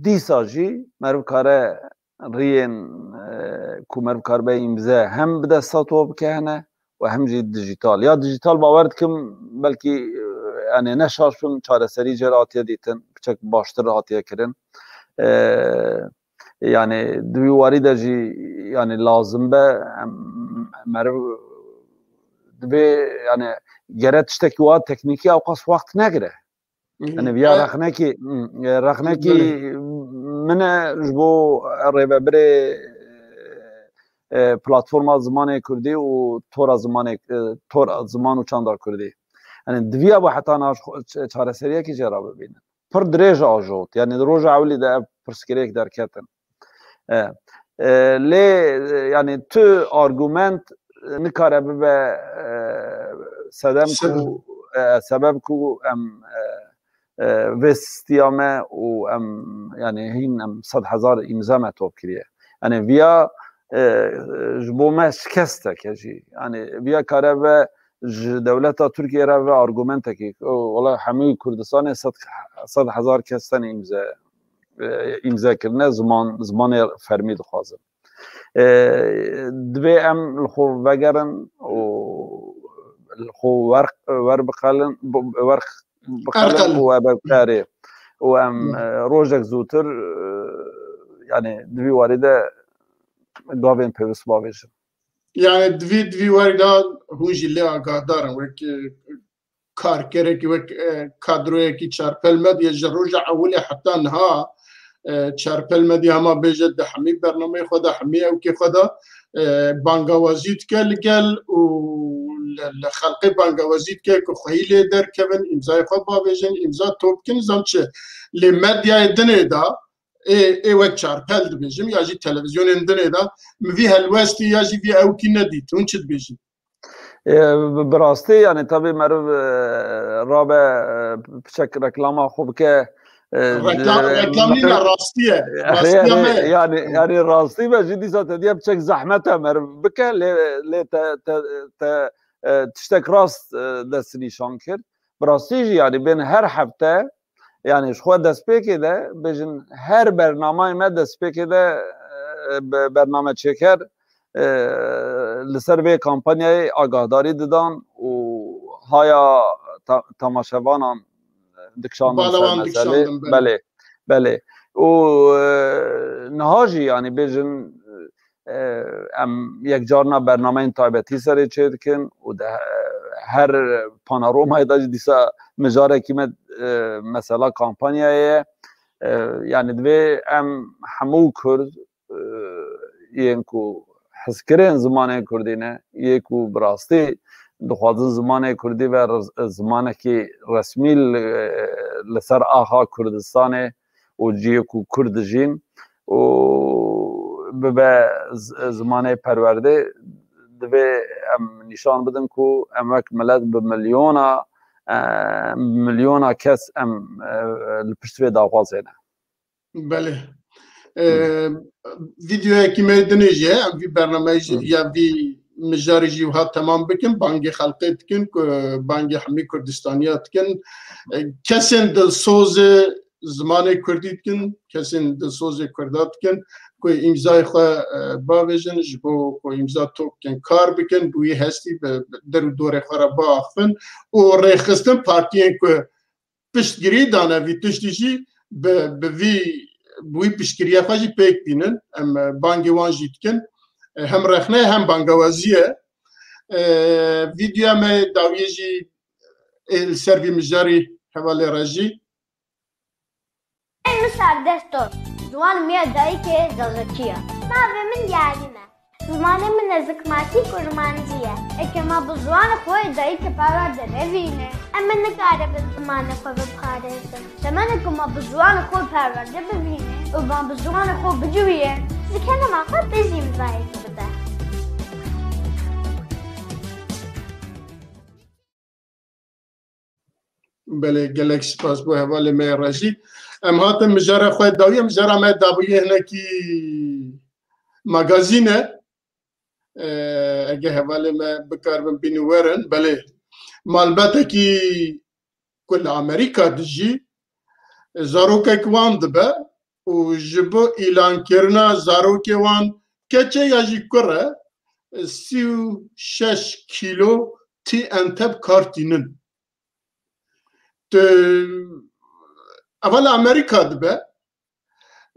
dîsa jî meriv kare riyên, e, ku meriv karibe îmze hem bi desta to bike hene û hem jî dijîtal. Ya dijîtal bawer dikim belkî, e, yani ne şaş bim, çareserî jê re hatiye dîtin, piçek baştir hatiye kirin. E, yani di wî warî de jî yani lazim be, em, meriv divê yani gere tiştekî wa teknîkî ewqas wext negire. Yani viya rexnekî, hmm, e, rexnekî min e ji bo rêvebirê, e, platforma zimanê kurdî û tora zimanê, e, tora ziman û çanda kurdî. Yani diviya bu heta niha ç-, çareseriyekî jê re bibînin. pir dirêj ajot. Yani di roja ewilî de ev pirsgirêk derketin. E, e, lê, e, yani tu argument, e, nikare bibe, e, sedem ku, e, sebeb ku em, e, e, vê sistiya me û em, yani hîn em sed hezar îmza me top kiriye. Yani viya, e, ji bo me şikestek e jî. Yani viya kare ve ji dewleta Tirkiye re ve argumentekî, o, wela hemû Kurdistanê sed, sed hezar kes tenê îmze, e, îmze kirine, ziman, zimanê fermî dixwazin. E, divê em li xwe vegerin û li xwe werq, wer biqelin, bu-, werq biqelin Erqelin. û ebe karê. Û em, Hı. e, rojek zûtir, e, yani di vî warî de gavên pêwist bavêjin. Yani di vî, di vî warî de hûn jî lê agahdar in, wek, e, karkerekî, wek, e, kadroyekî Çarpel Medya ji roja ewilê heta niha, e, Çarpel Medya hema bêje di hemî bernameyê xwe de, hemî ewkê xwe de, e, bangawazî dike li gel û li, li xelkê bangawazî dike ku xweyî lê derkevin, îmzayê xwe bavêjin, îmza top bikin, zam çi. Lê medyayê dinê de, ê, ê wek Çarpel dibêjim ya jî televîzyonên dinê de min vî helwestî ya jî vî ewkî nedît. Hûn çi dibêjin? E, bi, bi rastî, yani, tabii meriv, e, rabe, e, piçek reklama xwe bike, e, Reklam, e, reklam nîne, meriv, rastî ye. e, Rastî ye, e, me. yani, yani rastî be jî dîsa te diye piçek zehmet e meriv bike, lê, lê te, te, te, e, tiştek rast, e, dest nîşan kir. Bi rastî jî, yani, bên her hefte, yani, ji xwe destpêkê de, bêjin her bernameyê me destpêkê de, e, be-, bername çêker, e, li ser vê kampanyayê agahdarî didan û haya ta-, temaşevanan dikişandin ser Balawan meselê. dikişandin, belê. Belê, belê. Û, e, niha jî, yani, bêjin, e, em yekcarna bernameyên taybetî serê çêdikin û di he-, her panoramayê de jî dîsa mijarekî me, e, mesela kampanyayê ye. E, yani, divê em hemû Kurd, e, yên ku hizkirên zimanê Kurdî ne, yê ku bi rastî dixwazin zimanê Kurdî ve res-, zimanekî resmî li, li ser axa Kurdistanê û cihê ku Kurd dijîn û bibe z-, zimanê perwerdê, divê em nîşan bidin ku em wek milet bi milyona, e, milyona kes em, e, li pişt vê daxwazê ne. Belê. Ee, Vîdeoyekî me dinê jî, em vî bernameyê jî, Hı. ya vî mijarê jî wiha temam bikin, bangê xelkê dikin, ku bangê hemî Kurdistaniya dikin. Ee, kesên dilsozê zimanê Kurdî dikin, kesên dilsozê Kurda dikin, ku îmzayê xwe, e, bavêjin, ji bo ku îmza top bikin, kar bikin, bi wî hestî bi, bi der û dorê xwe re biaxivin û rêxistin partiyên ku piştgirî dane vî tiştî jî bi, bi vî, bi wî piştgiriya xwe jî pêk tînin. Em, e, bangê wan jî dikin. E, hem rexne ye, hem bangawazî ye. E, vîdeoya me dawiyê jî ê li ser vî mijarî hevalê re jî. Ey min serdest dost, ziwan min ya dayikê zazakî ye. Bavê min yarî me. Zimanê min e zikmakî kurmancî ye. Eke ma bi ziwanê xwe yê dayikê perwerde nevîne, em ê nikaribin zimanê xwe biparêzin. Temene ku ma bi ziwanê xwe perwerde bivîne û ma bi ziwanê xwe biciwîye, zikerê ma xwe tê jî îmzayekî bide. Belê, gelek spas bo hevalê me re jî. Em hatin mijara xwe dawiyê, mijara me dawiyê hinekî magazîn e. Ee, ege hevalê me bikaribin bînin werin. Belê, malbetekî ku li Amerîka dijî, zarokek wan dibe û ji bo îlankirina zarokê wan, keçe ya jî kur e, sî û şeş kîlo T N T bi kar tînin. Tu, eva li Amerîka dibe,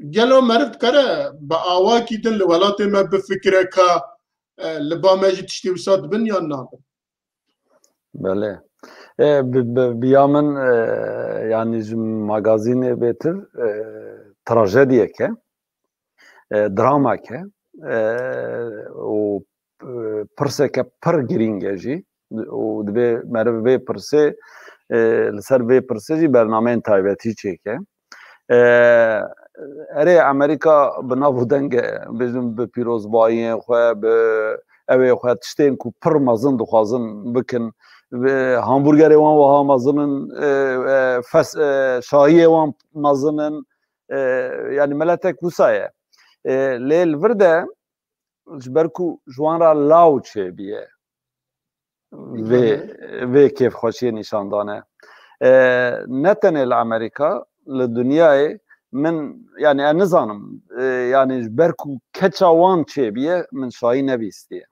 gelo meriv dikare bi awakî din li welatê me bifikire ka, e, li ba me jî tiştê wisa dibin yan nabin? Belê. E, bi, bi, bi ya min, e, yani ji magazînê bêtir, e, trajediyek e, e, dramek e, e, û, e, pirseke pir girîng e jî û divê meriv vê pirsê, e, li ser vê pirsê jî bernameyên taybetî çêke. E, erê Amerîka bi nav û deng e, bêjin bi pîrozbayiyên xwe, bi ewê xwe tiştên ku pir mezin dixwazin bikin. Bi hamburgerê wan wiha mezin in, e, e, fes-, e, şahiyê wan mezin in, e, yanî meletek wisa ye. E, lê li vir de ji ber ku ji wan re law çêbiye vê, vê kêfxweşiyê nîşan dane. E, ne tenê li Amerîka, li dinyayê min, yanî ez nizanim, e, yanî ji ber ku keça wan çêbiye, min şahî nebîstiye.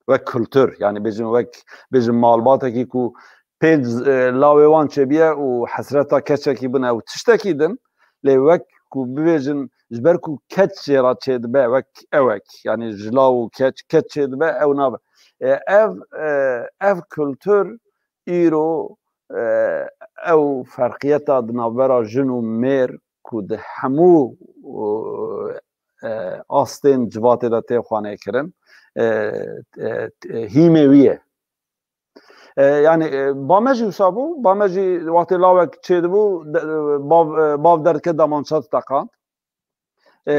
Wek kultur, yanî bêjin wek, bêjin malbatekî ku pênc, e, lawê wan çêbiye û hesreta keçekî bûne û tiştekî din, lê wek ku bibêjin ji ber ku keç jê re çêdibe, wek ewek, yanî ji law û keç, keç çêdibe, ew nabe. E, ev, e, ev kultur îro, e, ew ferqiyeta di navbera jin û mêr ku di hemû, e, e, astên civatê de tê xwanêkirin, e, e, e, hîmê wî ye. E, yanî, e, ba me jî wisa bû, ba me jî wextê lawek çêdibû, de, e, bav, e, bav derdike damança diteqand. E,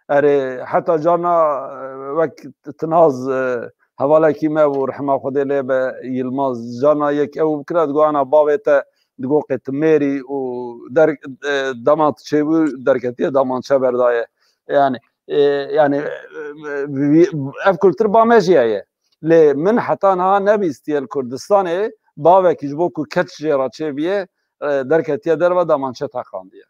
erê, heta carna, e, wek tinaz, e, hevalekî me bû, rehma Xwedê lê be, Yilmaz, carna yek ew bikira, digo, ana bavê te, digo, qê tu mêrî û der, e, dema tu çêbû, derketiye damançe berdaye. Yani, e, yani, e, e, ev kultur ba me jî heye. Lê min heta niha nebîstiye li Kurdistanê bavekî ji bo ku keç jê re çêbiye, e, derketiye derve damançe teqandiye.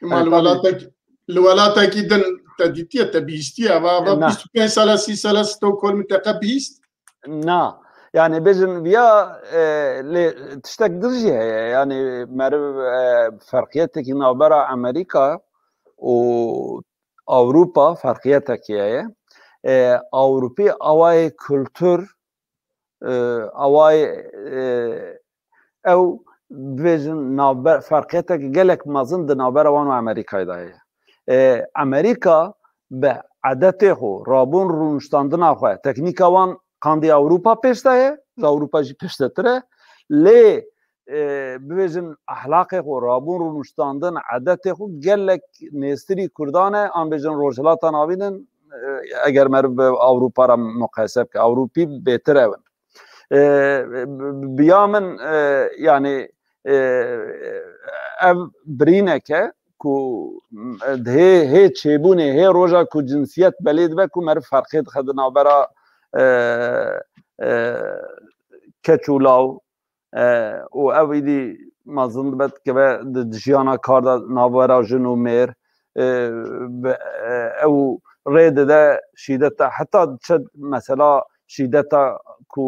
Ma Yani li tabii welatek-, li welatekî din te dîtiye, te bihîstiye. Eva, eva Na. bîst û pênc sale, sî sale Stockholm'î te qe bihîst? Na. Yani bêjin viya, e, lê tiştek din jî heye. Yani meriv, e, ferqiyetekî navbera Amerîka û Ewropa ferqiyetekî heye. E, Ewropî awayê kultur, e, awayê, e, ew bibêjin navber-, ferqiyetek gelek mezin di navbera wan û Amerîkayê de heye. E, Amerîka bi edetê xwe, rabûn rûniştandina xwe, teknîka wan qandî Ewropa pêş de ye, ji Ewropa jî pêşdetir e. Lê, e, bibêjin ehlaqê xwe, rabûn rûniştandin, edetê xwe gelek nêztirî Kurdan e, an bêjin Rojhilata Navîn in, e, eger meriv bi Ewropa re muqayese bike, Ewropî bêtir ew in. E, bi-, bi-, biya min, e, yani, e, ev birînek e ku, m, di hê, hê çêbûnê, hê roja ku cinsiyet belê dibe ku meriv ferqê dixe di navbera, e, e, keç û law, e, û ev îdî mezin dibe dikeve di jiyana kar de navbera jin û mêr, e, bi, e, ew rê dide şîdeta, heta diçe mesela şîdeta ku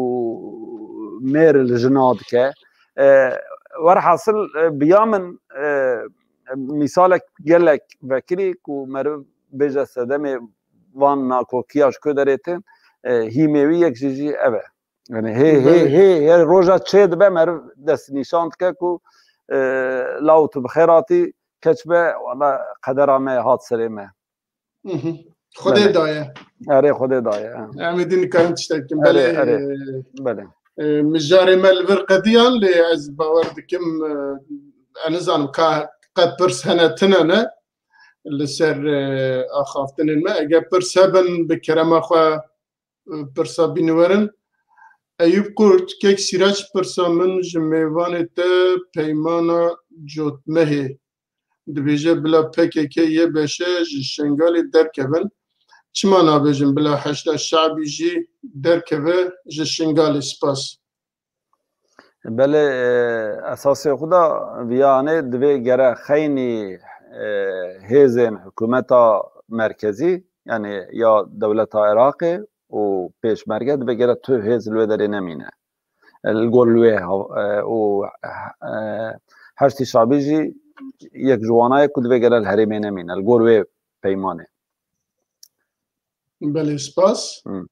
mêr li jina dike. E, werhasil, e, biya min, e, mîsalek gelek vekirî ku meriv bêje sedemê van nakokiya ji ku derê tên, e, hîmê wî yek jî jî ev e. Yani hê, hê, Belê. hê, hê roja çê dibe meriv destnîşan dike ku, e, law tu bi xêr hatî, keç be, wala qedera me hat serê me. Mhm. Xwedê Belê. daye. Erê Xwedê daye, ha. Em ê din nikarin tiştek bikin. Erê, Belê, erê. e, Belê. e, mijarê me li vir qediyan, lê ez bawer dikim, e, ez nizanim ka qe pirs hene tune ne li ser, e, axaftinên me. Eger pirs hebin, bi kerema xwe, e, pirsa bîniwerin. Eyûp Kurt, kek Sîrac pirsa min ji mêvanê te Peymana Cotmehê. Dibêje bila P K K Y B Ş ji Şengalê derkevin. Çima nabêjin bila Heşda Şabî jî derkeve ji Şengalê? Spas. Belê, e, esasê xwe de viyanê divê gere xeynî, e, hêzên hikûmeta merkezî, yani ya dewleta Iraqê û pêşmerge divê gere tu hêz li wê derê nemîne. E, li gor li wê hav-, e, û, e, Heşdî Şabî jî yek ji wana ye ku divê gere li herêmê nemîne, li gor wê peymanê. Belê, spas. Hmm.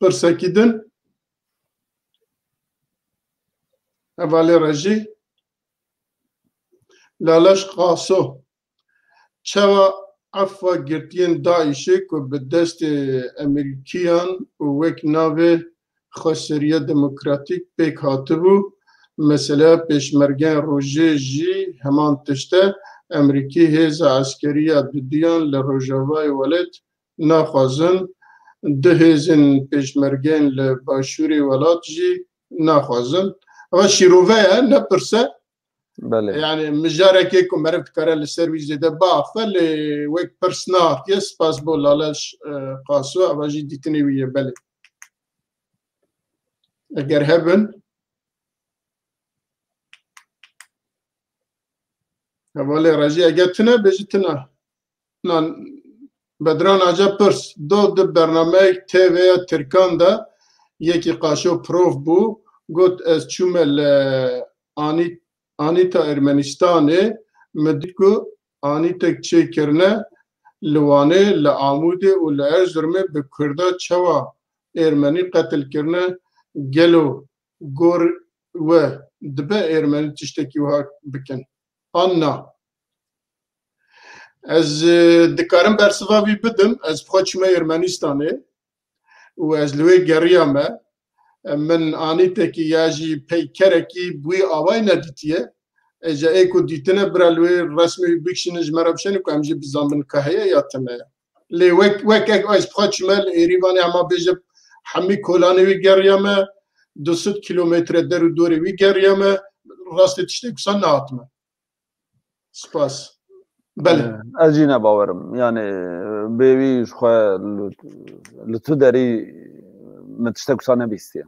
Pirsekî din. Hevalê Rejî. Lalaş Qaso. Çawa efwa girtiyên DAIŞê ku bi destê Emerîkiyan û wek navê Xweseriya Demokratîk pêk hatibû, Meseleya pêşmergeyên rojê jî heman tişt e. Emerîkî hêza eskerî ya duduyan li rojavayê welêt naxwazin. Du hêzên pêşmergeyên li başûrê welat jî naxwazin. Ev şîrove ye, ne pirs e. Belê. Yani mijarekê ku meriv dikare li ser wî zêde biaxife, lê wek pirs nehatiye. Spas bo Laleş, e, Qaso, eva jî dîtinê wî ye, belê. Eger hebin. Hevalê Rejî, eger tune, bêjî tune. Nan, Bedran Aca pirs, do di bernameyek T V ya Tirkan de yekî Qaşo prof bû, got, ez çûme li Anî-, Anîta Ermenistanê, min dît ku Anîtek çêkirine li Wanê, li Amûdê û li Erzurumê bi Kurda çawa Ermenî qetil kirine, gelo gor we dibe Ermenî tiştekî wiha bikin? An na? Ez, e, dikarim bersiva vî bidim. Ez bi xwe çûme Ermenistanê û ez li wê geriyame. E, min Anîtekî ya jî peykerekî bi wî awayî nedîtiye. E, ji ê ku dîtine bira li wê resmê wî bikişînin ji me re bişêne ku em jî bizanbin ka heye ya tune ye. Lê wek, wek ek ez bi xwe çûme li Êrîvanê, hema bêje hemî kolanê wî geriyame, du sed kilometre der û dorê wî geriyame, rastê tiştê wisa nehatime. Spas. Belê. Eh, ez jî ne bawerim. Yani, bê wî ji xwe li, li tu derî min tiştek wisa nebîstiye.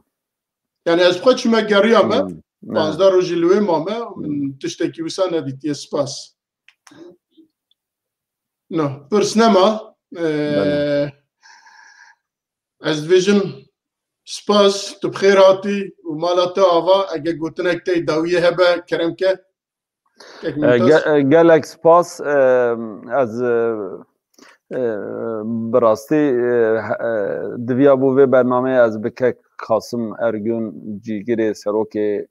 Yani ez xwe çûme geriyame, Hmm, ne. Panzdeh rojî li wê mame, min tiştekî wisa nedîtiye. Spas. No, pirs nema. Belê. Eh, ez dibêjim spas, tu bi xêr hatî û mala te ava, eger gotinek te dawiyê hebe, kerem ke. Kek E, Mumtaz. ge-, e, gelek spas. E, ez, e, e, bi rastî, e, he-, e, diviya bû vê bernameyê ez bi kek Kasim Ergün, cîgirê serokê,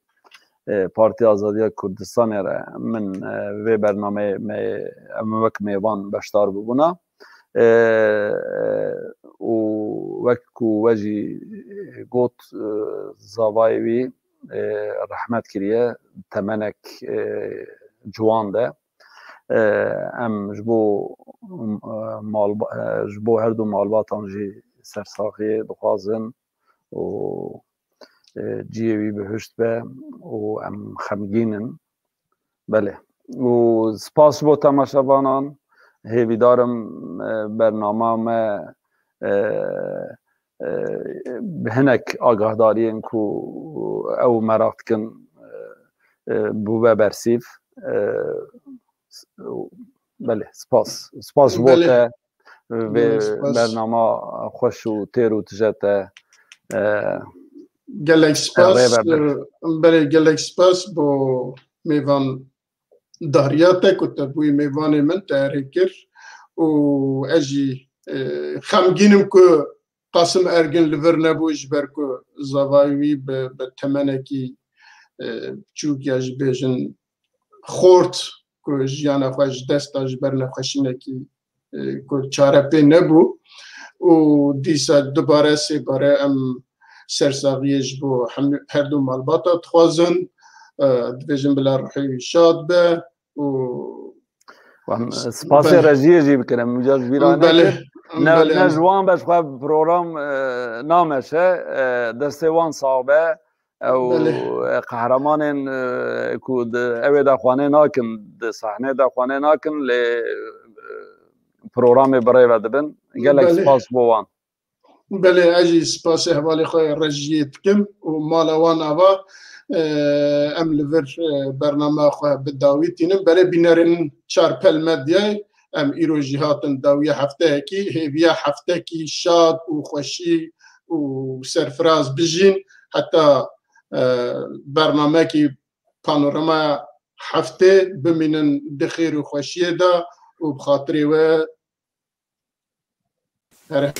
e, Partiya Azadiya Kurdistanê re min, e, vê bernameyê me, em wek mêvan beşdar bibûna. E, û wek ku we jî got, e, zavayê wî, e, rehmet kiriye, temenek, e, ciwan de. E, em ji bo, e, malba-, e, ji bo her du malbatan jî sersaxiyê dixwazin û, e, cihê wî bihişt be û em xemgîn in. Belê. Û spas ji bo temaşevanan. Hêvîdar im, e, bernama me, e, e, bi hinek agahdariyên ku ew meraq dikin, e, e, bûbe bersîv. E, s-, belê, spas. Spas ji bo Belê. te. Vê Belê, spas. Bernama xweş û têr û tije te, e, Gelek spas. Rê ve bir. E, belê, gelek spas bo mêvan dariya te ku te bûyî mêvanê min, te erê kir û ez jî, e, xemgîn im ku Qasim Ergin li vir nebû, ji ber ku zavayê wî bi, bi temenekî, e, biçûk ya jî bêjin xort ku jiyana xwe ji dest da ji ber nexweşînekî, e, ku çare pê nebû û dîsa dubare, sêbare em sersaxiyê ji bo hemî, her du malbata dixwazin. E, dibêjin bila ruhê wî şad be û Wan, spasê Belê. rejiyê jî bikin. Em uca ji bîra Belê. nekin. Ne, Belê. ne ji wan be ji xwe program, e, nameşe. E, destê wan sax be. Ew, Belê. e, qehremanên, e, ku di, ew ê de xwanê nakin, di sahnê de xwanê nakin, lê, e, programê bi rê ve dibin. Gelek Belê. spas bo wan. Belê, ez jî spasê hevalê xwe rejiyê dikim û mala wan ava, e, em li vir, e, bernama xwe bi dawî tînin. Berê bînerên Çarpel Medyayê, em îro jî hatin dawiya hefteyekî, hêviya heftekî şad û xweşî û serfiraz bijîn. Heta, e, bernamekî panorama heftê bimînin di xêr û xweşiyê de û bi xatirê we Here.